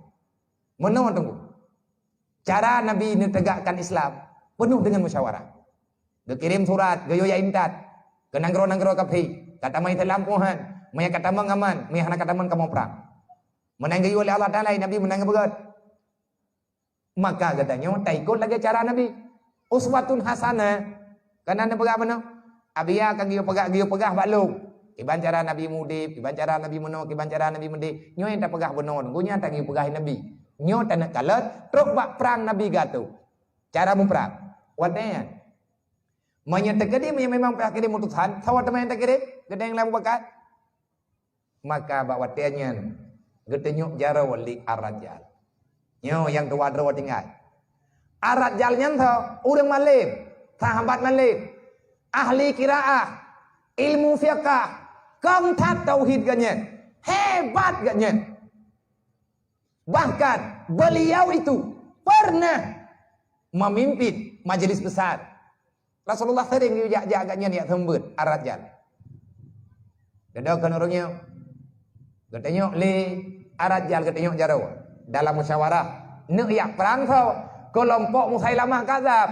Meunoe teungku. Cara Nabi neutegakkan Islam penuh dengan musyawarah. Geukirém surat, geuyue jak intat keu nanggroe-nanggroe kafé, ka tamong Islam peue han, meunyo ka tamong aman, meunyo hana ka tamong kamoe prang. Meunan geuyue lé Allah Taala, Nabi meunan geupeugah. Maka geutanyoe taikot lagée cara Nabi. Uswatun hasanah. Kana neupeugah bunoe, Abiya ka geuyue peugah, geuyue peugah bak lôn. Kiban cara Nabi mudeb, kiban cara Nabi meunoe, kiban cara Nabi meudeh. Nyoe nyang tapeugah bunoe, geuh nyan tageuyue peugah Nabi. Nyoe taneuk kalon, trok bak prang Nabi geuatoe. Cara muprang. Watée nyan. Meunyoe teukeudi, meunyoe memang payah kirém utosan, saboh teuma nyang takirém, geutanyoe lé Abu Bakar. Maka bak watée nyan, geutunyok jaroe lé Ar-Rajal. Nyoe nyang dua droe tinggai. Ar-Rajal nyan tho, ureuëng malém, sahabat malém, ahli qiraah, ilmu fiqah, kong that tauhid geuhnyan, hebat geuhnyan. Bahkan, beliau itu pernah memimpin majelis besar. Rasulullah sering geuyue jak-jak geuhnyan yak seumeubeuet Ar-Rajal. Dudoe kheun ureuëng nyoe. Geutunyok lé Ar-Rajal, geutunyok jaroe. Dalam musyawarah, neuk yak prang soe? Keulompok Musailamah Kadzab.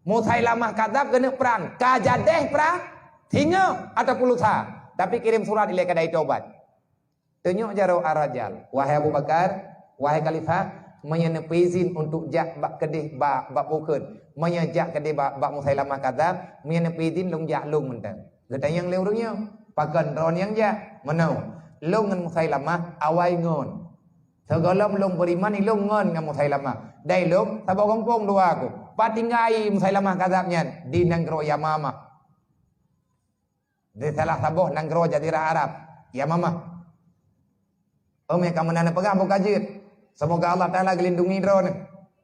Musailamah Kadzab keuneuk prang. Ka jadeh prang? Singoh atawa pulusa? Tapi kirém surat ilée keudai tobat. Tunyok jaroe Ar-Rajal, "Wahai Abu Bakar, wahai Khalifah, meunyoe neupeuizin untuk jak bak keudeh bak, bak bukon, meunyoe jak keudeh bak, bak Musailamah Kadzab, meunyoe neupeuizin lôn jak lôn mantong." Geutanyong lé ureuëng nyoe, "Pakon droeneuh nyang jak?" "Meunoe, lôn ngon Musailamah awai ngon. Sigohlom lôn beuriman, ilôn ngon ngon Musailamah. Dai lôn saboh gampông dua ku. Pat tinggai Musailamah Kadzab nyan? Di nanggroe Yamamah." Di salah saboh nanggroe jazirah Arab, Yamamah. Ôm nyang ka meunan neupeugah buka jeuet. Semoga Allah Taala geulindungi droeneuh.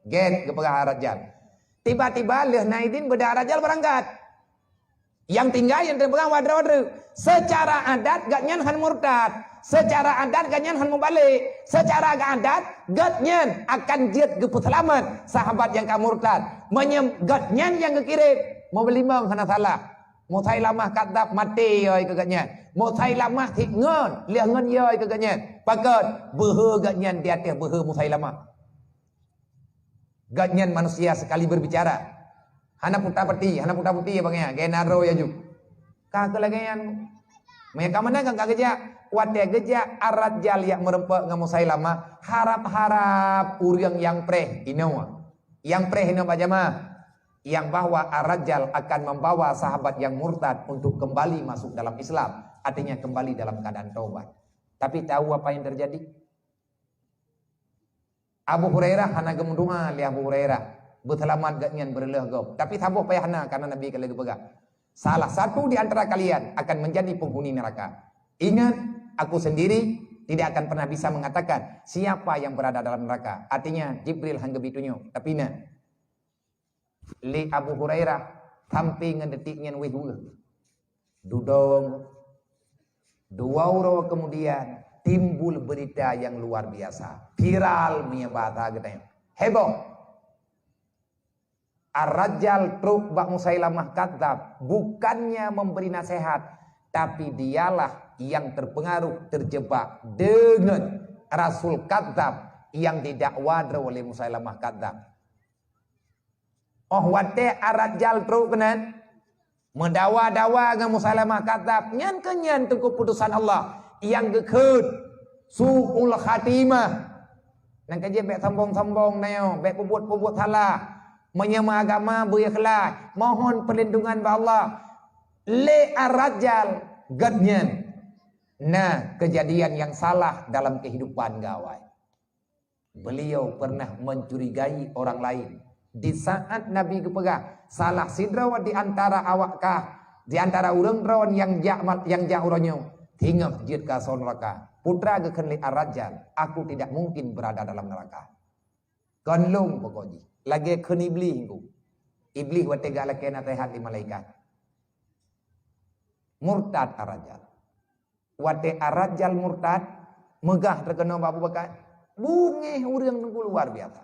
Gét geupeugah Ar-Rajal. Tiba-tiba lheueh na idin beudôh Ar-Rajal beurangkat. Nyang tinggai nyang teupeugah wadroe-wadroe. Secara adat geuhnyan han murtad. Secara adat geuhnyan han mubalek. Secara adat geuhnyan akan jeuet geupeuseulamat sahabat nyang ka murtad. Meunyoe geuhnyan nyang geukirém, meubeulimong hana salah. Musailamah Kadzab maté yôi keu geuhnyan. Musailamah sit ngon, lheueh ngon yôi keu geuhnyan. Pakon? Beuhe geuhnyan di ateueh beuhe Musailamah. Geuhnyan manusia sekali berbicara, hana puta peti, hana puta peti, ya, bang, ya, gaya naro ya ju. Ka keu lagée nyan. Meunyo ka meunan kan ka geujak, watée geujak Ar-Rajal yak meureumpok ngon Musailamah, harab-harab ureuëng nyang preh inoe. Nyang preh inoe bak jamaah, yang bahwa Ar-Rajal akan membawa sahabat yang murtad untuk kembali masuk dalam Islam, artinya kembali dalam keadaan taubat. Tapi tahu apa yang terjadi? Abu Hurairah hana geumeudoa lé Abu Hurairah, beuseulamat geuhnyan beureuloh gob. Tapi saboh payah na, karena Nabi ka lheueh geupeugah, "Salah satu di antara kalian akan menjadi penghuni neraka." Ingat, aku sendiri tidak akan pernah bisa mengatakan siapa yang berada dalam neraka. Artinya, Jibril han geubi tunyok. Tapi na, lé Abu Hurairah sampai ngon detik nyan wéh weueh. Dudoe, dua uroe kemudian, timbul berita yang luar biasa. Viral meunyoe bahasa geutanyoe. Heboh. Ar-Rajal trok bak Musailamah Kadzab, bukannya memberi nasihat, tapi dialah yang terpengaruh, terjebak dengan Rasul Kadzab yang didakwa droe lé Musailamah Kadzab. Oh watée Ar-Rajal trok keunan, Meudawa-dawa ngon Musailamah Kadzab, nyan keuh nyan teungku putosan Allah nyang geukheun su'ul khatimah. Nyang ka jeuet bék sombong-sombong na nyoe, bék peubuet-peubuet salah. Meunyoe meuagama beu ikhlaih, mohon peulindungan bak Allah. Lé Ar-Rajal geuh nyan na keujadian nyang salah dalam keuhidupan gawai. Beliau pernah mencurigai orang lain. Di saat Nabi geupeugah, salah sidroe di antara awak kah, di antara ureuëng droe nyang jak mal-, nyang jak uroe nyoe, singoh jeuet keu asoe neuraka. Putra geukheun lé Ar-Rajal, "Aku tidak mungkin berada dalam neraka." Kon lôn pokok jih. Lagée kheun Iblih engku. Iblih watée galakée naseuhat lé malaikat. Murtad Ar-Rajal. Watée Ar-Rajal murtad, meugah teukeunoe bak Abu Bakar, bungéh ureuëng teungku luar biasa.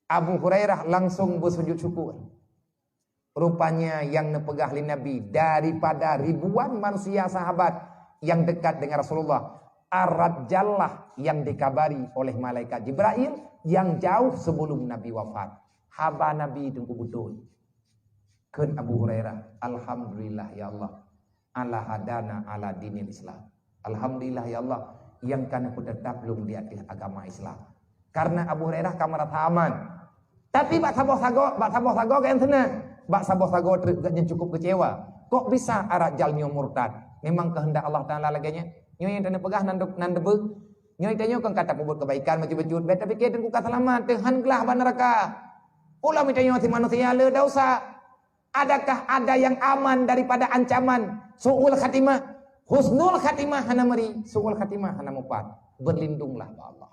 Abu Hurairah langsung beusujud syukur. Rupanya nyang neupeugah lé Nabi daripada ribuan manusia sahabat nyang dekat dengan Rasulullah, Ar-Rajal lah nyang dikabari oleh malaikat Jibrail nyang jauh sebelum Nabi wafat. Haba Nabi teungku beutôi. Kheun Abu Hurairah, "Alhamdulillah ya Allah, ala hadana ala dinil Islam." Alhamdulillah ya Allah, nyang ka neupeuteutap lôn di ateueh agama Islam. Karena Abu Hurairah ka meurasa aman. Tapi bak saboh sagoe, bak saboh sagoe geuh seunang. Bak saboh sagoe treuk geuh nyan cukup keucewa. Kok bisa Ar-Rajal nyoe murtad? Memang keuheundak Allah Taala lagée nyan? Nyoe nyang taneuk peugah nan, nan deubeu. Nyoe tanyoe kon ka tapeubuet keubaikan bacut-bacut. Bék tapike teungku ka seulamat, Tuhan glah bak neuraka. Ulama tanyoe si manusia le desya. Adakah ada yang aman daripada ancaman su'ul khatimah? Husnul khatimah hana meuri, su'ul khatimah hana mupat. Berlindunglah bak Allah.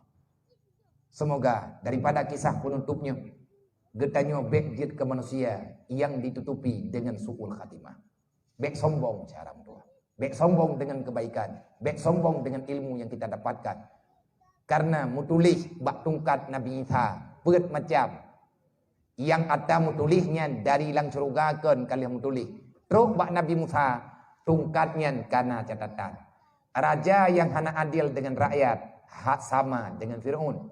Semoga daripada kisah penutup nyoe, geutanyoe bék jeuet keu manusia nyang ditutupi dengan su'ul khatimah. Bék sombong cara meutuah. Bék sombong dengan kebaikan. Bék sombong dengan ilmu yang kita dapatkan. Karena meutuléh bak tungkat Nabi Isa peuet macam. Nyang ata meutuléh nyan dari lam syeuruga kon ka lheueh meutuléh. Trok bak Nabi Musa, tungkat nyan kana catatan. Raja nyang hana adil dengan rakyat, ha-, sama dengan Firaun.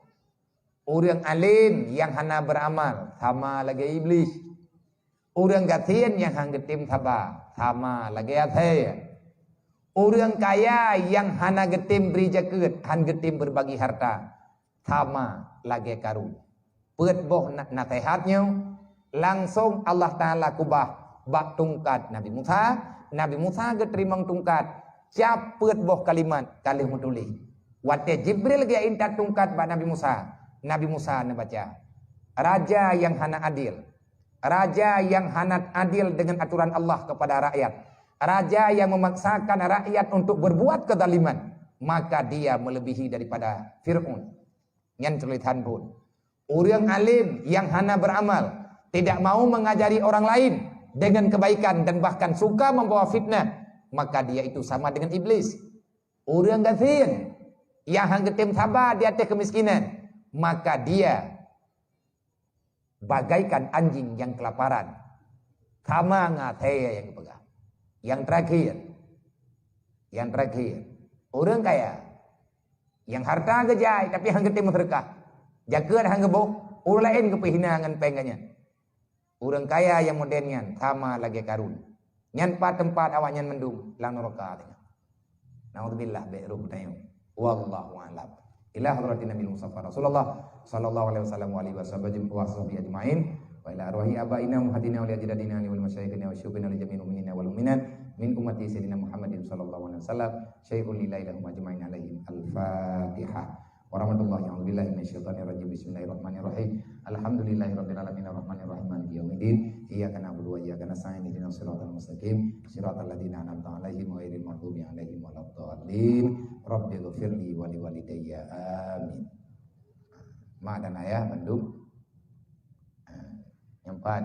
Ureuëng além nyang hana beuramal, sama lagée Iblih. Ureuëng gasien nyang han geutem saba, sama lagée asée. Ureuëng kaya nyang hana geutem bri zakeuet, han geutem beubagi harta, sama lagée Karun. Peuet boh na-, naseuhat nyoe langsong Allah Taala keubah bak tungkat Nabi Musa. Nabi Musa geuteurimong tungkat, cap peuet boh kalimat ka lheueh meutuléh. Watée Jibril geuintat tungkat bak Nabi Musa, Nabi Musa neubaca, "Raja nyang hana adil, raja nyang hana adil dengan aturan Allah kepada rakyat, raja yang memaksakan rakyat untuk berbuat kezaliman, maka dia melebihi daripada Firaun." Nyan tulisan phon. Ureuëng além nyang hana beuramal, tidak mau mengajari orang lain dengan kebaikan dan bahkan suka membawa fitnah, maka dia itu sama dengan iblis. Ureuëng gasien nyang han geutem saba di ateueh keumiskinan, maka dia bagaikan anjing yang kelaparan. Sama ngon asée nyang geupeugah. Nyang terakhir, nyang terakhir, ureuëng kaya nyang harta geujai tapi han geutem meuseudeukah, zakeuet han geuboh, ureuëng laén geupeuhina ngon péng geuh nyan. Ureuëng kaya nyang modern nyan sama lagée Karun. Nyan pat teumpat awaknyan mandum lam neuraka teuh. Naudzubillah, bék roh geutanyoe. Wallahu a'lam. Ila hadratin Nabi Mustafa Rasulullah sallallahu alaihi wasallam wa alihi wasahbihi ajma'in. Wa ila arwahi abaina wa ummahatina wa ajdadina wa masyayikhina wa syuyukhina wa jami'il mu'minina wal mu'minat min ummati Sayyidina Muhammadin sallallahu alaihi wasallam. Syai'un lillahi lahum ajma'in alaihim. Al-Fatihah. Warahmatullahi, a'udzubillahi minasyaitonirrajim. Bismillahirrahmanirrahim. Alhamdulillahirabbil alamin, arrahmanirrahim, maliki yaumiddin. Iyyaka na'budu wa iyyaka nasta'in. Ihdinas siratal mustaqim, siratal ladzina an'amta 'alaihim ghairil maghdubi 'alaihim waladdallin. Rabbighfirli wa liwalidayya. Amin. Mak dan ayah bandum. Ha, nyang pat,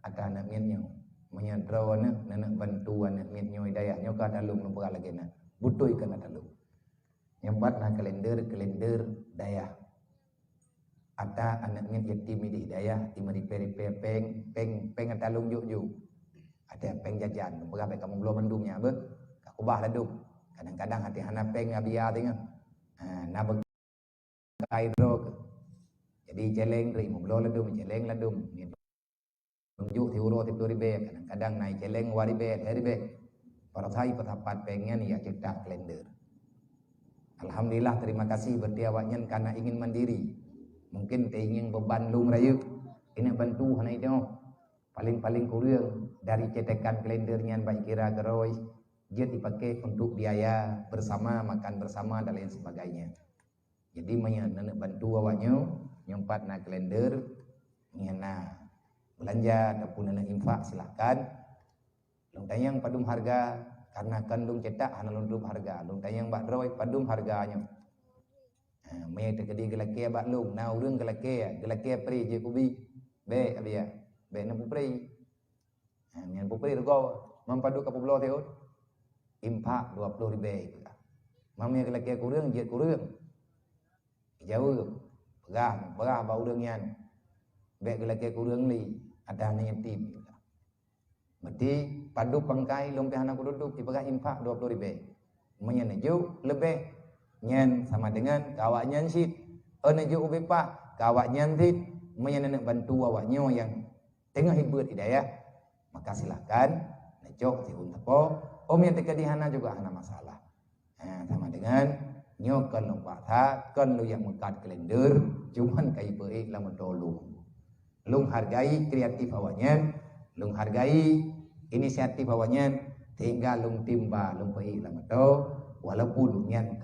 ata aneuk miet nyoe. Meunyoe droeneuh neuneuk bantu aneuk miet nyoe dayah nyoe ka talong lôn peugah lagée na. Beutôi ka na talong. Nyang pat na kalender-kalender dayah. Ata aneuk miet yatim idéh dayah, imeuripée-ripée péng, péng, péng ata lôn jok-jok. Ata péng jajan, peugah bék kamoe bloe mandum nyan beuh. Ka kubah ladôm. Kadang-kadang até hana péng abia teungoh. Ha, na beukai droe keuh. Jadi celeng ri meubloe ladôm, celeng ladôm. Lôn jok siuroe siplôh ribèe, kadang-kadang na nyang cèlèng dua ribèe, lhèe ribèe. Padahai peusapat pèng nyan nyang cetak kalender. Alhamdulillah, terima kasih, berarti awaknyan kana ingin mandiri. Mungkin teungieng beuban lôn rayeuk, keuneuk bantu hana jinoe. Paling-paling kureueng dari cetakan kalender nyan bak kira keurôi, jeuet dipakai untuk biaya bersama, makan bersama dan lain sebagainya. Jadi meunyoe neuneuk bantu awaknyoe, nyoe pat na kalender, nyan na belanja ataupun neuneuk infak, silahkan. Lôn tanyong padum harga, karena kan lôn cetak hana lôn tutup harga. Lôn tanyong bak droe padum harga nyoe. Ha, meunyoe teukeudi geulakèe bak lôn, na ureueng geulakèe, geulakèe pri jeuet kubi. Bèk, Abiya. Bèk neupeupré. Ha, nyan peupré rugoe, man padub ka peubloe siôn. Infak dua ploh ribèe peugah. Man meunyoe geulakèe kureueng, jeuet kureueng. Jaweueb, peugah, peugah bak ureueng nyan. Bèk geulakèe kureueng lé, adak aneuk yatim. Berarti padub pangkai lôn pih hana kututup, jipeugah infak dua ploh ribèe. Meunyoe neujok leubeh, nyan sama dengan keu awaknyan cit. Oh, neujok ubé pat keu awaknyan cit, meunyoe neuneuk bantu awaknyoe nyang teungoh jibeuet hidayah, maka silahkan neucok siôn sapo. Om nyang teukeudi hana juga hana masalah. Ha, sama dengan nyoe kon lôn paksa, kon lôn jak meukat kalender, cuman ka jipeuék lam meuto lôn. Lôn hargai kreatif awaknyan, lôn hargai inisiatif awaknyan, sehingga lôn timba lôn peuék lam meuto, walaupun nyan